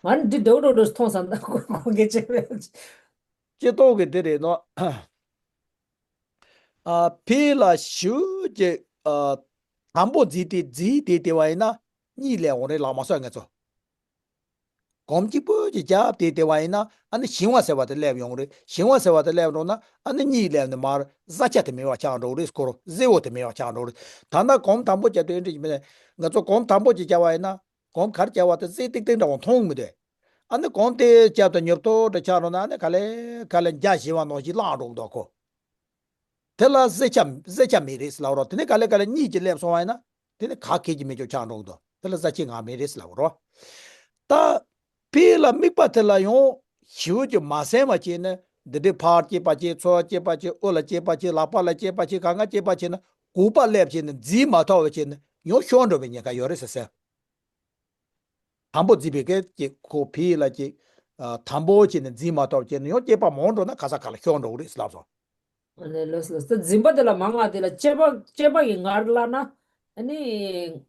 ང་འདི་འདྲ་འདྲ་འདྲ་མཐོང་སོང་། ད་ཁོ་ཁོ་གེ་ཅེ་བས། ཅེ་ཏོག་གི་འདི་རེད་ནོ། ཨ་ཕི་ལ་ཞུ་ཅེ་ཨ་དམ་པོ་འཛིན་ཏེ་འཛིན་ཏེ་དེ་བ་ཡིན་ན་གཉིད་ལས་འོང་རེད་ལགས་མ་སོ་ང་ཚོ། གོམ་གཅིག་པུ་ཅིག་རྒྱབ་སྟེ་བལྟས་པ་ཡིན་ན་ཨ་ནི་ཞིང་བ་ཟེར་བ་དེ་སླེབས་ཡོང་གི་རེད། ཞིང་བ་ཟེར་བ་དེ་སླེབས་འགྲོ་ན་ཨ་ནི་གཉིད་སླེབས་ནས་མར་བཟའ་བཅའ་དེ་མེད་པ་ཆགས་འགྲོ་གི་རེད། སྐོར་གཟེ་བོ་དེ་མེད་པ་ཆགས་འགྲོ་གི་རེད། ད་ལྟ་གོམ་དང་པོ་བྱས་དུས་འདྲི་མིན་ང་ཚོ་གོམ་དང་པོ་ཅིག་རྒྱབ་པ་ཡིན་ན་གོམ་གར་རྒྱབ་པ་དེ་གཟེ་ཏིག་ཏིག་འདྲ་བོ་མཐོང་མི་འདུག་ཨ་ནི་གོམ་དེ་རྒྱབ་དང་ཉོབ་ཏོ་འདྲ་ཆགས་འགྲོ་ན་ཨ་ནི་ག་ལེ་ག་ལེ་འཇའ་ཞིག་བ་ནང་བཞིན་ལངས་འགྲོ་གི་འདུག་ཁོ། དེ་ལ་བཟའ་བཅའ་བཟའ་བཅའ་མེད་རེད་ལབ་རོགས། དེ་ནས་ག་ལེ་ག་ལེ་གཉིད་ཀྱིས་སླེབས་སོང་བ་ཡིན་ན་དེ་ནི་ག་གེ་ཀྱི་མེད་ཅོག་ཆགས་འགྲོ་གི་འདུག་དེ་ལ་བཟའ་བཅའ་ངར་མེད་རེད་ལབ་རོགས། ད་ཕི་ལ་དམིགས་པ་དེ་ལ་ཡང་ཞེ་པོ་ཅིག་མ་གསལ་བ་བྱས་ནས་འདི་འདྲའི་ཕར་སྐྱེས་པ་བྱས། ཚུར་སྐྱེས་པ་བྱས། དབུ་ལ་སྐྱེས་པ་བྱས། ལག་པ་ལ་སྐྱེས་པ་བྱས། གང་ག་སྐྱེས་པ་བྱས་ནས་གོ་པ་སླེབས་བྱས་ནས་འཛིན་མ་ཐུབ་པ་བྱས་ནས་ཡང་ཤོར་འགྲོ་བའི་ཉེན་ཁ་ཡོད་རེད་ཟེར་ཟེར། དམ་པོ་འཛིན་པའི་སྐད་ཅིག་ཁོ་ཕི་ལ་ཅིག་ཨ་དམ་པོ་བྱས་ནས་འཛིན་མ་ཐུབ་བྱས་ནས་ཡང་སྐྱེས་པ་མང་འགྲོ་ན་ག་ས་ག་ལ་ཤོར་འགྲོ་གི་རེད་ལབ་སོང་། ཨ་ནི་ལོས་ལོས་ད་འཛིན་པ་དེ་ལ་མང་ང་དེ་ལ་སྐྱེས་པ་སྐྱེས་པ་ཡི་ངར་བླངས་ན་ཨ་ནི་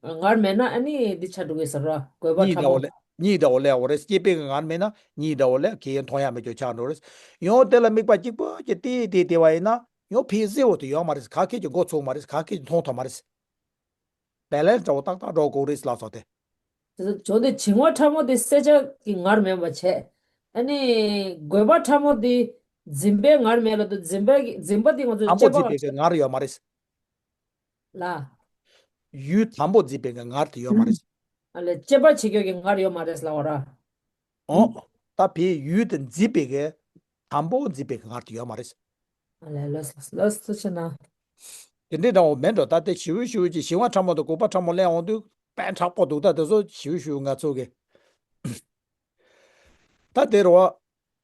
ངར་མེད་ན་ཨ་ནི་འདི་ཆ་འགྲོ་གི་ཟེར་རོ། རྒོད་པ་གཉིས་ཕྲ་འདྲ་བོ་མོ། ལས་གཉིས་འདྲ་བོ་ལས་འོ་རེད། སྐྱེས་པའི་གི་ངར་མེད་ན་གཉིས་འདྲ་བོ་ལས་གལ་མཐོང་ཡ་མེད་ཅོག་ཆགས་འགྲོ་རེད། ཡང་དེ་ལ་དམིགས་པ་གཅིག་པུ་གཅིག་དེ་དེ་དེ་བ་ཡིན་ན་ཡང་ཕི་གཟེ་བོ་དེ་ཡོད་མ་རེད། ག་གེ་ཀྱི་མགོ་ཚུགས་མ་རེད། ག་གེ་ཀྱི་མཐོང་ཐུབ་མ་རེད། བེ་ལེན་སི་འདྲ་བོ་ཏག་ཏག་འགྲོ་དགོས་རེད་ལབ་སོང་སྟེ། དེ་ཚོ་བྱུང་སྟེ་བྱིང་བ་ཕྲ་མོ་དེ་སེལ་བྱ་གི་ངར་མེད་པ་བྱས། ཨ་ནི་རྒོད་པ་ཕྲ་མོ་དེ་འཛིན་པའི་ངར་མེད་ལ་དུ་འཛིན་པའི་འཛིན་པ་དེ་ང་ཚོ་དམ་པོ་སྐྱེ་འཛིན་པའི་གི་ངར་ཡོད་མ་རེད། ལ། ཡུལ་དམ་པོ་འཛིན་པའི་གི་ངར་དེ་ཡོད་མ་རེད། ཨ་ལས་སྐྱེ་བ་བྱེད་རྒྱུ་གི་ངར་ཡོད་མ་རེད་ལབ་པ་ར། ཨོ། ད་བོད་ཡུལ་དེ་འཛིན་པའི་གི་དང་པོ་འཛིན་པའི་གི་ངར་དུ་ཡོད་མ་རེད། ཨ་ལས། ལགས་སོ། ལགས་སོ། ཐུགས་རྗེ་གནང་། དེ་འདྲའི་འདྲ་བོ་མེད་འགྲོ། ད་དེ་ཞེ་པོ་ཞེ་པོ་ཅིག་ཞི་བ་ཁྲ་མོ་དང་གུས་པ་ཁྲ་མོ་གླེང་འོང་དུས་དཔེ་མཁྲེགས་པོ་འདུག་ད་དེ་ཚོ་ཞེ་པོ་ཞེ་པོ་ང་ཚོ་གི། ད་དེ་རུ་བ།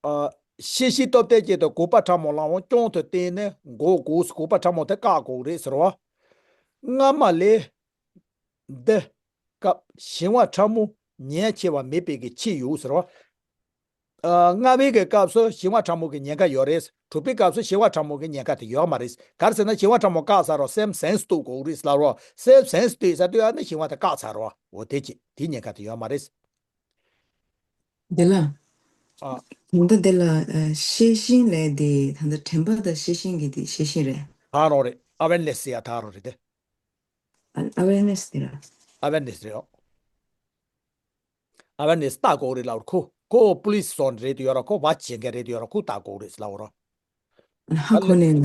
ཨ། ཤེས་བཞིན་སྟོབས་ལྡན་གྱིས་དང་གུས་པ་ཕྲ་མོ་ལའང་སྐྱོན་དུ་བསྟན་ནས་འགོག་དགོས། གུས་པ་ཕྲ་མོ་དེ་བཀག་དགོས་རེད་ཟེར་བ། སྔ་མ་ལས་འདི་སྐབས་ཞི་བ་ཕྲ་མོ་ཉེན་ཆེ་བ་མེད་པའི་གི་ཕྱིར་ཡོད་ཟེར་བ། ཨ། སྔ་མའི་གི་སྐབས་སུ་ཞི་བ་ཕྲ་མོ་གི་ཉེན་ཁ་ཡོད་རེད། དྲུག་པའི་སྐབས་སུ་ཞི་བ་ཕྲ་མོ་གི་ཉེན་ཁ་དེ་ཡོད་མ་རེད། ག་རེ་ཟེར་ན་ཞི་བ་ཕྲ་མོ་བཀག་ཚར་རོ། སེམས་ཟིན་སྟོབས་དགོས་རེད་ལབ་རོ། སེམས་ཟིན་སྟོབས་ཟེར་དུས་ཨ་ནི་ཞི་བ་དེ་བཀག་ཚར་རོ། འོ་དེ་ཅི་དེ་ཉེན་ཁ་དེ་ཡོད་མ་རེད། འདི་ལ། ཨ། ད་ལྟ་འདི་ལ་ཨ་ཤེས་བཞིན་ལས་དེ་ད་ལྟ་དྲན་པ་དང་ཤེས་བཞིན་གྱི་དེ་ཤེས་བཞིན་རེད། ད་རོ་རེད། ཨ་ཝེར་ནེ་སི་ཡ་ད་རོ་རེད་དེ། ཨ་ཨ་ཝེར་ནེ་སི་དེ་ར། ཨ་ཝེར་ནེ་སི་རེད། ཨ་ཝེར་ནེ་སི་ལྟ་དགོས་རེད་ལབ་རོ། ཁོ་ཁོ་པུ་ལི་སི་སོང་རེད་དུ་ཡོད་ར། ཁོ་བ་བྱེད་མཁན་རེད་དུ་ཡོད་ར། ཁོ་ལྟ་དགོས་རེད་ལབ་རོ། ཧ་གོ་ནས་ལ།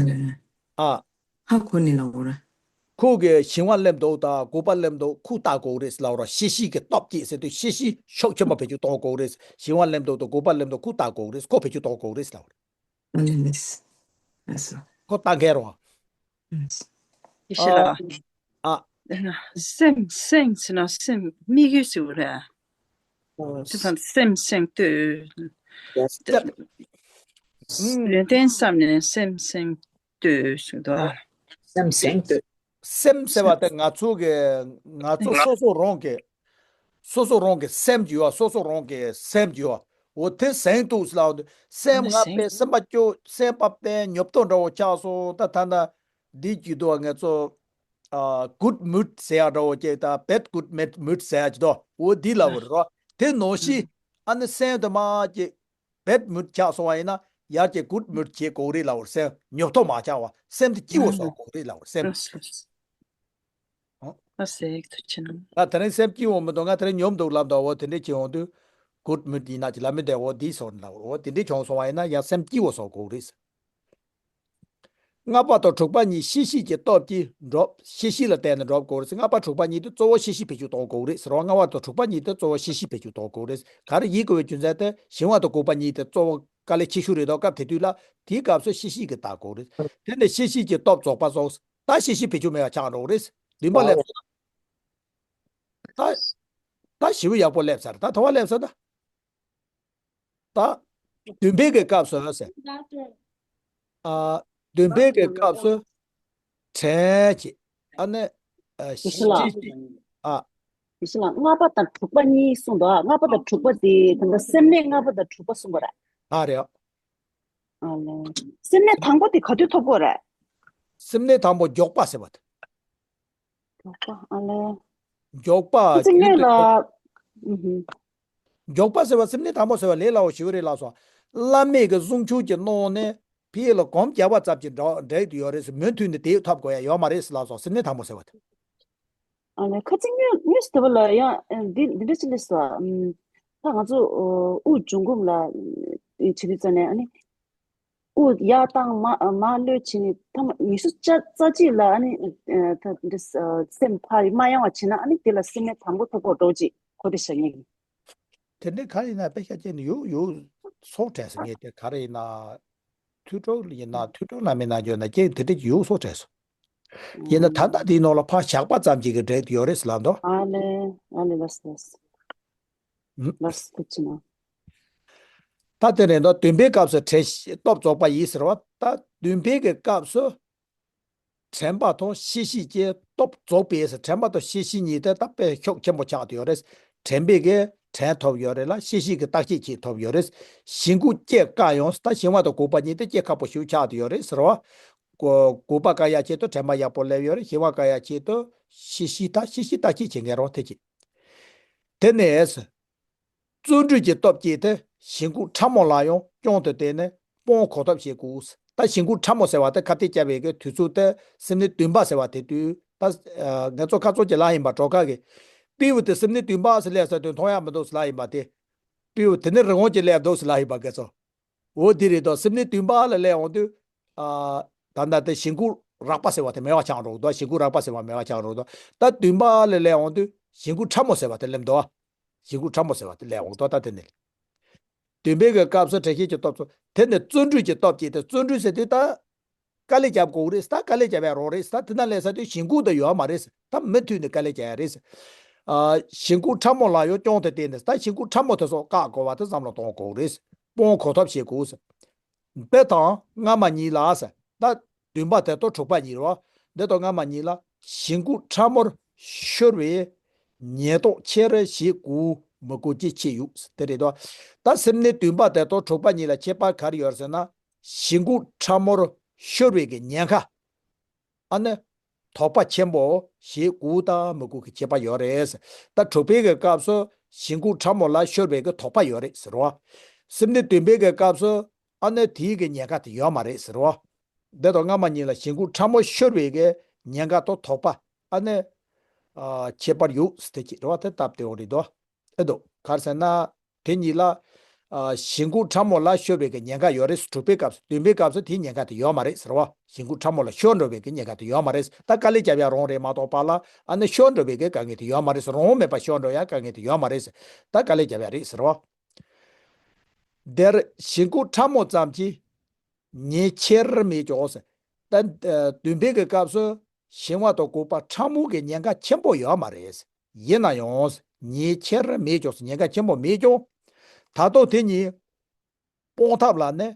ཨ། ཧ་གོ་ནས་ལ་འོ་ར། ཁོ་གི་ཞི་བ་སླེབས་འདུག་དང་གུས་པ་སླེབས་འདུག་ཁོ་ལྟ་དགོས་རེད་ལབ་ར། ཤེས་བཞིན་གྱི་སྟོབས་ཀྱིས་ཟེར་དུས་ཤེས་བཞིན་ཤུགས་ཆེན་པོ་བེད་སྤྱོད་གཏོང་དགོས་རེད། ཞི་བ་སླེབས་འདུག་དང་གུས་པ་སླེབས་འདུག་ཁོ་ལྟ་དགོས་རེད། ཁོ་བེད་སྤྱོད་གཏོང་དགོས་རེད་ལབ་ར། ཨ་ལས་ལས། ལགས་སོ། ཁོ་ལྟ་མཁན་རོ། ལགས་སོ། ཡེ་ཤེས་ལགས། ཨ། ཨ། སེམས་སེམས་ཟེར་ན་སེམས་དམིགས་ཡུལ་ཟེར་བ་རེད། ཨོ། དེ་དང་སེམས་སེམས་ལྟོས། ཡ། ཡོན་ཏན་བསམ་ནས་སེམས་སེམས་ལྟོས་ཟེར་འདུག་ཨ། སེམས་སེམས་ལྟོས། སེམས་ཟེར་བ་དེ་ང་ཚོ་གི་ང་ཚོ་སོ་སོ་རང་གི་སོ་སོ་རང་གི་སེམས་ཀྱི་ཡོད། སོ་སོ་རང་གི་སེམས་ཀྱི་ཡོད། འོ་དེ་སེམས་ལྟོས་ལ་འོ་དེ་སེམས་ང་པས་སེམས་པ་སྐྱོ། སེམས་པ་པས་ཉོབ་ཏོ་འདྲ་བོ་ཆགས་སོང་། ད་ད་ད་འདི་ཀྱི་དོ་ང་ཚོ་ཨ་good mood ཟེར་ཡ་འདྲ་བོ་ཅིག་དང་bad good mood mood ཟེར་ཡ་ཅིག་དོ། འོ་འདི་ལ་འོ་རེད་རོ། དེ་ནང་བཞིན་ཨ་ནི་སེམས་དེ་མ་ཅིག bad mood ཆགས་སོང་བ་ཡིན་ན་ཡར་གྱི་good mood བྱེད་དགོས་རེད་ལབ་བར་སེམས་ཉོབ་ཐོ་མ་ཆགས་བ་སེམས་དེ་སྐྱིད་པོ་བཟོ་དགོས་རེད་ལབ་བར་སེམས། ཨ་སེ་ཐུ་ཆེ་ན། ང་དེ་རིང་སེམས་སྐྱིད་པོ་མི་འདུག་ང་དེ་རིང་ཉོབ་འདུག་ལབ་འདུག་འོ་དེ་འདྲས་བྱེད་འོང་དུས་good mood ཡིན་ན་ཅི་ལབ་མི་བདེ་འོ་འདི་སོང་ལབ་འོ་དེ་འདྲས་བྱུང་སོང་བ་ཡིན་ན་ཡར་སེམས་སྐྱིད་པོ་བཟོ་དགོས་རེད། ལྔ་པ་དང་དྲུག་པ་གཉིས་ཤེས་བཞིན་གྱི་སྟོབས་ཀྱིས་འགྲོ། ཤེས་བཞིན་ལ་བརྟེན་ནས་འགྲོ་དགོས་རེད། ལྔ་པ་དྲུག་པ་གཉིས་དེ་གཙོ་བོ་ཤེས་བཞིན་བེད་སྤྱོད་གཏོང་དགོས་རེད་ཟེར་བ། ལྔ་པ་དང་དྲུག་པ་གཉིས་དེ་གཙོ་བོ་ཤེས་བཞིན་བེད་སྤྱོད་གཏོང་དགོས་རེད། ག་རེ་ཡིན་དགོས་པའི་རྒྱུ་མཚན་དེ་ཞི་བ་དང་གུས་པ་གཉིས་དེ་གཙོ་བོ་དཀའ་ལས་ཆེ་ཤོས་རེད་དོ། སྐབས་དེ་དུས་ལ་དེའི་སྐབས་སུ་ཤེས་བཞིན་གྱི་ལྟ་དགོས་རེད། དེ་ནས་ཤེས་བཞིན་གྱི་སྟོབས་རྫོགས་པ་སོང་། ད་ཤེས་བཞིན་བེད་སྤྱོད་མེད་པ་ཆགས་འགྲོ་གི་རེད། བདུན་པ་ལས་སོང་ད། ད་ཞི་བ་ཡག་པོ་སླེབས་ཚར། ད་ཐོ་བ་སླེབས་ཚར་ད། ད། བདུན་པའི་གི་སྐབས་སུ་ཟེར། ཨ། བདུན་པའི་གི་སྐབས་སུ། དྲན་གྱི། ཨ་ནི། ཨ། ཡེ་ཤེས་ལགས། ཤེས་ཀྱི། ཨ། ཡེ་ཤེས་ལགས། ལྔ་པ་དང་དྲུག་པ་གཉིས་གསུངས་འདུག་ལྔ་པ་དང་དྲུག་པ་དེ་ད་ལྟ་སེམས་གནས་ལྔ་པ་དང་དྲུག་པ་གསུངས་པ་རེད། ཨ་རེད། ཨ་ལས། སེམས་གནས་དང་པོ་དེ་ག་དུས་ཐོབ་དགོས་རེད། སེམས་གནས་དང་པོ་མགྱོགས་པ་ཟེར་བ་དེ། མགྱོགས་པ་ཨ་ལས། མགྱོགས་པ་ཁ་ཚིག་རྒྱུན་སྔོན་དུ་ལ། ཨུ་ཧུ། མགྱོགས་པ་ཟེར་བ་སེམས་གནས་དང་པོ་ཟེར་བ་ལས་སླ་བོ་ཞིག་རེད་ལགས་སོ། བླ་མེད་ཀྱི་གསུང་ཆོས་ཀྱི་ནང་ནས་ཕ་གི་ལ་གོམ་རྒྱག་པ་ཙམ་གྱིས་འགྲིག་འགྲིག་ཏུ་ཡོད་རེད། མུ་མཐུད་ནས་དེ་ཐོབ་དགོས་ཡ་ཡོད་མ་རེད་ལགས་སོ། སེམས་གནས་དང་པོ་ཟེར་བ་དེ། ཨ་ལས། ཁ་ཚིག་དངོས་དངོས་སུ་དེ་བ་ལ་ཡང་འདི་འདི་འདྲ་ཅིག་སླེབས་སོང་། ད་ང་ཚོ་དབུགས་འབྱུང་ཁུངས་ལ་བྱེད་དུས་ཙ་ནས་ཨ་ནི། དབུགས་ཡར་བཏང་མར་མར་གློད་བྱས་ནས་ཐ་མ་ཉི་ཤུ་རྩ་རྩ་གཅིག་ལ་ཨ་ནི་ཨ་ད་འདི་ཨ་སེམས་ཕར་མ་ཡེངས་པ་བྱས་ན་ཨ་ནི་དེ་ལ་སེམས་གནས་དང་པོ་ཐོབ་གོ་འགྲོ་ཅིག་གོ་དེ་བྱ་ངེས་ཀྱི། དེ་འདྲའི་ག་རེ་ཡིན་ན་དཔེ་ཆ་ཅན་ཡོད་ཡོད་སོགས་དྲན་སོང་། ངས་དེ་ག་རེ་ཡིན་ན་ཐོས་གྲོལ་ཡིན་ན་ཐོས་གྲོལ་ན་མིན་ན་འཇོག་ན་ཀྱེ་དེ་འདྲ་ཅིག་ཡོད་སོགས་དྲན་སོང་། ཡིན་ན་ད་ལྟ་དེའི་ནང་ལ་ཕར་བཞག་པ་ཙམ་གཅིག་གིས་འགྲིག་ཡོད་རེད་ཟེར་ལབ་འདུག་ཨ་ལས། ཨ་ལས། ལགས་སོ། ལགས་སོ། ལགས་སོ། ཐུགས་རྗེ་གནང་། ད་དེ་ནས་ད་བདུན་པའི་སྐབས་སུ་དྲན་ཤེས་སྟོབས་རྫོགས་པ་ཡིས་ཟེར་བ། ད་བདུན་པའི་གི་སྐབས་སུ་དྲན་པ་དང་ཤེས་བཞིན་གྱི་སྟོབས་རྫོགས་པས་ཟེར། དྲན་པ་དང་ཤེས་བཞིན་གཉིས་དེ་ད་དཔེ་ཤུགས་ཆེན་པོ་ཆགས་བསྡད་ཡོད་རེད། དྲན་པའི་གི་དྲན་ཐུབ་ཡོད་རེད་ལ་ཤེས་བཞིན་གྱི་བརྟག་དཔྱད་བྱེད་ཐུབ་ཡོད་རེད། ཞི་འགུག་སྐྱེ་དཀའ་ཡང་ད་ཞི་བ་དང་གུས་པ་གཉིས་དེ་སྐྱེ་ཁག་པོ་ཞིག་ཆགས་བསྡད་ཡོད་རེད་ཟེར་བ། གུས་པ་དཀའ་ཡ་ཆེད་དུ་དྲན་པ་ཡག་པོ་སླེབས་ཡོད་རེད། ཞི་བ་དཀའ་ཡ་ཆེད་དུ་ཤེས་བཞིན་ད་ཤེས་བཞིན་བརྟག་དཔྱད་བྱེད་མཁན་རོགས་དེ་ཅི། དེ་ནས། བརྩོན་འགྲུས་ཀྱི་སྟོབས་ཀྱིས་དེ་ཞི་འགུག་ཕྲ་མོ་ལ་ཡང་སྐྱོན་དུ་བལྟས་ནས་སྤོང་གོ་ཐབས་བྱེད་དགོས། ད་ཞི་འགུག་ཕྲ་མོ་ཟེར་བ་དེ་ཁ་གཏད་བཅག་པའི་གི་དུས་ཚོད་དེ་སེམས་གནས་བདུན་པ་ཟེར་བ་དེ་དུས་ད་ཨ་ང་ཚོ་ཁ་ཚོ་གྱི་ལ་ཡིན་པ་གྲོགས་ཁ་གི་པིའུ་དེ་སེམས་གནས་བདུན་པ་ཟེར་སླེབས་ས་དུས་མཐོང་ཡག་མི་འདུག་ཟེར་ལ་ཡིན་པ་དེ། པིའུ་དེ་ནི་རི་བོང་གྱི་སླེབས་འདུག་ཟེར་ལ་ཡིན་པ་གི་ཚོ། འོ་དེ་རེད་དོ། སེམས་གནས་བདུན་པ་ལ་སླེབས་འོང་དུས། ཨ། ད་ལྟ་དེ་ཞི་འགུག་རགས་པ་ཟེར་བ་དེ་མེད་པ་ཆགས་འགྲོ་འདུག་ཞི་འགུག་རགས་པ་ཟེར་བ་མེད་པ་ཆགས་འགྲོ་འདུག་ད་བདུན་པ་ལ་སླེབས་འོང་དུས་ཞི་འགུག་ཕྲ་མོ་ཟེར་བ་དེ་སླེབས་འདུག་ཞི་འགུག་ཕྲ་མོ་ཟེར་བ་དེ་སླེབས་འོང་དུས་ད་དེ་ནི། འདུན་པའི་གི་སྐབས་སུ་དྲན་ཤེས་ཀྱི་སྟོབས་ཚོ། དེ་ནི་བརྩོན་འགྲུས་ཀྱི་སྟོབས་ཀྱིས་ཏེ། བརྩོན་འགྲུས་ཟེར་དུས་ད་དཀའ་ལས་རྒྱབ་དགོས་རེད། ད་དཀའ་ལས་རྒྱབ་ཡ་རང་རེད། ད་དེ་ན་ལས་ས་དུས་ཞེན་ཁོག་ད་ཡོད་མ་རེད། ད་མུ་མཐུད་ནས་དཀའ་ལས་རྒྱག་ཡ་རེད། ཨ། ཞེན་ཁོག་ཕྲ་མོ་ལ་ཡང་རྐྱང་དུ་བརྟེན་ནས། ད་ཞེན་ཁོག་ཕྲ་མོ་དེ་ཚོ་བཀག་དགོས་པ་དེ་བསམ་བློ་གཏོང་དགོས་རེད། སྤང་གང་ཐུབ་བྱེད་དགོས། འདི་དང་སྔ་མ་གཉིས་ལ་ཟེར། ད་འདུན་པ་དེ་དང་དྲུག་པ་གཉིས་རེད་བ། འདི་དང་སྔ་མ་གཉིས་ལ་ཞེན་ཁོག་ཕྲ་མོར་ཤོར་བའི་ཉེན་རྟོག་ཆེ་རུ་བྱེད་དགོས་མི་དགོས་ཀྱི་ཆེད་ཡོད་ཟེར་དེ་རེད་དོ། ད་སེམས་ནི་འདུན་པ་དེ་དང་དྲུག་པ་གཉིས་ལ་ཁྱད་པར་ག་རེ་ཡོད་ཟེར་ན། ཞེན་ཁོག་ཕྲ་མོར་ཤོར་བའི་གི་ཉེན་ཁ། ཨ་ནི། དོགས་པ་ཆེན་པོ་བྱེད་དགོས་དང་མི་དགོས་ཀྱི་ཁྱད་པར་ཡོད་རེད། ད་དྲུག་པའི་གི་སྐབས་སུ་ཞེན་ཁོག་ཕྲ་མོ་ལ་ཤོར་བའི་གི་དོགས་པ་ཡོད་རེད་ཟེར་བ། སེམས་ནི་འདུན་པའི་གི་སྐབས་སུ་ཨ་ནི་དེའི་གི་ཉེན་ཁ་དེ་ཡོད་མ་རེད་ཟེར་བ། འདི་དང་སྔ་མ་གཉིས་ལ་ཞེན་ཁོག་ཕྲ་མོ་ཤོར་བའི་གི་ཉེན་ཁ་དང་དོགས་པ་ཨ་ནི། ཨ། ཁྱད་པར་ཡོད་ཟེར་དེ་ཅིག་རེད་བ། དེ་སྟབས་བདེ་བོ་རེད་དོ། ཨེ་འདུག་ག་རེ་ཟེར་ན། དེ་གཉིས་ལ། ཨ། ཞེན་ཁོག་ཕྲ་མོ་ལ་ཤོར་བའི་གི་ཉེན་ཁ་ཡོད་རེད། དྲུག་པའི་སྐབས་སུ། བདུན་པའི་སྐབས་སུ་དེའི་ཉེན་ཁ་དེ་ཡོད་མ་རེད་ཟེར་བ། ཞེན་ཁོག་ཕྲ་མོ་ལ་ཤོར་འགྲོ་བའི་གི་ཉེན་ཁ་དེ་ཡོད་མ་རེད། ད་དཀའ་ལས་རྒྱབ་ཡ་རང་རེད་མ་གཏོགས་པ་ལ། ཨ་ནི་ཤོར་འགྲོ་བའི་གི་དཀའ་ངལ་དེ་ཡོད་མ་རེད་ཟེར། རང་དབང་མེད་པར་ཤོར་འགྲོ་ཡ་དཀའ་ངལ་དེ་ཡོད་མ་རེད་ཟེར། ད་དཀའ་ལས་རྒྱབ་ཡ་རེད་ཟེར་བ། འདིར་ཞེན་ཁོག་ཕྲ་མོ་ཙམ་གྱིས་ཉེན་ཆེར་མེད་ཀྱང་ཟེར། ད། ཨ། བདུན་པའི་གི་སྐབས་སུ་ཞེན་པ་དང་འགོག་པ་ཕྲ་མོ་གི་ཉེན་ཁ་ཆེན་པོ་ཡོད་མ་རེད། ཡིན་ན་ཡང་ཉེན་ཆེར་མེད་ཀྱང་ཟེར། ཉེན་ཁ་ཆེན་པོ་མེད་ཀྱང་། ད་དུང་དེ་གཉིས་སྤང་ཐབས་ལ་ནི་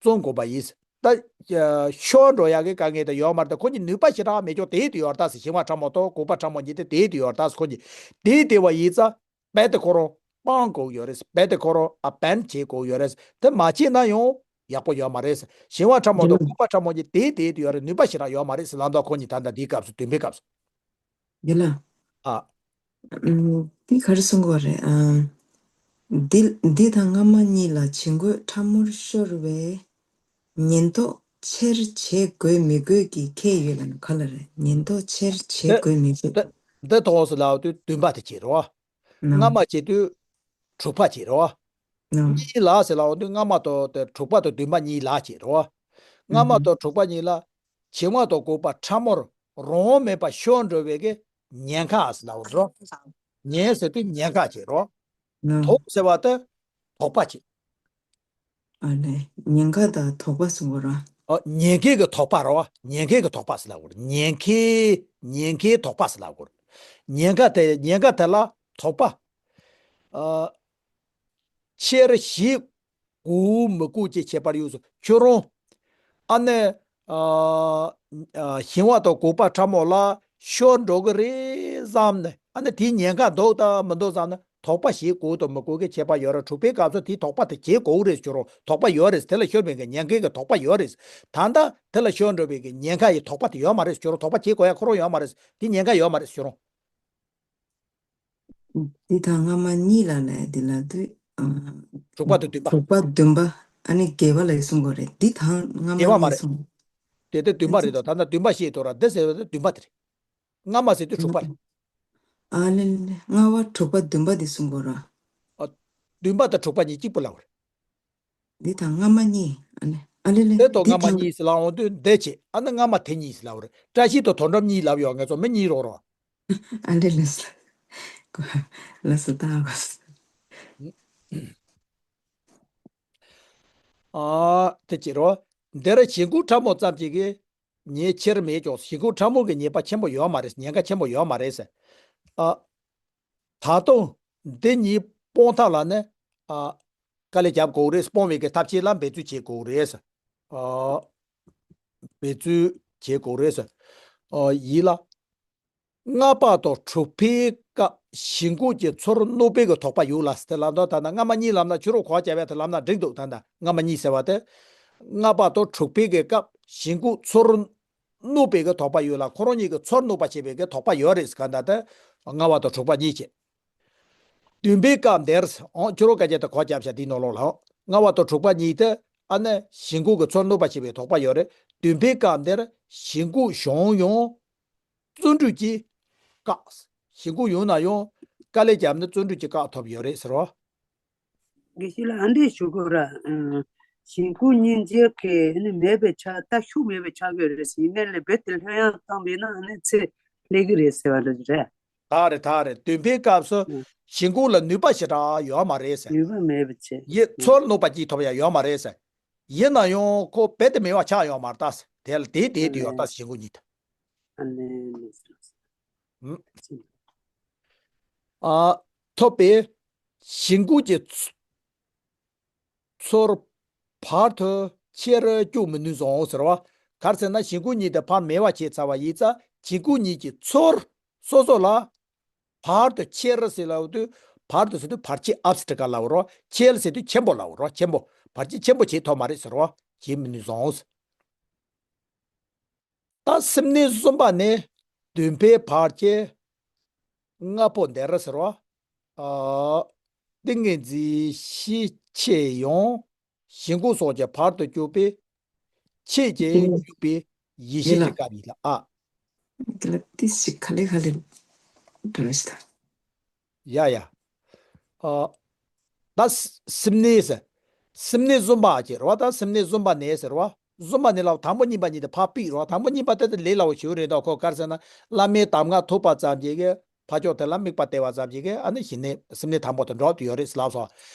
བརྩོན་དགོས་པ་ཡིན། ད། ཨ། ཤོར་འགྲོ་ཡག་གི་དཀའ་ངལ་དེ་ཡོད་མ་རེད། ད་ཁོ་གཉིས་ནུས་པ་ཞེ་དྲག་མེད་ཀྱང་དེའི་དུས་ཡོད་རེད་ད་ཟེར། ཞེན་པ་ཕྲ་མོ་དང་འགོག་པ་ཕྲ་མོ་གཉིས་དེ་དེའི་དུས་ཡོད་རེད་ད་ཟེར། ཁོ་གཉིས་དེའི་དུས་བ་ཡིན་ཙང་། རྦད་དེ་ཁོ་རང་སྤང་དགོས་ཡོད་རེད། རྦད་དེ་ཁོ་རང་ཨ་བན་བྱེད་དགོས་ཡོད་རེད། དེ་མ་བྱས་ན་ཡང་ཡག་པོ་ཡོད་མ་རེད། ཞེན་པ་ཕྲ་མོ་དང་འགོག་པ་ཕྲ་མོ་གཉིས་དེའི་དེའི་དུས་ཡོད་རེད། ནུས་པ་ཞེ་དྲག་ཡོད་མ་རེད་ཟེར་ལབ་འདུག་ཁོ་གཉིས་ད་ལྟ་འདིའི་སྐབས་སུ། བདུན་པའི་སྐབས་སུ། ཡིན་ལ། ཨ། ཨམ། འདི་ག་རེ་གསུང་གི་ཡོད་རེད། ཨ། འདི་འདི་དང་སྔ་མ་གཉིས་ལ་ཞེན་ཁོག་ཕྲ་མོར་ཤོར་བའི་ཉེན་རྟོག་ཆེར་བྱེད་དགོས་མི་དགོས་ཀྱི་ཁྱད་ཡོད་ལ་ག་ལ་རེད། ཉེན་རྟོག་ཆེར་བྱེད་དེ་དགོས་མི་དགོས། དེ་འདི་ཐོག་སུ་ལབ་དུས་བདུན་པ་དེ་བྱེད་རོགས། སྔ་མ་བྱེད་དུས་དྲུག་པ་བྱེད་རོགས། གཉིས་ལ་ཟེར་ལབ་དུས་སྔ་མ་དང་དེ་དྲུག་པ་དང་བདུན་པ་གཉིས་ལ་བྱེད་རོགས། སྔ་མ་དང་དྲུག་པ་གཉིས་ལ་ཞེན་པ་དང་འགོག་པ་ཕྲ་མོར་རང་དབང་མེད་པར་ཤོར་འགྲོ་བའི་གི་ཉེན་ཁ་ཟེར་ལབ་རོགས། ཉེན་ཟེར་དུས་ཉེན་ཁ་བྱེད་རོགས། དོགས་ཟེར་བ་དེ་དོགས་པ་བྱེད། ཨ་ནི་ཉེན་ཁ་དང་དོགས་པ་གསུམ་པོ་ར། ཨ། ཉེན་ཁའི་གི་དོགས་པ་ར་བ། ཉེན་ཁའི་གི་དོགས་པ་ཟེར་ལབ་དགོས་རེད། ཉེན་ཁའི་ཉེན་ཁའི་དོགས་པ་ཟེར་ལབ་དགོས་རེད། ཉེན་ཁ་དེ་ཉེན་ཁ་དེ་ལ་དོགས་པ། ཨ། ཆེར་བྱེད་དགོས་མི་དགོས་ཀྱི་ཁྱད་པར་ཡོད་ཟེར། ཁྱོད་རང་ཨ་ནི། ཨ། ཨ། ཞེན་པ་དང་འགོག་པ་ཕྲ་མོ་ལ་ཤོར་འགྲོ་གི་རེད་བསམ་ནས། ཨ་ནི་དེའི་ཉེན་ཁ་འདུག་དང་མི་འདུག་བསམ་ནས། དོགས་པ་བྱེད་དགོས་དང་མི་དགོས་ཀྱི་ཁྱད་པར་ཡོད་རེད། དྲུག་པའི་སྐབས་སུ་དེའི་དོགས་པ་དེ་བྱེད་དགོས་རེད། ཁྱོད་རང་དོགས་པ་ཡོད་རེད། དེ་ལ་ཤོར་བའི་གི་ཉེན་ཁའི་གི་དོགས་པ་ཡོད་རེད། ད་ལྟ་དེ་ལ་ཤོར་འགྲོ་བའི་གི་ཉེན་ཁ་ཡི་དོགས་པ་དེ་ཡོད་མ་རེད། ཁྱོད་རང་དོགས་པ་བྱེད་དགོས་ཡ་ཁོ་རང་ཡོད་མ་རེད། དེ་ཉེན་ཁ་ཡོད་མ་རེད། ཁྱོད་རང་འདི་དང་སྔ་མ་གཉིས་ལ་ལས་འདི་ལ་དུས། ཨ། དྲུག་པ་དང་བདུན་པ། དྲུག་པ་བདུན་པ། ཨ་ནི་བརྒྱད་པ་ལ་གསུང་དགོས་རེད། འདི་དང་སྔ་མ་བརྒྱད་པ་མ་གཉིས་རེད། གསུང་། དེ་དེ་བདུན་པ་རེད་དོ། ད་ལྟ་བདུན་པ་བཤད་དོ་ར། འདི་ཟེར་བ་དེ་བདུན་པ་དེ་རེད། སྔ་མ་ཟེར་དུས་དྲུག་པ་རེད། ཨ་ལེ་ལེ་ལེ། ལྔ་པ་དྲུག་པ་བདུན་པ་འདི་གསུང་དགོས་ར། ཨ། བདུན་པ་དང་དྲུག་པ་གཉིས་གཅིག་པུ་ལབ་དགོས་རེད། འདི་དང་སྔ་མ་གཉིས། ཨ་ནི། ཨ་ལེ་ལེ། དེ་དང་འདི་སྔ་མ་དང་གཉིས་ཟེར་ལབ་འོང་དུས་འདི་བྱེད། ཨ་ནི་སྔ་མ་དེ་གཉིས་ཟེར་ལབ་རེད། བཀྲ་ཤིས་དང་དོན་གྲུབ་གཉིས་ལབ་ཡོང་། ངེད་ཚོ་མི་གཉིས་རོགས་རོགས། ཨ་ལེ་ལེ་ཟེར། ལགས་སོ། ད་གོ། ཨ། དེ་བྱེད་རོགས། འདིར་ཞེན་ཁོག་ཕྲ་མོ་ཙམ་ཞིག་གིས་ཉེན་ཆེར་མེད་ཀྱང་། ཞེན་ཁོག་ཕྲ་མོ་གི་ཉེན་པ་ཆེན་པོ་ཡོད་མ་རེད། ཉེན་ཁ་ཆེན་པོ་ཡོད་མ་རེད་ཟེར། ཨ། ད་དུང་འདི་གཉིས་སྤོང་ཐབས་ལ་ནི། ཨ། དཀའ་ལས་རྒྱབ་དགོས་རེད། སྤོང་བའི་གི་ཐབས་ཤེས་ལ་འབད་རྩོལ་བྱེད་དགོས་རེད། ཨ། འབད་རྩོལ་བྱེད་དགོས་རེད། ཨ། ཡིན་ལ། ལྔ་པ་དང་དྲུག་པའི་སྐབས་ཞེན་ཁོག་གི་ཚུར་གནོད་པའི་གི་དོགས་པ་ཡོད་ལ་ཟེར་ལབ་འདུག་ད་ལྟ་སྔ་མ་གཉིས་ལབ་ན་ཕྱི་རོལ་གོ་བ་རྒྱབ་ཡ་དེ་ལབ་ན་འགྲིག་འདུག་ད་ལྟ་སྔ་མ་གཉིས་ཟེར་བ་དེ། ལྔ་པ་དང་དྲུག་པའི་གི་སྐབས་ཞེན་ཁོག་ཚུར་གནོད་པའི་གི་དོགས་པ་ཡོད་ལ། ཁོ་རང་གཉིས་ཀྱི་ཚུར་གནོད་པ་བྱེད་པའི་གི་དོགས་པ་ཡོད་རེད་ཟེར་ག་ད་ལྟ་ལྔ་པ་དང་དྲུག་པ་གཉིས་བྱེད། བདུན་པའི་སྐབས་འདིར། འོང་། ཁྱོད་རང་སྐད་ཆ་དེ་གོ་རྒྱབ་ཤག་དེའི་ནང་ལོགས་ལ། ལྔ་པ་དང་དྲུག་པ་གཉིས་དེ་ཨ་ནི་ཞེན་ཁོག་གི་ཚུར་གནོད་པ་བྱེད་པའི་དོགས་པ་ཡོད་རེད། བདུན་པའི་སྐབས་འདིར་ཞེན་ཁོག་བྱུང་ཡང་བརྩོན་འགྲུས་ཀྱིས་བཀག་ཞེན་ཁོག་ཡོང་ན་ཡང་དཀའ་ལས་བརྒྱབ་ནས་བརྩོན་འགྲུས་ཀྱིས་བཀག་ཐུབ་ཡོད་རེད་ཟེར་བ། དགེ་བཤེས་ལགས། ཨ་འདྲས་ཞུ་དགོས་ར། ཨ། ཞེན་ཁོག་སྙིང་རྗེ་གི་ནི་མེད་པའི་ཆ། ད་ཤུགས་མེད་པའི་ཆ་གི་རེད་ཟེར། ཡིན་ནའི་ལས་རྦད་དེ་ལྷོད་ཡངས་བཏང་བས་ན་ཨ་ནི་ཚེ་ལས་ཀྱི་རེད་ཟེར་བ་འདྲ་རེད། ད་རེད་ད་རེད། འདུན་པའི་སྐབས་སུ་ཞིང་ཁུག་ལ་ནུས་པ་ཞེ་དྲག་ཡོད་མ་རེད་ཟེར། ནུས་པ་མེད་པ་བྱས། ཡིད་ཚོར་ནུས་པ་ཅིག་ཐོབ་ཡ་ཡོད་མ་རེད་ཟེར། ཡིན་ན་ཡང་ཁོ་རྦད་དེ་མེད་པ་ཆགས་ཡོད་མ་རེད་ད་ཟེར། དེ་ལ་དེ་དེ་དེ་ཡོད་ད་ཟེར། ཞིང་ཁུག་ཉིད་དུ། ཨ་ཐོབ་པའི་ཞིང་ཁུག་གི་ཚོར་བར་དུ་ཆེར་བསྐྱུག་མི་ནུས་སོ་ཟེར་བ། ག་རེ་ཟེར་ན་ཞིང་ཁུག་ཉིད་དེ་ཕར་མེད་པ་བྱས་ཚར་བ་ཡིན་ཙང་ཞིང་ཁུག་ཉིད་ཀྱི་ཚོར་སོ་སོ་ལ་བར་དུ་ཆེར་ཟེར་ལབ་དུས་བར་དུ་ཟེར་དུས་བར་ཆད་ཨབ་སི་ཊི་ཀལ་ལབ་རོ། ཆེར་ཟེར་དུས་ཆེན་པོ་ལབ་རོ། ཆེན་པོ་བར་ཆད་ཆེན་པོ་བྱེད་ཐུབ་མ་རེད་ཟེར་བ། བྱེད་མི་ནུས་སོ། ད་སེམས་གནས་གསུམ་པ་ནི་འདུན་པའི་བར་གྱི་ལྔ་པོ་འདིར་ཟེར་བ། ཨ། ཏིང་ངེ་འཛིན་ཤས་ཆེ་ཡང་ཞིང་ཁུག་སོགས་ཀྱི་བར་དུ་གྱུར་པའི་ཆེད་ཀྱིས་གྱུར་པའི་ཡེ་ཤེས་ཀྱི་སྐབས་ཡིན་ལ། ཨ། དེ་ལ་ཏིས་ཞིག་ག་ལེ་ག་ལེ་འགྲོ་ཞིག་ད། ཡ་ཡ། ཨ། ད་སེམས་གནས་ཟེར། སེམས་གནས་གསུམ་པ་ཅེས་རེད་བ། ད་སེམས་གནས་གསུམ་པ་ནས་ཟེར་བ། གསུམ་པ་ནས་ལ་དང་པོ་གཉིས་པ་གཉིས་དེ་ཕར་ཕུད་རོགས། དང་པོ་གཉིས་པ་དེ་དེ་ལས་སླ་བོ་ཞིག་རེད་དོ། ཁོ་ག་རེ་ཟེར་ན་བླ་མའི་གདམས་ངག་ཐོས་པ་ཙམ་གྱིས་གི་ཕ་ཕྱོགས་དེ་ལ་དམིགས་པ་གཏད་པ་ཙམ་གྱིས་གི་ཨ་ནི་ཞི་གནས་སེམས་གནས་དང་པོ་དེ་འགྲོ་དུ་ཡོད་རེད་ལབ་སོང་།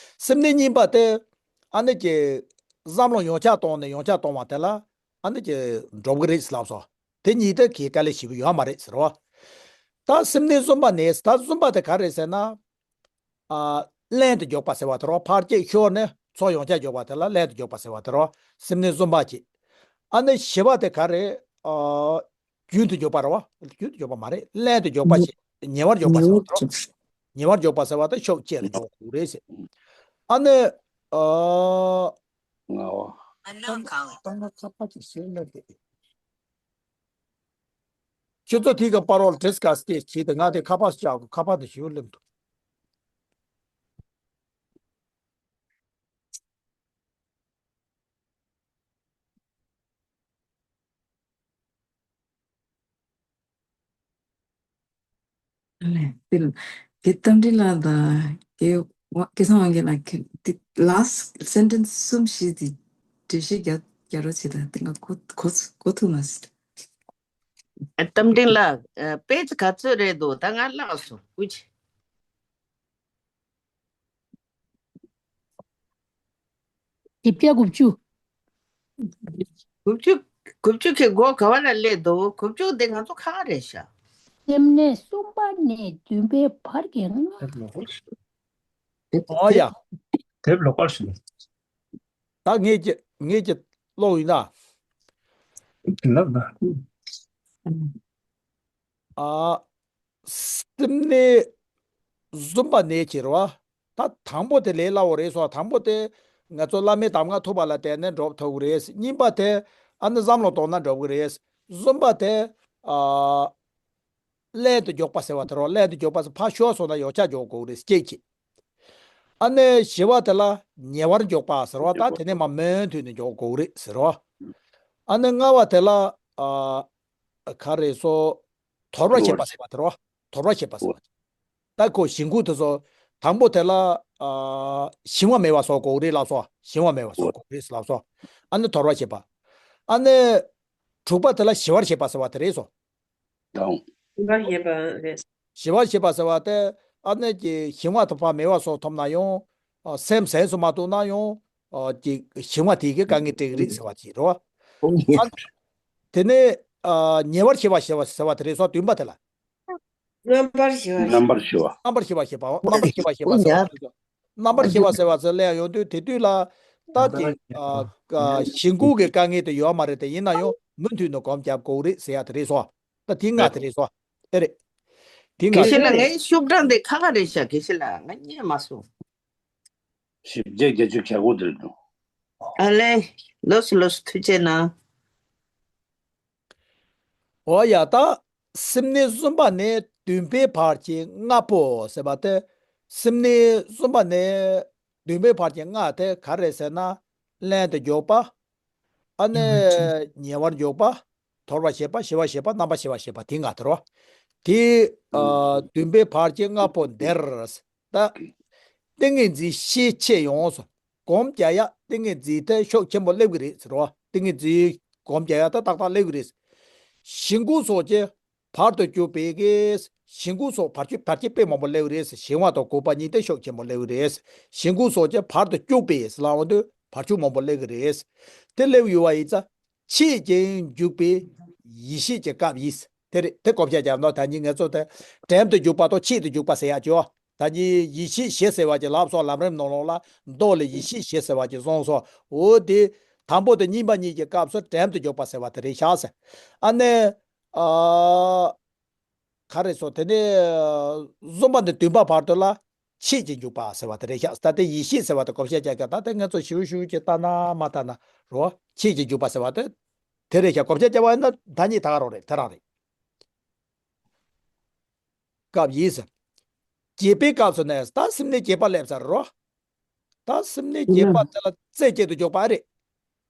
སེམས་གནས་གཉིས་པ་དེ་ཨ་ནི་ཀྱི་བསམ་བློ་ཡོངས་ཁྱབ་གཏོང་ནས་ཡོངས་ཁྱབ་གཏོང་བ་དེ་ལ་ཨ་ནི་ཀྱི་འགྲོ་གི་རེད་ལབ་སོང་། དེ་གཉིས་དེ་གི་དཀའ་ལས་ཞེ་པོ་ཡོད་མ་རེད་ཟེར་བ། ད་སེམས་གནས་གསུམ་པ་ནས། ད་གསུམ་པ་དེ་ག་རེད་ཟེར་ན། ཨ། ལྷན་དུ་འཇོག་པ་ཟེར་བ་དེ་རོ། ཕར་བསྐྱེད་ཤོར་ནས་ཚོགས་ཡོངས་ཁྱབ་འཇོག་པ་དེ་ལ་ལྷན་དུ་འཇོག་པ་ཟེར་བ་དེ་རོ། སེམས་གནས་གསུམ་པ་གཅིག་ཨ་ནི་བཞི་པ་དེ་ག་རེད། ཨ། རྒྱུན་དུ་འཇོག་པ་རེད་བ། རྒྱུན་དུ་འཇོག་པ་མ་རེད། ལྷན་དུ་འཇོག་པ་ཞེས་ཉེ་བར་འཇོག་པ་ཟེར་བ་དེ་རོ། ཉེ་བར་འཇོག་པ་ཟེར་བ་དེ་ཕྱོགས་གཅིག་ལ་འཇོག་དགོས་རེད་ཟེར། ཨ་ནི། ཨ། ང་བ། ཨ་ནི་གང་། ད་ང་ཁ་པར་ཅིག་བཟོས་ན་དེ། ཁྱོད་ཚོ་དེ་ག་པར་རོལ་ཌི་སི་ཀ་སི་དེ་བྱེད་དེ། ང་དེ་ཁ་པར་བཅག་གོ། ཁ་པར་དེ་ཞུ་སླེབས་འདུག་ལེ། དེ་དེ་རྟ་མགྲིན་ལགས་དང་དེ་སྐལ་བཟང་དབང་རྒྱལ་ལགས་ཀྱི་དེ་ལཱ་སི་ཊི་སེན་ཊེན་སི་གསུམ་བཞི་དེ་འགྲེལ་བཤད་རྒྱག་རྒྱག་རོགས་བྱེད་དང་། དེ་ང་གོ་གོ་གོ་ཐུབ་མ་སོང་། ཨ། རྟ་མགྲིན་ལགས། ཨ། པེ་ཇི་ག་ཚོད་རེད་འདུག་ད་ང་བརླག་སོང་། ཨུ་ཆི། བཞི་བརྒྱ་དགུ་བཅུ། དགུ་བཅུ། དགུ་བཅུ་གི་མགོ་ག་བ་ལ་སླེབས་འདུག་དགུ་བཅུ་དེ་ང་ཚོ་ཁག་རེད་ཤག་སེམས་གནས་གསུམ་པ་ནས་འདུན་པའི་བར་གྱི་ལྔ། ཨོ་ཡ། དེབ་ལོགས་ཀར་ཞིག་ད་ངེད་ཀྱི་ངེད་ཀྱི་ཀློག་ཡིན་ན། ལབ་ན། ཨ། སེམས་གནས་གསུམ་པ་ནས་ཁྱེར་བ། ད་དང་པོ་དེ་ལས་སླ་བོ་རེད་སོ། དང་པོ་དེ་ང་ཚོ་བླ་མའི་གདམས་ངག་ཐོས་པ་ལ་བརྟེན་ནས་འགྲོ་ཐུབ་ཀྱི་རེད། གཉིས་པ་དེ་ཨ་ནི་བསམ་བློ་གཏོང་ན་འགྲོ་གི་རེད། གསུམ་པ་དེ། ཨ། ལྷན་དུ་འཇོག་པ་ཟེར་བ་དེ་རོ། ལྷན་དུ་འཇོག་པ་ཟེར་ཕར་ཤོར་སོང་ན་ཡོངས་ཁྱབ་འཇོག་དགོས་རེད། སྐྱེད་ཀྱི། ཨ་ནི་བཞི་བ་དེ་ལ་ཉེ་བར་འཇོག་པ་ཟེར་བ། ད་དེ་ནས་མ་མུ་མཐུད་ནས་འཇོག་དགོས་རེད་ཟེར་རོ། ཨ་ནི་ལྔ་བ་དེ་ལ། ཨ། ག་རེ་སོ། དོར་བར་བྱེད་པ་ཟེར་བ་དེ་རོ། དོར་བར་བྱེད་པ་ཟེར་བ། ད་ཁོ་ཞིང་ཁུག་དེ་ཚོ་དང་པོ་དེ་ལ། ཨ། ཞིང་བ་མེད་པ་བཟོ་དགོས་རེད་ལབ་སོ། ཞིང་བ་མེད་པ་བཟོ་དགོས་རེད་ལབ་སོ། ཨ་ནི་དོར་བར་བྱེད་པ། ཨ་ནི་དྲུག་པ་དེ་ལ་ཞི་བར་བྱེད་པ་ཟེར་བ་དེ་རེད་སོ། དང་། ཞི་བར་བྱེད་པ་རེད། ཞི་བར་བྱེད་པ་ཟེར་བ་དེ་ཨ་ནི་ཀྱི་ཞིང་བ་དེ་ཕར་མེད་པ་བཟོ་ཐུབ་ན་ཡང་། ཨ། སེམས་ཟད་སུ་མ་ཐུབ་ན་ཡང་། ཨ། ཀྱི་ཞིང་བ་དེ་གི་དཀའ་ངལ་འཕྲད་ཀྱི་རེད་ཟེར་བ་ཅིག་རེད་བ། ཨ། དེ་ནས། ཨ། ཉེ་བར་ཞི་བ་ཞི་བ་ཟེར་བ་དེ་རེད་སོ། བདུན་པ་དེ་ལ། རྣམ་པར་ཞི་བ། རྣམ་པར་ཞི་བ་ཞེས་པ། རྣམ་པར་ཞི་བ་ཞེས་པ་ཟེར་བ་ཞིག་རྣམ་པར་ཞི་བ་ཟེར་བ་ཟེར་ལ་ཡང་ཡོང་དུས་དེ་དུས་ལ་ད་དེ། ཨ། ཞིང་ཁུག་གི་དཀའ་ངལ་དེ་ཡོད་མ་རེད་དེ། ཡིན་ན་ཡང་མུ་མཐུད་ནས་སྒོམ་རྒྱབ་དགོས་རེད་ཟེར་ཡ་དེ་རེད་སོ། ད་དེ་ལྔ་དེ་རེད་སོ། ཨེ་རེད། དེ་ལྔ་དེ་རེད། དགེ་བཤེས་ལགས། ངའི་ཤུགས་གྲངས་དེ་ཁ་ཁ་རེད་ཤག་དགེ་བཤེས་ལགས། ང་རྙེད་མ་སོང་། བཞི་བརྒྱ་བརྒྱད་ཅུ་གྱ་དགུ་དེ་རེད་འདུག་ཨ་ལེ། ལོས་ལོས་ཐུགས་རྗེ་གནང་། འོ་ཡ། ད་སེམས་གནས་གསུམ་པ་ནས་འདུན་པའི་བར་གྱི་ལྔ་པོ་ཟེར་བ་དེ། སེམས་གནས་གསུམ་པ་ནས་འདུན་པའི་བར་གྱི་ལྔ་དེ་ག་རེ་ཟེར་ན། ལྷན་དུ་འཇོག་པ། ཨ་ནི་ཉེ་བར་འཇོག་པ། དོར་བར་བྱེད་པ། ཞི་བར་བྱེད་པ། རྣམ་པར་ཞི་བར་བྱེད་པ། དེ་ལྔ་དེ་རོ། དེ། ཨ། འདུན་པའི་བར་གྱི་ལྔ་པོ་འདིར། ད་ཏིང་ངེ་འཛིན་ཤས་ཆེ་ཡོངས་སུ་སྒོམ་རྒྱག་ཡ། ཏིང་ངེ་འཛིན་དེ་ཤུགས་ཆེན་པོ་སླེབས་ཀྱི་རེད་ཟེར་བ། ཏིང་ངེ་འཛིན་སྒོམ་རྒྱག་ཡ་ད་ཏག་ཏག་སླེབས་ཀྱི་རེད། ཞིང་ཁུག་སོགས་ཀྱི་བར་དུ་གྱུར་པའི་གི་ གཞི་འགོ་སོགས་བར་ཆད་བར་ཆད་དཔེ་མང་པོ་སླེབས་རེད། གཞན་བ་དང་འགོག་པ་གཉིས་དེ་ཤུགས་ཆེན་པོ་སླེབས་རེད། གཞི་འགོ་སོགས་ཀྱི་བར་དུ་གཅོད་པའི་ལམ་དུ་བར་ཆད་མང་པོ་སླེབས་ཀྱི་རེད། དེ་སླེབས་ཡོད་པ་ཡིན་ཙང་ཆད་ཅིང་འཇུག་པའི་ཡེ་ཤེས་ཀྱི་སྐབས་ཡིན། དེ་རེད། དེ་བགོ་བཤའ་རྒྱབ་ན་ད་ནི་ང་ཚོ་དེ་དྲན་དུ་འཇུག་པ་དང་ཆད་དུ་འཇུག་པ་ཟེར་ཡག་ཅོ། ད་ནི་ཡེ་ཤེས་བཞི་ཟེར་བ་ཅིག་ལབ་སོང་། ལམ་རིམ་ནང་ལོགས་ལ་མདོ་ལ་ཡེ་ཤེས་བཞི་ཟེར་བ་ཅིག་གསུངས་སོང་། འོ་དེ་དང་པོ་དང་གཉིས་པ་གཉིས་ཀྱི་སྐབས་སུ་དྲན་དུ་འཇུག་པ་ཟེར་བ་དེ་རེད་ཤག་ཟེར། ཨ་ནི། ཨ། ག་རེ་སོ་དེ་ནས་གསུམ་པ་ནས་བདུན་པ་བར་དུ་ལ་ཆད་ཅིང་འཇུག་པ་ཟེར་བ་དེ་རེད་ཤག། ད་ལྟའི་ཡེ་ཤེས་ཟེར་བ་དེ་བགོ་བཤའ་རྒྱག་ག། ད་ལྟའི་ང་ཚོ་ཞུ་ཞུ་ཅིག་ལྟ་ན་མ་ལྟ་ན་རོ། ཆད་ཅིང་འཇུག་པ་ཟེར་བ་དེ་དེ་རེད་ཤག། བགོ་བཤའ་རྒྱག་པ་ཡིན་ན་ད་གཉིས་ད་ག་རང་རེད། དེ་རང་རེད། སྐབས་ཡིན་ཟེར། བརྒྱད་པའི་སྐབས་སུ་ནས་ད་སེམས་ནི་བརྒྱད་པ་སླེབས་ཚར་རོ། ད་སེམས་ནི་བརྒྱད་པ་དེ་ལ་རྩེ་གཅིག་ཏུ་འཇུག་པ་རེད།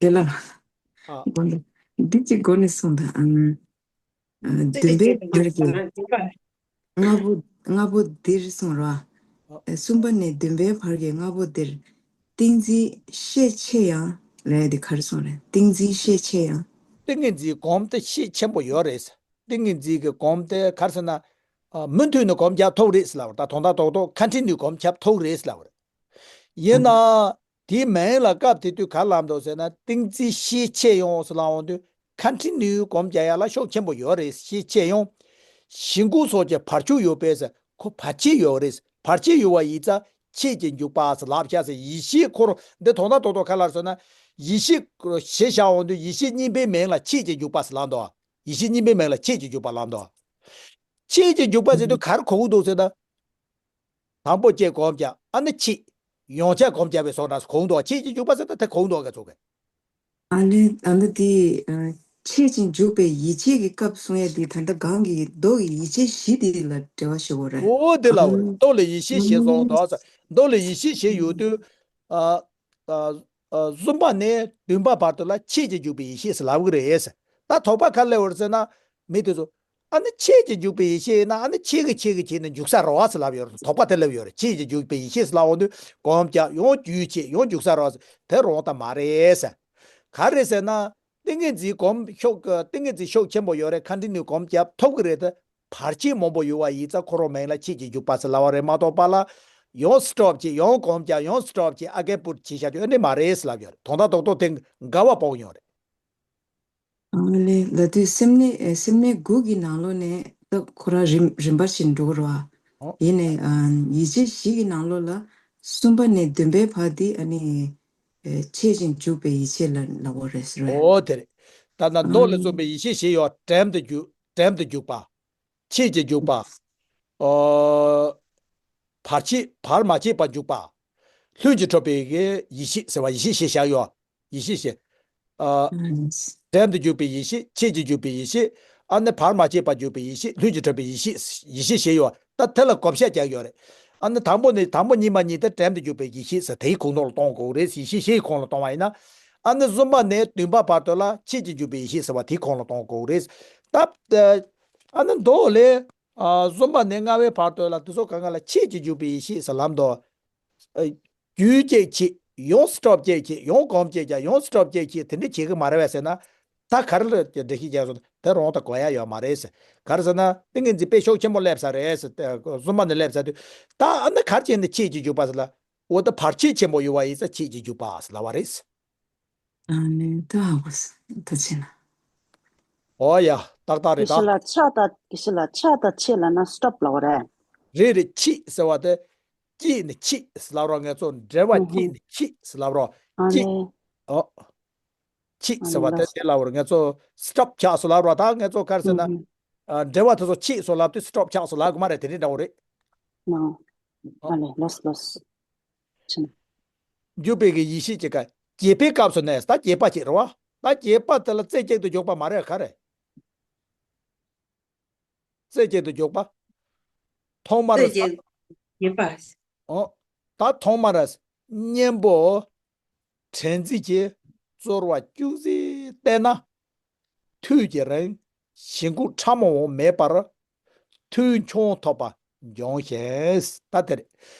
དེ་ལ། ཨ། འདི་གཅིག་གོ་ནས་སོང་ད། ཨང་། ཨ། བདུན་པའི་བར་གྱི། ལྔ་པོ། ལྔ་པོ་འདིར་གསུངས་རོ། ཨ། གསུམ་པ་ནས་བདུན་པའི་བར་གྱི་ལྔ་པོ་འདིར། ཏིང་འཛིན་ཤས་ཆེ་ཡང་ལས་དེ་ག་རེ་གསུངས་རེད། ཏིང་འཛིན་ཤས་ཆེ་ཡང་། ཏིང་ངེ་འཛིན་སྒོམ་དེ་ཤས་ཆེན་པོ་ཡོད་རེད། ཏིང་ངེ་འཛིན་གྱི་སྒོམ་དེ་ག་རེ་ཟེར་ན། ཨ། མུ་མཐུད་ནས་སྒོམ་རྒྱག་ཐུབ་རེད་ཟེར་ལབ་པ་རེད། ད་དོན་དག་རྡོག་རྡོག་ཁ་འཕྲིན་ནས་སྒོམ་རྒྱག་ཐུབ་རེད་ཟེར་ལབ་པ་རེད། ཡིན་ན། དེའི་མིང་ལ་སྐབས་དེ་དུས་ག་ལབ་འདུག་ཟེར་ན། ཏིང་འཛིན་ཤས་ཆེ་ཡང་ཟེར་ལབ་འོང་དུས་ཁ་འཕྲིན་ནུས་སྒོམ་རྒྱག་ཡ་ལ་ཤུགས་ཆེན་པོ་ཡོད་རེད། ཤས་ཆེ་ཡང་། གཞི་འགོ་སོགས་ཀྱི་བར་ཆད་ཡོད་པས་ཟེར། ཁོ་བར་ཆད་ཡོད་རེད། བར་ཆད་ཡོད་པ་ཡིན་ཙང་ཆད་ཅིང་འཇུག་པ་ཟེར་ལབ་ཤག་ཟེར། ཡེ་ཤེས་ཁོ་རང་འདི་དོན་དག་རྡོག་རྡོག་ག་ལ་ཟེར་ན། ཡེ་ཤེས་ཞེས་བྱ་འོང་དུས་ཡེ་ཤེས་གཉིས་པའི་མིང་ལ་ཆད་ཅིང་འཇུག་པ་ཟེར་ལབ་འདུག། ཡེ་ཤེས་གཉིས་པའི་མིང་ལ་ཆད་ཅིང་འཇུག་པ་ལབ་འདུག། ཆད་ཅིང་འཇུག་པ་ཟེར་དུས་ག་རེ་གོ་གི་འདུག་ཟེར་ན། དང་པོ་གཅིག་སྒོམ་རྒྱག། ཨ་ནི་ཆད། ཡང་བསྐྱར་སྒོམ་རྒྱག་པའི་བཟོ་འདྲ་གོ་འདུག། ཆད་ཅིང་འཇུག་པ་ཟེར་ད་དེ་གོ་འདུག་ག་ཚོད་ག། ཨ་ལེ། ཨ་ནི་དེ། ཨ། ཆད་ཅིང་འཇུག་པའི་ཡིད་ཆེས་ཀྱི་སྐབས་གསུང་ཡས་དེ་ད་ལྟ་གང་གི་མདོ་གི་ཡིད་ཆེས་བཞི་དེ་ལ་འབྲེལ་བ་ཞུ་དགོས་རེད། འོ་དེ་ལ་འོ་རེད། མདོ་ལ་ཡིད་ཆེས་བཞི་གསུངས་འདུག་ཟེར། མདོ་ལ་ཡིད་ཆེས་བཞི་ཡོད་དུས། ཨ། ཨ། ཨ། གསུམ་པ་ནས་བདུན་པ་བར་དུ་ལ་ཆད་ཅིང་འཇུག་པའི་ཡེ་ཤེས་ཟེར་ལབ་གི་རེད་ཟེར། ད་དོགས་པ་ག་ལ་སླེབས་ཡོད་རེད་ཟེར་ན། མི་དེ་ཚོ། ཨ་ནི་ཆད་ཅིང་འཇུག་པའི་ཡེ་ཤེས་ཡིན་ན་ཨ་ནི་ཆད་ཀྱི་ཆད་ཀྱི་ཆད་ནས་འཇུག་ས་རེད་པ་ཟེར་ལབ་ཡོད་རེད། དོགས་པ་དེ་སླེབས་ཡོད་རེད། ཆད་ཅིང་འཇུག་པའི་ཡེ་ཤེས་ཟེར་ལབ་འོང་དུས་སྒོམ་རྒྱག་ཡང་རྒྱུད་ཆད་ཡང་འཇུག་ས་རེད་པ་ཟེར། དེ་རང་ད་མ་རེད་ཟེར། ག་རེ་ཟེར་ན། ཏིང་ངེ་འཛིན་སྒོམ་ཤུགས་ཀྱི་ཏིང་ངེ་འཛིན་ཤུགས་ཆེན་པོ་ཡོད་རེད། ཁ་འཕྲིན་ནུས་སྒོམ་རྒྱག་ཐུབ་ཀྱི་རེད་དེ། བར་ཆད་མང་པོ་ཡོད་པ་ཡིན་ཙང་ཁོ་རང་མིང་ལ་ཆད་ཅིང་འཇུག་པ་ཟེར་ལབ་པ་རེད་མ་གཏོགས་པ་ལ། ཡང་སི་ཊོབ་བྱས་ཡང་སྒོམ་རྒྱག་ཡང་སི་ཊོབ་བྱས་ཨ་ཀའི་པུཊ་བྱས་བཞག་རྒྱུ་ཨེ་འདྲ་མ་རེད་ཟེར་ལབ་ཡོད་རེད། དོན་དག་རྡོག་རྡོག་དེ་འགལ་བ་སྤོང་ཡོད་རེད། ཨ་ལེ། ལ་དུས་སེམས་ནི་ཨེ་སེམས་ནི་དགུ་གི་ནང་ལོགས་ནས་ད་ཁོ་རང་རིམ་རིམ་པར་ཞིག་འགྲོ་གི་རེད་པ། ཨོ། ཡིན་ནའི་ཨ་ཡིད་ཆེས་བཞི་གི་ནང་ལོགས་ལ་གསུམ་པ་ནས་བདུན་པའི་བར་འདི་ཨ་ནི་ཨེ་ཆད་ཅིང་འཇུག་པའི་ཡིད་ཆེས་ལ་ལབ་པ་རེད་ཟེར་བས། ཨོ་དེ་རེད། ད་ལྟ་མདོ་ལས་གསུངས་པའི་ཡིད་ཆེས་བཞི་ཡོད། དྲན་དུ་འཇུག་དྲན་དུ་འཇུག་པ། ཆད་ཅིང་འཇུག་པ། ཨོ། བར་ཆད་བར་མ་ཆད་པར་འཇུག་པ། ལྷུན་གྱིས་གྲུབ་པའི་གི་ཡེ་ཤེས་ཟེར་བ་ཡེ་ཤེས་ཞེས་བྱ་ཡོད། ཡེ་ཤེས་ཞེས། ཨ། དྲན་དུ་འཇུག་པའི་ཡེ་ཤེས། ཆད་ཅིང་འཇུག་པའི་ཡེ་ཤེས། ཨ་ནི་བར་མ་ཆད་པར་འཇུག་པའི་ཡེ་ཤེས། ལྷུན་གྱིས་གྲུབ་པའི་ཡེ་ཤེས། ཡེ་ཤེས་ཞེས་ཡོད། ད་དེ་ལ་བགོ་བཤའ་རྒྱག་ཡོད་རེད། ཨ་ནི་དང་པོ་ནི་དང་པོ་གཉིས་པ་གཉིས་དེ་དྲན་དུ་འཇུག་པའི་ཡེ་ཤེས་ཟེར་དེའི་ཁོངས་གཏོགས་ལ་གཏོང་དགོས་རེད། ཡེ་ཤེས་ཞེས་ཁོངས་ལ་གཏོང་བ་ཡིན་ན། ཨ་ནི་གསུམ་པ་ནས་བདུན་པ་བར་དུ་ལ་ཆད་ཅིང་འཇུག་པའི་ཡེ་ཤེས་ཟེར་བ་དེའི་ཁོངས་ལ་གཏོང་དགོས་རེད། ད། ཨ་ནི་མདོ་ལས། ཨ། གསུམ་པ་ནས་ལྔ་པའི་བར་དུ་ལ་དེ་ཚོ་གང་ག་ལ་ཆད་ཅིང་འཇུག་པའི་ཡེ་ཤེས་ཟེར་ལབ་འདུག། ཨ། རྒྱུད་གཅིག་བྱེད། ཡང་སི་ཊོབ་གཅིག་བྱེད། ཡང་སྒོམ་གཅིག་རྒྱག་ཡང་སི་ཊོབ་གཅིག་བྱེད། དེ་འདྲ་བྱེད་ཀྱི་མ་རེད་པས་ཟེར་ན། ད་ག་རེ་ལ་འགྲེལ་བཤད་རྒྱག་སོང་དེ་རང་ད་གོ་ཡ་ཡོད་མ་རེད་ཟེར། ག་རེ་ཟེར་ན་ཏིང་ངེ་འཛིན་དཔེ་ཤུགས་ཆེན་པོ་སླེབས་ས་རེད་ཟེར། གསུམ་པ་ནས་སླེབས་ས་དུས་ད་ཨ་ནི་ག་རེ་བྱས་ནས་ཆད་ཅིང་འཇུག་པ་ཟེར་ལ། འོ་ད་བར་ཆད་ཆེན་པོ་ཡོད་པ་ཡིན་ཙང་ཆད་ཅིང་འཇུག་པ་ཟེར་ལབ་པ་རེད། ཨ་ནི་ད་ཧ་གོ་སོང་། ད་ཕྱིན་ན། ཨོ་ཡ། ཏག་ཏག་རེད་ད། དེ་ཤི་ལ་ཆ་ད་དེ་ཤི་ལ་ཆ་ད་ཆད་ལབ་ན་སི་ཊོབ་ལབ་པ་རེད། རེད་རེད། ཆད་ཟེར་བ་དེ། སྐྱེས་ནས་ཆད་ཟེར་ལབ་རོགས། ང་ཚོ་འབྲེལ་བ་སྐྱེས་ནས་ཆད་ཟེར་ལབ་རོགས། ཨ་ཆད། ལེ། ཨོ། ཆད་ཟེར་བ་དེ་དེ་ལབ་རོགས། ང་ཚོ་སི་ཊོབ་ཆགས་སོང་ལབ་རོགས། ད་ང་ཚོ་ག་རེ་ཟེར་ན། ཨ། འབྲེལ་བ་དེ་ཚོ་ཆད་སོང་ལབ་དུས་སི་ཊོབ་ཆགས་སོང་ལབ་དགོས་མ་རེད། དེ་འདྲ་འདྲ་བོ་རེད། ཨོ། ཨ་ལེ། ལོས་ལོས། ཕྱིན། འཇུག་པའི་གི་ཡེ་ཤེས་ཀྱི་སྐབས། བརྒྱད་པའི་སྐབས་སུ་ནས་ད་བརྒྱད་པ་ཅིག་རེད་པ། ད་བརྒྱད་པ་དེ་ལ་རྩེ་གཅིག་ཏུ་འཇུག་པ་མ་རེད་ག་རེ། རྩེ་གཅིག་ཏུ་འཇུག་པ། ཐོག་མར། རྩེ་གཅིག་བརྒྱད་པ། ཨོ། ད་ཐོག་མར་གཉེན་པོ་དྲན་འཛིན་གྱི་རྩོལ་བ་ཅུང་ཟད་བསྟེན་ན། དུས་ཀྱི་རིང་གཞི་འགོ་ཕྲ་མོའང་མེད་པར་ཐུན་མཆོག་ཐོབ་པ་འབྱུང་ཞིང་། ད་དེ་རེད།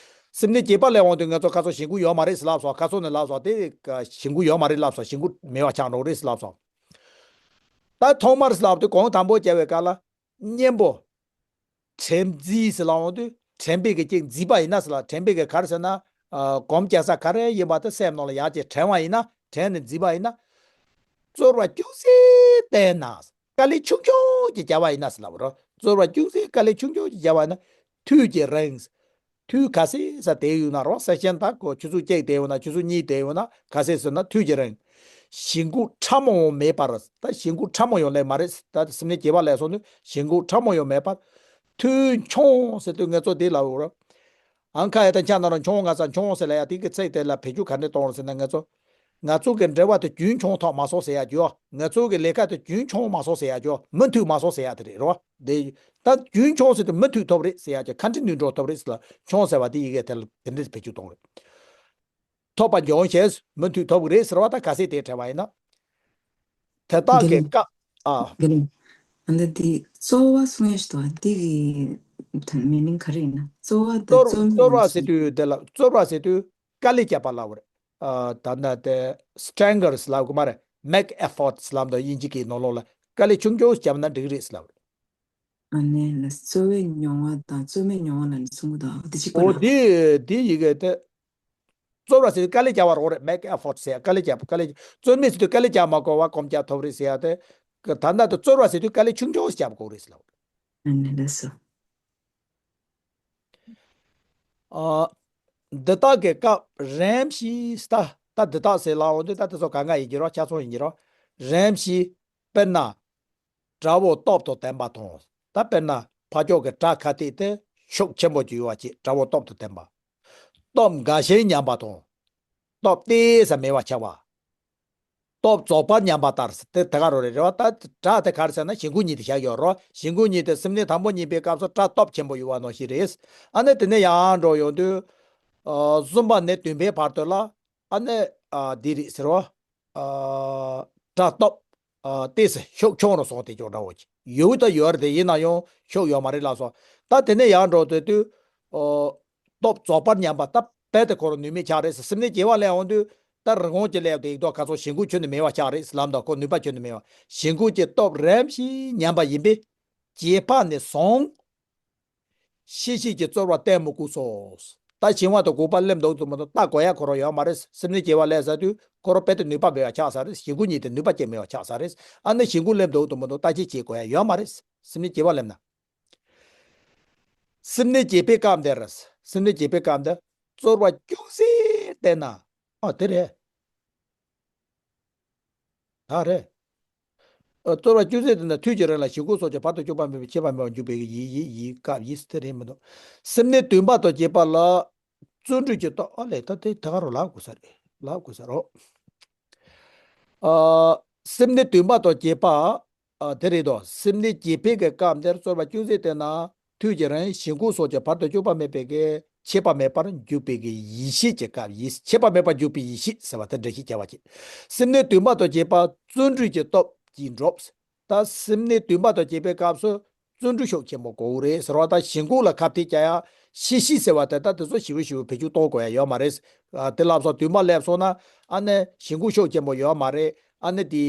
སེམས་ནི་བརྒྱད་པ་ལས་འོང་དུས་ང་ཚོ་ཁ་སང་གཞི་འགོ་ཡོད་མ་རེད་ཟེར་ལབ་སོང་། ཁ་སང་ནས་ལབ་སོང་། དེ་གཞི་འགོ་ཡོད་མ་རེད་ལབ་སོང་། གཞི་འགོ་མེད་པ་ཆགས་འགྲོ་རེད་ཟེར་ལབ་སོང་། ད་ཐོག་མར་ལབ་དུས་གོང་དང་པོ་བྱ་བའི་སྐབས་ལ་གཉེན་པོ། དྲན་རྩིས་ཟེར་ལབ་འོང་དུས་དྲན་པའི་གི་ཅིག་འཛིན་པ་ཡིན་ན་ཟེར་ལ། དྲན་པའི་གི་ག་རེ་ཟེར་ན། ཨ་གོམས་རྒྱག་ས་ག་རེ་ཡིན་པ་དེ་སེམས་ནང་ལ་ཡར་ཅིག་དྲན་པ་ཡིན་ན། དྲན་ནས་འཛིན་པ་ཡིན་ན། རྩོལ་བ་ཅུང་ཟད་བསྟེན་ན། དཀའ་ལས་ཆུང་ཆུང་ཅིག་བརྒྱབ་པ་ཡིན་ན་ཟེར་ལབ་རོ། རྩོལ་བ་ཅུང་ཟད་དཀའ་ལས་ཆུང་ཆུང་ཅིག་བརྒྱབ་པ་ཡིན་ན། དུས་ཀྱི་རིང་། དུས་ག་ཚོད་ཙམ་བསྡད་ཡོད་ན་རོ། སེ་ཤན་དག་གོ་ཆུ་ཚོད་གཅིག་བསྡད་ཡོད་ན། ཆུ་ཚོད་གཉིས་བསྡད་ཡོད་ན། ག་ཚོད་ཟེར་ན་དུས་ཀྱི་རིང་། ཞེན་ཁོག་ཕྲ་མོ་མེད་པར། ད་ཞེན་ཁོག་ཕྲ་མོ་ཡང་ལས་མ་རེད། ད་སེམས་ནི་སྐྱེ་བ་ལས་སོང་དུས་ཞེན་ཁོག་ཕྲ་མོ་ཡང་མེད་པར། དུས་འཁྱོངས་ཟེར་དུས་ངེད་ཚོ་དེ་ལ་འོ་རོ། ཨང་ཁ་ཡ་ད་ཆ་ན་རོ། འཁྱོངས་ང་ཚ་འཁྱོངས་ཟེར་ལ་ཡ། དེ་གི་ཚིག་དེ་ལ་བེད་སྤྱོད་ག་འདྲ་གཏོང་རོ་ཟེར་ན། ངེད་ཚོ་ང་ཚོ་གི་འབྲེལ་བ་དེ་རྒྱུན་འཁྱོངས་ཐོག་མ་སོང་ཟེར་ཡ་རྒྱུ། ང་ཚོ་གི་ལས་ཀ་དེ་རྒྱུན་འཁྱོངས་མ་སོང་ཟེར་ཡ་རྒྱུ། མུ་མཐུད་མ་སོང་ཟེར་ཡ་དེ་རེད་རོ། དེ་ད་རྒྱུན་འཁྱོངས་ཟེར་དུས་མུ་མཐུད་ཐོབ་རེད་ཟེར་ཡ་རྒྱུ། ཁ་འཕྲི་ནུས་འགྲོ་ཐོབ་རེད་ཟེར་ལ། འཁྱོངས་ཟེར་བ་དེ་ཡི་གེ་དེ་ལ་དེ་འདྲས་བེད་སྤྱོད་གཏོང་རེད། ཐོབ་པ་འཇོག་ཞེས། མུ་མཐུད་ཐོབ་གི་རེད་ཟེར་བ། ད་ག་ཚོད་དེ་དྲན་པ་ཡིན་ན། དེ་དག་གི་སྐབས། ཨ། དེ་ལས། ཨ་འདི་དེ་རྩོལ་བ་གསུང་ཡས་ཞིག་དང་དེ་གི་ད་མི་ནིང་ག་རེ་ཡིན་ན། རྩོལ་བ་དང་རྩོལ་རྩོལ་བ་ཟེར་དུས་དེ་ལ། རྩོལ་བ་ཟེར་དུས་དཀའ་ལས་བརྒྱབ་པ་ལབ་རེད། ཨ་ད་ནི་དེ་སི་ཊེན་གྷར་ལབ་གི་མ་རེད། མེག་ཨེ་ཕོར་ཊི་ལབ་འདུག་དབྱིན་ཇི་གི་ནང་ལོགས་ལ། དཀའ་ལས་ཆུང་ཆུང་བརྒྱབ་ན་འགྲིག་རེད་ལབ་རེད། ཨ་ནི་ལ་རྩོལ་བའི་མྱོང་བ་དང་རྩོལ་མེད་མྱོང་བ་ལ་ནི་གསུང་གི་འདུག་དེ་གཅིག་པ་ཨོ་རེད། དེ་དེ་ཡི་གེ་དེ། རྩོལ་བ་ཟེར་དུས་དཀའ་ལས་བརྒྱབ་པ་རོགས་རེད། མེག་ཨེ་ཕོར་ཊི་ཟེར་ཡ། དཀའ་ལས་བརྒྱབ། དཀའ་ལས། རྩོལ་མེད་ཟེར་དུས་དཀའ་ལས་བརྒྱབ་མ་དགོས་པ་གོམས་བརྒྱབ་ཐོབ་རེད་ཟེར་ཡ་དེ། ད་ལྟ་དུ་རྩོལ་བ་ཟེར་དུས་དཀའ་ལས་ཆུང་ཆུང་ཞིག་བརྒྱབ་དགོས་རེད་ཟེར་ལབ། ཨ་ནི་ལགས་སོ། ཨ། འདི་དག་གི་སྐབས་རིམ་བཞིན་ད། ད་འདི་དག་ཟེར་ལབ་འོང་དུས་ད་དེ་ཚོ་གང་ག་ཡིན་གྱི་རོ། ཆ་ཚང་ཡིན་གྱི་རོ། རིམ་བཞིན། དཔེར་ན། དགྲ་བོ་སྟོབས་དང་ལྡན་པ་དང་། ད་དཔེར་ན་ཕ་ཕྱོགས་ཀྱི་དགྲ་ཁ་གཏད་དེ་ཤུགས་ཆེན་པོ་ཅིག་ཡོད་པ་ཅིག་དགྲ་བོ་སྟོབས་དང་ལྡན་པ། སྟོབས་འགའ་ཞིག་ཉམས་པ་དང་། སྟོབས་གཏད་ས་མེད་པ་ཆགས་པ། སྟོབས་རྫོགས་པར་ཉམས་པ་ལྟར་དེ་དེ་ག་རོ་རེད། རེད་བ། ད་དགྲ་དེ་ག་རེ་ཟེར་ན་ཞེན་ཁོག་གཉིས་དེ་བཞག་ཡོད་རོ། ཞེན་ཁོག་གཉིས་དེ་སེམས་ནི་དང་པོ་རྙེད་པའི་སྐབས་སུ་དགྲ་སྟོབས་ཆེན་པོ་ཡོད་པ་ནང་བཞིན་རེད། ཨ་ནི་དེ་ནས་ཡར་འགྲོ་ཡོང་དུས། ཨ་གསུམ་པ་ནས་བདུན་པའི་བར་དུ་ལ། ཨ་ནི་ཨ་འདི་རེད་ཟེར་བ། ཨ་དགྲ་སྟོབས་ཨ་ཏོག་ཙམ་ཤུགས་ཆུང་རུ་སོང་སྟེ་ཅོག་འདྲ་བོ་ཅིག་ཡོད་ད་ཡོད་རེད་དེ། ཡིན་ན་ཡང་ཤུགས་ཡོད་མ་རེད་ལབ་སོང་། ད་དེ་ནས་ཡར་འགྲོ་དུས་དུས། ཨ་སྟོབས་རྫོགས་པར་ཉམས་པ། ད་རྦད་དེ་ཁོ་རང་ནུས་མེད་ཆགས་རེད། སེམས་ནི་སྐྱེ་བ་ལེན་འོང་དུས་ད་རི་སྒང་ཅིག་སླེབས་ཏེ་ཡིག་ཐོག་ཁ་སོགས་ཞེན་ཁོག་ཁྱོན་ནས་མེད་པ་ཆགས་རེད་ལབ་འདུག་ཁོ་ནུས་པ་ཁྱོན་ནས་མེད་པ། ཞེན་ཁོག་གི་སྟོབས་རིམ་བཞིན་ཉམས་པ་ཡིན་པས། བྱེད་པ་ནས་བཟུང་། ཤེས་བྱེད་ཀྱི་རྩོལ་བ་བསྟེན་མི་དགོས་སོ། ད་ཞིང་བ་དང་སྒོག་པ་སླེབས་འདུག་ཏུ་མི་འདུག་ལྟ་དགོས་ཡ་ཁོ་རང་ཡོད་མ་རེད། སེམས་ནི་སྐྱེ་བ་ལེན་ས་དུས་ཁོ་རང་རྦད་དེ་ནུས་པ་མེད་པ་ཆགས་ས་རེད། ཞེན་ཁོག་གཉིས་དེ་ནུས་པ་ཅན་མེད་པ་ཆགས་ས་རེད། ཨ་ནི་ཞེན་ཁོག་སླེབས་འདུག་ཏུ་མི་འདུག་ལྟ་ཅི་བྱེད་དགོས་ཡ་ཡོད་མ་རེད། སེམས་ནི་སྐྱེ་བ་སླེབས་ན། སེམས་ནི་སྐྱེ་བའི་སྐབས་འདིར། སེམས་ནི་སྐྱེ་བའི་སྐབས་འདིར་རྩོལ་བ་ཅུང་ཟད་བསྟེན་ན། ཨ་དེ་རེད། ད་རེད། ཨ་རྩོལ་བ་ཅུང་ཟད་དེ་ན་དུས་ཀྱི་རིང་ལ་ཞེན་ཁོག་སོགས་ཀྱི་བར་དུ་གཅོད་པ་མེད་པའི་ཆད་པ་མེད་པར་འཇུག་པའི་ཡིད་ཡིད་ཡིད་སྐབས་ཡིད་དེ་རེད་མི་འདུག་སེམས་ནི་དུད་འབག་ཏུ་སྐྱེས་པ་ལ། བརྩོན་འགྲུས་ཀྱི་སྟོབས། ཨ་ལས་ད་དེ་ད་ག་རུ་ལབ་དགོས་ས་རེད། ལབ་དགོས་ས་རོ། ཨ་སེམས་ནི་དུད་འབག་ཏུ་སྐྱེས་པ། ཨ་དེ་རེད་དོ། སེམས་ནི་སྐྱེ་བའི་གི་སྐབས་འདིར་རྩོལ་བ་ཅུང་ཟད་བསྟེན་ན། དུས་ཀྱི་རིང་ཞེན་ཁོག་སོགས་ཀྱི་བར་དུ་གཅོད་པ་མེད་པའི་གི་ཆད་པ་མེད་པར་འཇུག་པའི་གི་ཡིད་ཤེས་ཀྱི་སྐབས་ཡིད། ཆད་པ་མེད་པར་འཇུག་པའི་ཡིད་ཤེས་ཟེར་བ་དེ་འགྲེལ་བཤད་བྱ་བ་བྱེད། སེམས་ནི་དུད་འབག་ཏུ་སྐྱེས་པ་བརྩོན་འགྲུས་ཀྱི་སྟོབས་ཀྱིས་འགྲུབ། ད་སེམས་ནི་དུད་འབག་ཏུ་སྐྱེས་པའི་སྐབས་སུ་བརྩོན་འགྲུས་ཤུགས་ཆེན་པོ་དགོས་རེད་ཟེར་བ། ད་ཞེན་ཁོག་ལ་ཁ་གཏད་བཅག་ཡ་ཤེས་བྱ་ཟེར་བ་དེ་ད་དེ་ཚོ་ཞིབ་པོ་ཞིབ་པོ་བེད་སྤྱོད་གཏོང་དགོས་ཡ་ཡོད་མ་རེད། ཨ་དེ་ལབ་སོང་། དུད་འབག་སླེབས་སོང་ན་ཨ་ནི་ཞེན་ཁོག་ཤུགས་ཆེན་པོ་ཡོད་མ་རེད། ཨ་ནི་དེ་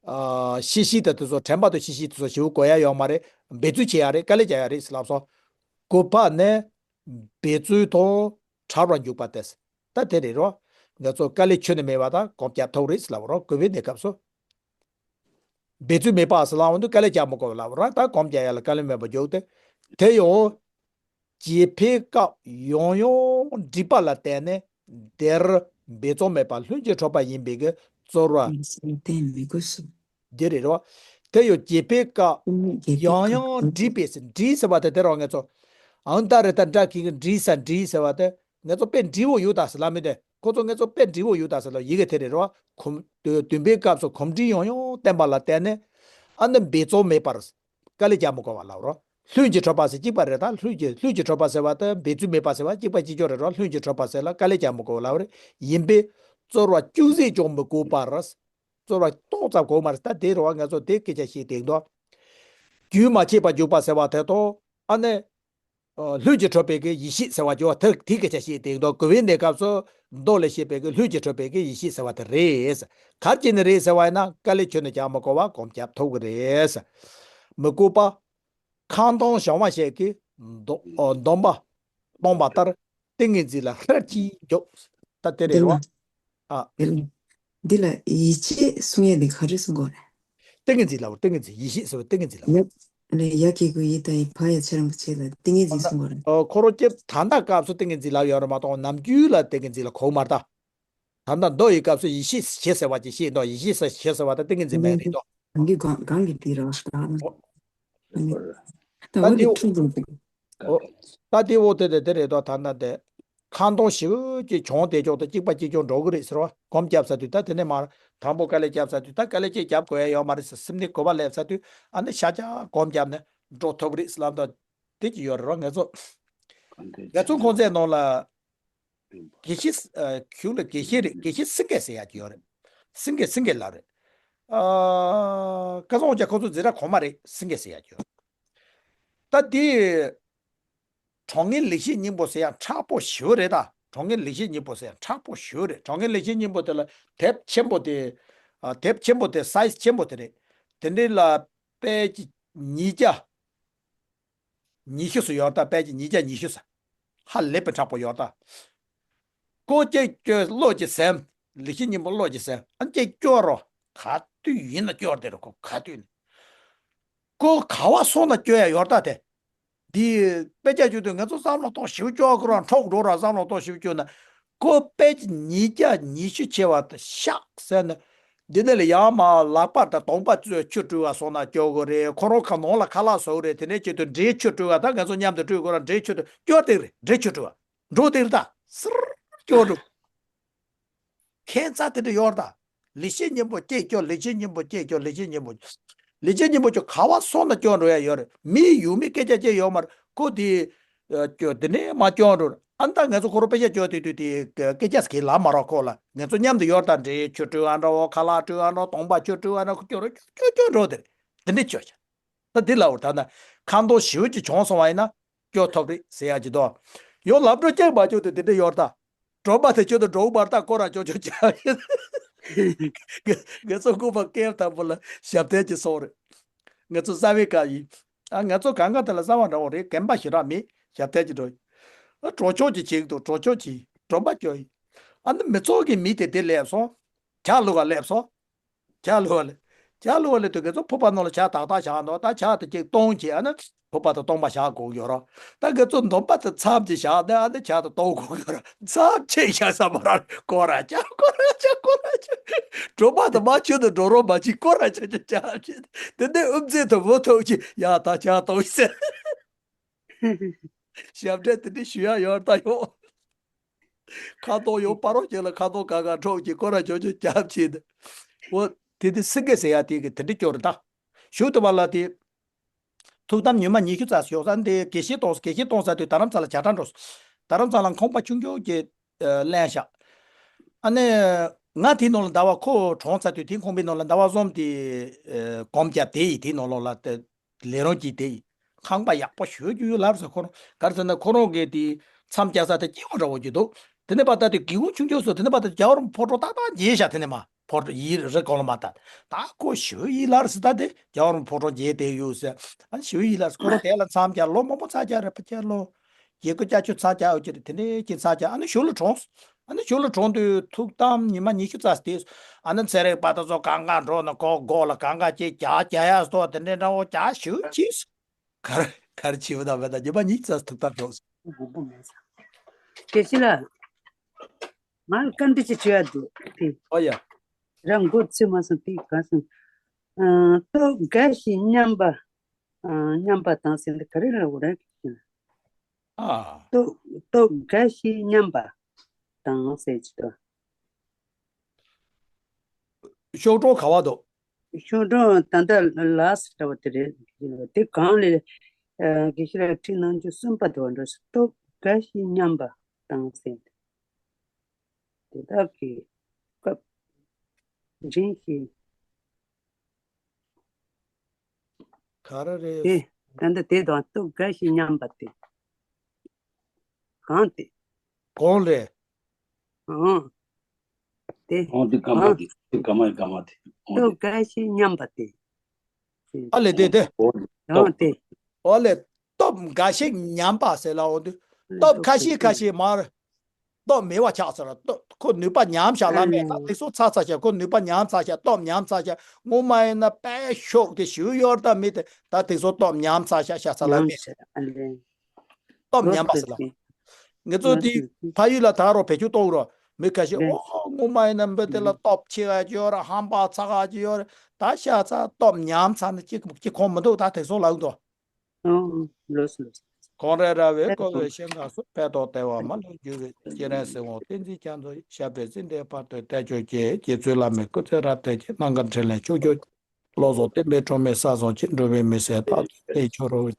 ཨ་ཤེས་བྱ་དེ་དེ་ཚོ་དྲན་པ་དང་ཤེས་བྱ་དེ་ཚོ་ཞིབ་པོ་དགོས་ཡ་ཡོད་མ་རེད། འབད་རྩོལ་བྱེད་ཡ་རེད། དཀའ་ལས་རྒྱག་ཡ་རེད་ཟེར་ལབ་སོང་། དགོས་པ་ནི་འབད་རྩོལ་དང་བྲལ་བར་འཇུག་པ་སྟེ། ད་དེ་རེད་རོ། ང་ཚོ་དཀའ་ལས་ཁྱོན་ནས་མེད་པ་དང་གོམས་རྒྱག་ཐུབ་རེད་ཟེར་ལབ་རོ། དགོས་པའི་གནས་སྐབས་སུ། འབད་རྩོལ་མེད་པ་ཟེར་ལབ་འོང་དུས་དཀའ་ལས་རྒྱག་མི་དགོས་ལབ་ར། ད་གོམས་རྒྱག་ཡ་ལ་དཀའ་ལས་མེད་པ་འཇུག་སྟེ། དེ་ཡང་། བྱེད་པའི་སྐབས་ཡང་ཡང་འདྲིས་པ་ལ་བརྟེན་ནས་འདིར་འབད་རྩོལ་མེད་པ་ལྷུན་གྱིས་གྲུབ་པ་ཡིན་པའི་གི་རྩོལ་བ། བརྟེན་མི་དགོས་སོ། འདི་རེད་རོ། དེ་ཡང་བྱེད་པའི་སྐབས་ཡང་ཡང་འདྲིས་པས་ཟེར། འདྲིས་ཟེར་བ་དེ་དེ་རོ། ང་ཚོ་ཨང་ད་རེ་ད་འདྲ་གི་གི་འདྲིས་ས་འདྲིས་ཟེར་བ་དེ། ང་ཚོ་དཔེ་འདྲིས་པོ་ཡོད་ད་ཟེར་ལབ་མི་དེ། ཁོ་ཚོ་ང་ཚོ་དཔེ་འདྲིས་པོ་ཡོད་ད་ཟེར་ལབ་ཡི་གེ་དེ་རེད་རོ། གོམས་དུ་བདུན་པའི་སྐབས་སུ་གོམས་འདྲིས་ཡང་ཡང་བསྟེན་པ་ལ་བརྟེན་ནས། ཨ་ནི་འབད་རྩོལ་མེད་པར། དཀའ་ལས་རྒྱག་མི་དགོས་པ་ལབ་རོ། ལྷུན་གྱིས་གྲུབ་པ་ཟེར་གཅིག་པ་རེད། ད་ལྷུན་གྱིས་ལྷུན་གྱིས་གྲུབ་པ་ཟེར་བ་དང་འབད་རྩོལ་མེད་པ་ཟེར་བ་གཅིག་པ་གཅིག་ཀྱང་རེད་རོ། ལྷུན་གྱིས་གྲུབ་པ་ཟེར་ལ་དཀའ་ལས་རྒྱག་མི་དགོས་པ་ལབ་རེད། ཡིན་པས་རྩོལ་བ་ཅུང་ཟད་ཀྱང་མི་དགོས་པར། རྩོལ་བ་ཏོག་ཙམ་དགོས་མ་རེད། ད་དེ་རེད་བ། ང་ཚོ་དེ་སྐད་ཆ་བཤད་དེ་འདུག་རྒྱུན་མ་ཆད་པར་འཇུག་པ་ཟེར་བ་དེ་དང་། ཨ་ནི། ལྷུན་གྱིས་གྲུབ་པའི་གི་ཡེ་ཤེས་ཟེར་བ་ཅོ་ཐག་དེ་སྐད་ཆ་བཤད་དེ་འདུག་དགོས་པའི་གནས་སྐབས་སུ་མདོ་ལས་བཤད་པའི་གི་ལྷུན་གྱིས་གྲུབ་པའི་གི་ཡེ་ཤེས་ཟེར་བ་དེ་རེད། ག་རེ་བྱས་ནས་རེད་ཟེར་བ་ཡིན་ན། དཀའ་ལས་ཁྱོན་ནས་རྒྱག་མི་དགོས་པ་གོམས་རྒྱག་ཐུབ་གི་རེད། མི་དགོས་པ། ཁང་སྟོང་བྱང་བ་ཞིག་གི་ འདོ- ཨོ། འདོམས་པ་སྟོང་པ་ལྟར། ཏིང་ངེ་འཛིན་ལ་སླར་གཅིག་འཇོག་ད་དེ་རེད་རོ། ཨ། འདི་ལ་ཡིད་ཆེས་གསུང་ཡས་འདི་ག་རེ་གསུང་དགོས་རེད། ཏིང་ངེ་འཛིན་ལབ། ཏིང་ངེ་འཛིན། ཡིད་ཆེས་ཟེར་བ་ཏིང་ངེ་འཛིན་ལབ། ཡ་ལས་ཡ་གི་གུ་ཡི་ད་ཡི་ཕ་ཡ་ཆ་རང་གི་ཆེད་ལ་ཏིང་ངེ་འཛིན་གསུང་དགོས་རེད། ཨོ། ཁོ་རང་སྐྱེ་ད་ལྟ་སྐབས་སུ་ཏིང་ངེ་འཛིན་ལབ་ཡོད་རེད་མ་གཏོགས་ནམ་རྒྱུན་ལ་ཏིང་ངེ་འཛིན་ལ་གོ་མ་རེད་ད། ད་ལྟ་མདོ་ཡི་སྐབས་སུ་ཡིད་ཆེས་བྱེད་ཟེར་བ་ཅིག་བཤད་འདུག་ཡིད་ཆེས་ཟེར་བྱེད་ཟེར་བ་ད་ཏིང་ངེ་འཛིན་མེད་རེད་དོ། གང་གི་གང་གང་གི་དེ་རེད་བ། ད་ད་འོ་དེ་འཁྲུག་འགྲོ་འདུག་ཨོ། ད་དེ་འོ་དེ་དེ་དེ་རེད་དོ། ད་ལྟ་དེ་ཁ་འདོན་ཞེ་པོ་ཅིག་བྱུང་དེ་ཅོག་ཏུ་གཅིག་པ་གཅིག་རྐྱང་འགྲོ་གི་རེད་ཟེར་བ། སྒོམ་བརྒྱབ་ཚར་དུས་ད་དེ་ནས་མར་དང་པོ་དཀའ་ལས་བརྒྱབ་ཚར་དུས་ད་དཀའ་ལས་ཅིག་བརྒྱབ་དགོས་ཡ་ཡོད་མ་རེད་ཟེར། སེམས་ནི་གོ་བ་སླེབས་ཚར་དུས་ཨ་ནི་ཤ་ཆ་སྒོམ་བརྒྱབ་ནས་འགྲོ་ཐུབ་རེད་ཟེར་ལབ་འདུག་དེ་ཅིག་ཡོད་རེད་རོ། ང་ཚོ་ང་ཚོ་ཁོང་ཚོའི་ནང་ལ་དགེ་བཤེས། ཨ། གཞུང་ལ་དགེ་བཤེས་རེད། དགེ་བཤེས་སེང་གེ་ཟེར་ཡག་ཅིག་ཡོད་རེད། སེང་གེ་སེང་གེ་ལབ་རེད། ཨ། ཁ་སང་འོ་ཅག་ཁོ་ཚོ་འཛིན་གྲྭ་གོང་མ་རེད། སེང་གེ་ཟེར་ཡག་ཅིག་ཡོད་རེད། ད་དེ་གྲོང་ངེར་ལེགས་བཤད་སྙིང་པོ་ཟེར་ཡག་མཁྲེགས་པོ་ཞེ་པོ་རེད་ད། གྲོང་ངེར་ལེགས་བཤད་སྙིང་པོ་ཟེར་ཡག་མཁྲེགས་པོ་ཞེ་པོ་རེད། གྲོང་ངེར་ལེགས་བཤད་སྙིང་པོ་དེ་ལ་དེབ་ཆེན་པོ་དེ། ཨ། དེབ་ཆེན་པོ་དེ་སའི་ཛི་ཆེན་པོ་དེ་རེད། དེ་འདྲའི་ལ་པེ་ཅིག་ཉིས་བརྒྱ། ཉི་ཤུ་ཙམ་ཡོད་ད། པེ་ཅིག་ཉིས་བརྒྱ་ཉི་ཤུ་ཙམ། ཧ་ལས་པའི་མཁྲེགས་པོ་ཡོད་ད། ཁོ་ཅིག་སྐྱོར་ཀློག་ཅིག་ཟེར། ལེགས་བཤད་སྙིང་པོ་ཀློག་ཅིག་ཟེར། ཨ། ཅིག་སྐྱོར་རོགས། ག་དུས་ཡིན་ན་སྐྱོར་བསྡད་རོགས། ཁོ་ག་དུས་ནས། ཁོ་ག་པར་སོང་ན་སྐྱོར་ཡ་ཡོད་ད་དེ། འདི་དཔེ་ཆ་བཅུག་དུས་ང་ཚོ་བསམ་བློ་གཏོང་ཞེ་པོ་སྐྱོར་ཁོ་རང་འཕྲོག་འགྲོ་ར་བསམ་བློ་གཏོང་ཞེ་པོ་བཅུག་ན། ཁོ་པེ་ཅིག་ཉིས་བརྒྱ་ཉི་ཤུ་ཕྱེ་བ་དང་ཤག་ཟེར་ནས། འདི་ནས་ལ་ཡར་མར་ལག་པ་དང་གདོང་པ་ཚོས་ཆུ་བཀྲུ་བ་སོང་ན་སྐྱོར་དགོས་རེད། ཁོ་རང་ཁ་ནང་ལ་ཁ་ལག་བཟོ་གི་རེད། དེ་ནས་ཆེད་དུ་འབྲས་ཆུ་བཀྲུ་བ་ད་ང་ཚོ་མཉམ་དུ་བཀྲུ་དགོས་ར། འབྲས་ཆུ་དུ་སྐྱོར་དེ་རེད། འབྲས་ཆུ་བཀྲུ་བ་འགྲོ་དེ་རེད། ད་སིར་སྐྱོར་འགྲོ། ཁྱད་མཚར་དེ་འདྲ་ཡོད་རེད་ད། ལེགས་བཤད་སྙིང་པོ་ཅིག་སྐྱོར། ལེགས་བཤད་སྙིང་པོ་ཅིག་སྐྱོར། ལེགས་བཤད་སྙིང་པོ། ལེགས་བཤད་སྙིང་པོ་ཅིག་ག་པར་སོང་ན་སྐྱོར་འགྲོ་ཡ་ཡོད་རེད། མི་ཡུལ་མི་སྐད་ཆ་བཤད་ཡོད་མ་རེད། ཁོ་དེ་ཨ། སྐྱོར་དེ་ནས་མར་སྐྱོར་འགྲོ་རེད། ཨ། ད་ང་ཚོ་ཁོ་རང་དཔེ་ཆ་སྐྱོར་དུས་དུས་དེ་སྐད་ཆ་ཟེར་གྱི་ལབ་མ་རེད་ཁོ་ལ། ང་ཚོ་མཉམ་དུ་ཡོད་རེད་ད། འབྲས་ཆུ་བཀྲུ་བ་འདྲ་བོ། ཁ་ལག་བཀྲུ་བ་འདྲ་བོ། གདོང་པ་ཆུ་བཀྲུ་བ་འདྲ་བོ། ཁོ་སྐྱོར་རེད། སྐྱོར་སྐྱོར་འགྲོ་དེ་རེད། དེ་འདྲ་སྐྱོར་བྱ། ད་འདི་ལབ་འོ། ད་ན་ཁ་འདོན་ཞེ་པོ་ཅིག་བྱུང་སོང་བ་ཡིན་ན་སྐྱོར་ཐུབ་རེད་ཟེར་ཡ་ཅིག་འདུག་ཡང་ལབ་འགྲོ་ཀྱང་མ་བྱུང་དུས་དེ་འདྲ་ཡོད་རེད་ད། སྒྲོལ་མ་དེ་ཁྱོད་དང་འགྲོ་བར་ད་སྐོར་ར་ཅོ་ཅོ་བྱ། ང་ཚོ་སྐུ་པར་སྐེམ་ཐང་པོ་ལ་ཞབས་བརྟན་གྱི་སོང་རེད། ང་ཚོ་གསར་བའི་སྐབས་ཡིན། ཨ། ང་ཚོ་གང་ག་དེ་ལ་གསར་བ་འདྲ་བོ་རེད། རྒན་པ་ཞེ་དྲག་མེད། ཞབས་བརྟན་གྱི་འགྲོ་ཡིན། ཨ། གྲོགས་མཆོག་གྱི་བྱེད་འདུག་གྲོགས་མཆོག་གྱིས་སྒྲོལ་མ་སྐྱོར་ཡིན། ཨ་ནི་མི་ཚོགས་ཀྱི་མི་དེ་དེ་སླེབས་སོང་། ཇ་བླུག་ག་སླེབས་སོང་། ཇ་བླུག་པ་ལས། ཇ་བླུག་པ་ལས་དུས་ང་ཚོ་ཕོར་པ་ནང་ལ་ཇ་ཏག་ཏག་བཞག་འདུག་ད་ཇ་དེ་གཅིག་བཏོན་བྱས། ཨ་ནི་ཕོར་པ་དང་སྟོང་པ་བཞག་དགོས་ཡོད་རེད། ད་ང་ཚོ་འདོམས་པ་དང་མཚམས་ཅིག་བཞག་ནས་ཨ་ནི་ཇ་དེ་གཏོང་དགོས་ཡོད་རེད། མཚམས་ཆད་བཞག་ས་མ་རག་སྐོར་ར་ཇ། སྐོར་ར་ཇ། སྐོར་ར་ཇ། སྒྲོལ་མ་དང་མ་ཆུ་དང་འགྲོ་རོགས་མ་བྱེད། སྐོར་ར་ཇ་ཇ་ཇ་བྱེད། དེ་ནས་དབུ་མཛད་དང་མུ་ཐུག་ཅིག་ཡ་ད་ཇ་གཏོང་ཟེར། ཞབས་འདྲེན་དེ་འདྲ་ཞུ་ཡ་ཡོད་ད་ཡོད། ཁ་དོག་ཡོད་པ་རོགས་ཀྱི་ལ་ཁ་དོག་ག་ག་འཕྲོག་གི་སྐོར་ར་ཇོ་ཇོ་རྒྱབ་བྱེད་དེ། འོ། དེ་དེ་སེང་གེ་ཟེར་ཡ་དེ་གི་དེ་འདྲ་སྐྱོར་རེད་ད། ཞུ་དུ་བ་ལ་དེ། ཐུགས་དམ་ཉི་མ་ཉི་ཤུ་རྩ་ཞོག་ས་འདི་དགེ་བཤེས་གཏོང་། དགེ་བཤེས་གཏོང་ས་དུས་རྡ་རམ་ས་ལ་ཇ་གྲ་འགྲོ། རྡ་རམ་ས་ལ་ཁང་པ་ཆུང་ཆུང་གི་ཨ་ལེན་ཤག་ཨ་ནི་ང་དེའི་ནང་ལ་ཟླ་བ་ཁོ་གྲོངས་ཚར་དུས་དེའི་ཁང་པའི་ནང་ལ་ཟླ་བ་གསུམ་དེ་ཨ་སྒོམ་རྒྱབ་དེ་ཡི་དེའི་ནང་ལོགས་ལ་དེ། ལས་རང་གིས་དེ་ཡི་ཁང་པ་ཡག་པོ་ཞོ་རྒྱུ་ཡོད་ལབ་ཟེར། ཁོ་རང་ག་རེ་ཟེར་ན་ཁོ་རང་གིས་དེ་མཚམས་བཅད་ས་དེ་སྐྱིད་པོ་འདྲ་བོ་ཅིག་འདུག་དེ་ནས་ཕར་ལྟ་དུས་སྒེའུ་ཁུང་ཆུང་ཆུང་སོ། དེ་ནས་ཕར་ལྟ་རྒྱལ་བ་རིན་པོ་ཕོ་བྲང་ཏག་ཏག་མཇལ་ཤག་དེ་ནས་མར་ཕོ་བྲང་ཡིད་རེ་གོང་ལ་མར་ལྟ། ད་ཁོ་ཞོ་ཡིད་ལ་ཟེར། ད་དེ་རྒྱལ་བ་རིན་པོ་ཕོ་བྲང་མཇལ་བསྡད་ཡོད་ཟེར། ཨ་ནི་ཞོ་ཡིད་ལ་ཟེར། ཁོ་རང་དེ་ལ་མཚམས་བཅད། ལོ་མང་པོ་མཚམས་བཅད་རེད། ཕ་ཁྱེར་ལོ། རྒྱལ་སྒོ་བཅའ་ཆོས་མཚམས་བཅད་ཡོད་ཀྱི་རེད། དེ་འདྲའི་ཀྱི་མཚམས་བཅད། ཨ་ནི་ཞོ་ལ་གྲོངས། ཨ་ནི་ཞོ་ལ་གྲོངས་དུས་ཐུགས་དམ་ཉི་མ་ཉི་ཤུ་རྩ་དེ། ཨ་ནི་ཚན་རིག་པ་དེ་ཚོ་གང་ག་འགྲོ་ན་ཁོ་མགོ་ལ་གང་ག་ཅིག་རྒྱག་རྒྱག་ཡ་སོགས་དེ་འདྲའི་འདྲ་བོ་རྒྱག་ཞུ་གྱིས། གར་གར་བྱིའུ་དང་མེད་ན་ཉི་མ་གཉིས་ཙམ་ཐུགས་དམ་གྲོགས། དགེ་བཤེས་ལགས། ང་ལ་བཀའ་འདྲི་ཅིག་བྱེད་ཡ་འདུག་དེ། ཨོ་ཡ། རང་མགོ་ཚོས་མ་སོང་དེ་ག་སོང་། ཨ། སྟོབས་དགའ་ཞིང་མཉམ་པ། ཨ། མཉམ་པ་དང་ཟེར་འདི་ག་རེ་ལབ་དགོས་རེད། ཨ། སྟོབས་སྟོབས་དགའ་ཞིང་མཉམ་པ་དང་ཟེར་གྱི་འདུག་ཤོག་གྲངས་ག་པར་འདུག་ཤོག་གྲངས་ད་ལྟ་ལ་ཟེར་བ་དེ་རེད། དེ་གང་ལས། ཨ། དགེ་བཤེས་ལགས་ཁྲིད་གནང་རྒྱུ་གསུམ་པ་དེ་བ་འགྲོ། སྟོབས་དགའ་ཞིང་མཉམ་པ་དང་ཟེར། དེ་དག་གི་སྐབས་འབྲིང་ཞིང་། ག་རེ་རེད། དེ་ད་ལྟ་དེ་དང་སྟོབས་དགའ་ཞིང་མཉམ་པ་དེ། གང་དེ། གང་རེད། ཨང་། དེ། ཨང་། དེ་ག་མ་ཨང་། དེ། དེ་ག་མ་ག་མ་དེ། ཨང་། དེ། སྟོབས་དགའ་ཞིང་མཉམ་པ་དེ། ཨ་ལས་དེ་དེ། ཨང་། དེ། ཨ་ལས། སྟོབས་འགའ་ཞིག་ཉམས་པ་ཟེར་ལ་འོང་དུས། སྟོབས་ཁ་ཤས་ཁ་ཤས་མར། སྟོབས་མེད་པ་ཆགས་ཚར། སྟོབས་ཁོ་ནུས་པ་ཉམས་ཤག་ལ་མེད་ད་དེ་ཚོ་ཚ་ཚ་ཤག་ཁོ་ནུས་པ་ཉམས་ཚ་ཤག་སྟོབས་ཉམས་ཚ་ཤག་སྔོན་མ་ཡིན་ན་དཔེ་ཤོག་དེ་ཞུ་ཡོར་ད་མེད་དེ་ད་དེ་ཚོ་སྟོབས་ཉམས་ཚ་ཤག་ཤ་ཚ་ལ་མེད། སྟོབས་ཉམས་པ་ཟེར་ལ། ངེད་ཚོ་དེ་ཕ་ཡུལ་ལ་ད་རོ་བེད་སྤྱོད་གཏོང་རོ། མི་ཁ་ཤས་ཨོ་སྔོན་མ་ཡིན་ན་མི་དེ་ལ་སྟོབས་ཆེ་ག་ཅི་ཡོད་ར་ཧམ་པ་ཚ་ག་ཅི་ཡོད་ར་ད་ཤ་ཚ་སྟོབས་ཉམས་ཚ་ནི་ཅི་ཅི་ཁོང་མི་འདུག་ད་དེ་ཚོ་ལ་འདུག་ཨོ་ལོས་ལོས། ཁོང་རེ་ར་བའི་ཀོ་བའི་ཤེས་འགའ་སུ་ཕད་ཐོག་དེ་བ་མ་ལུས་རྒྱུ་བའི་སྐྱེ་རན་སེ་འོང་བསྟན་འཛིན་རྒྱ་མཚོ་ཞབས་པད་སྲིད་མཐའི་བར་དུ་བརྟན་བཅོས་ཀྱི་རྗེ་བཙུན་བླ་མའི་སྐུ་ཚེ་རབ་བརྟན་གྱི་གནང་གར་འཕྲིན་ལས་ཕྱུག་འགྱུར། བློ་བཟང་བསྟན་པའི་སྒྲོན་མེ་ས་བཟང་ཅན་འགྲོ་བའི་མི་སེར་རྟག་ཏུ་བདེ་འཁྱོར་རོ།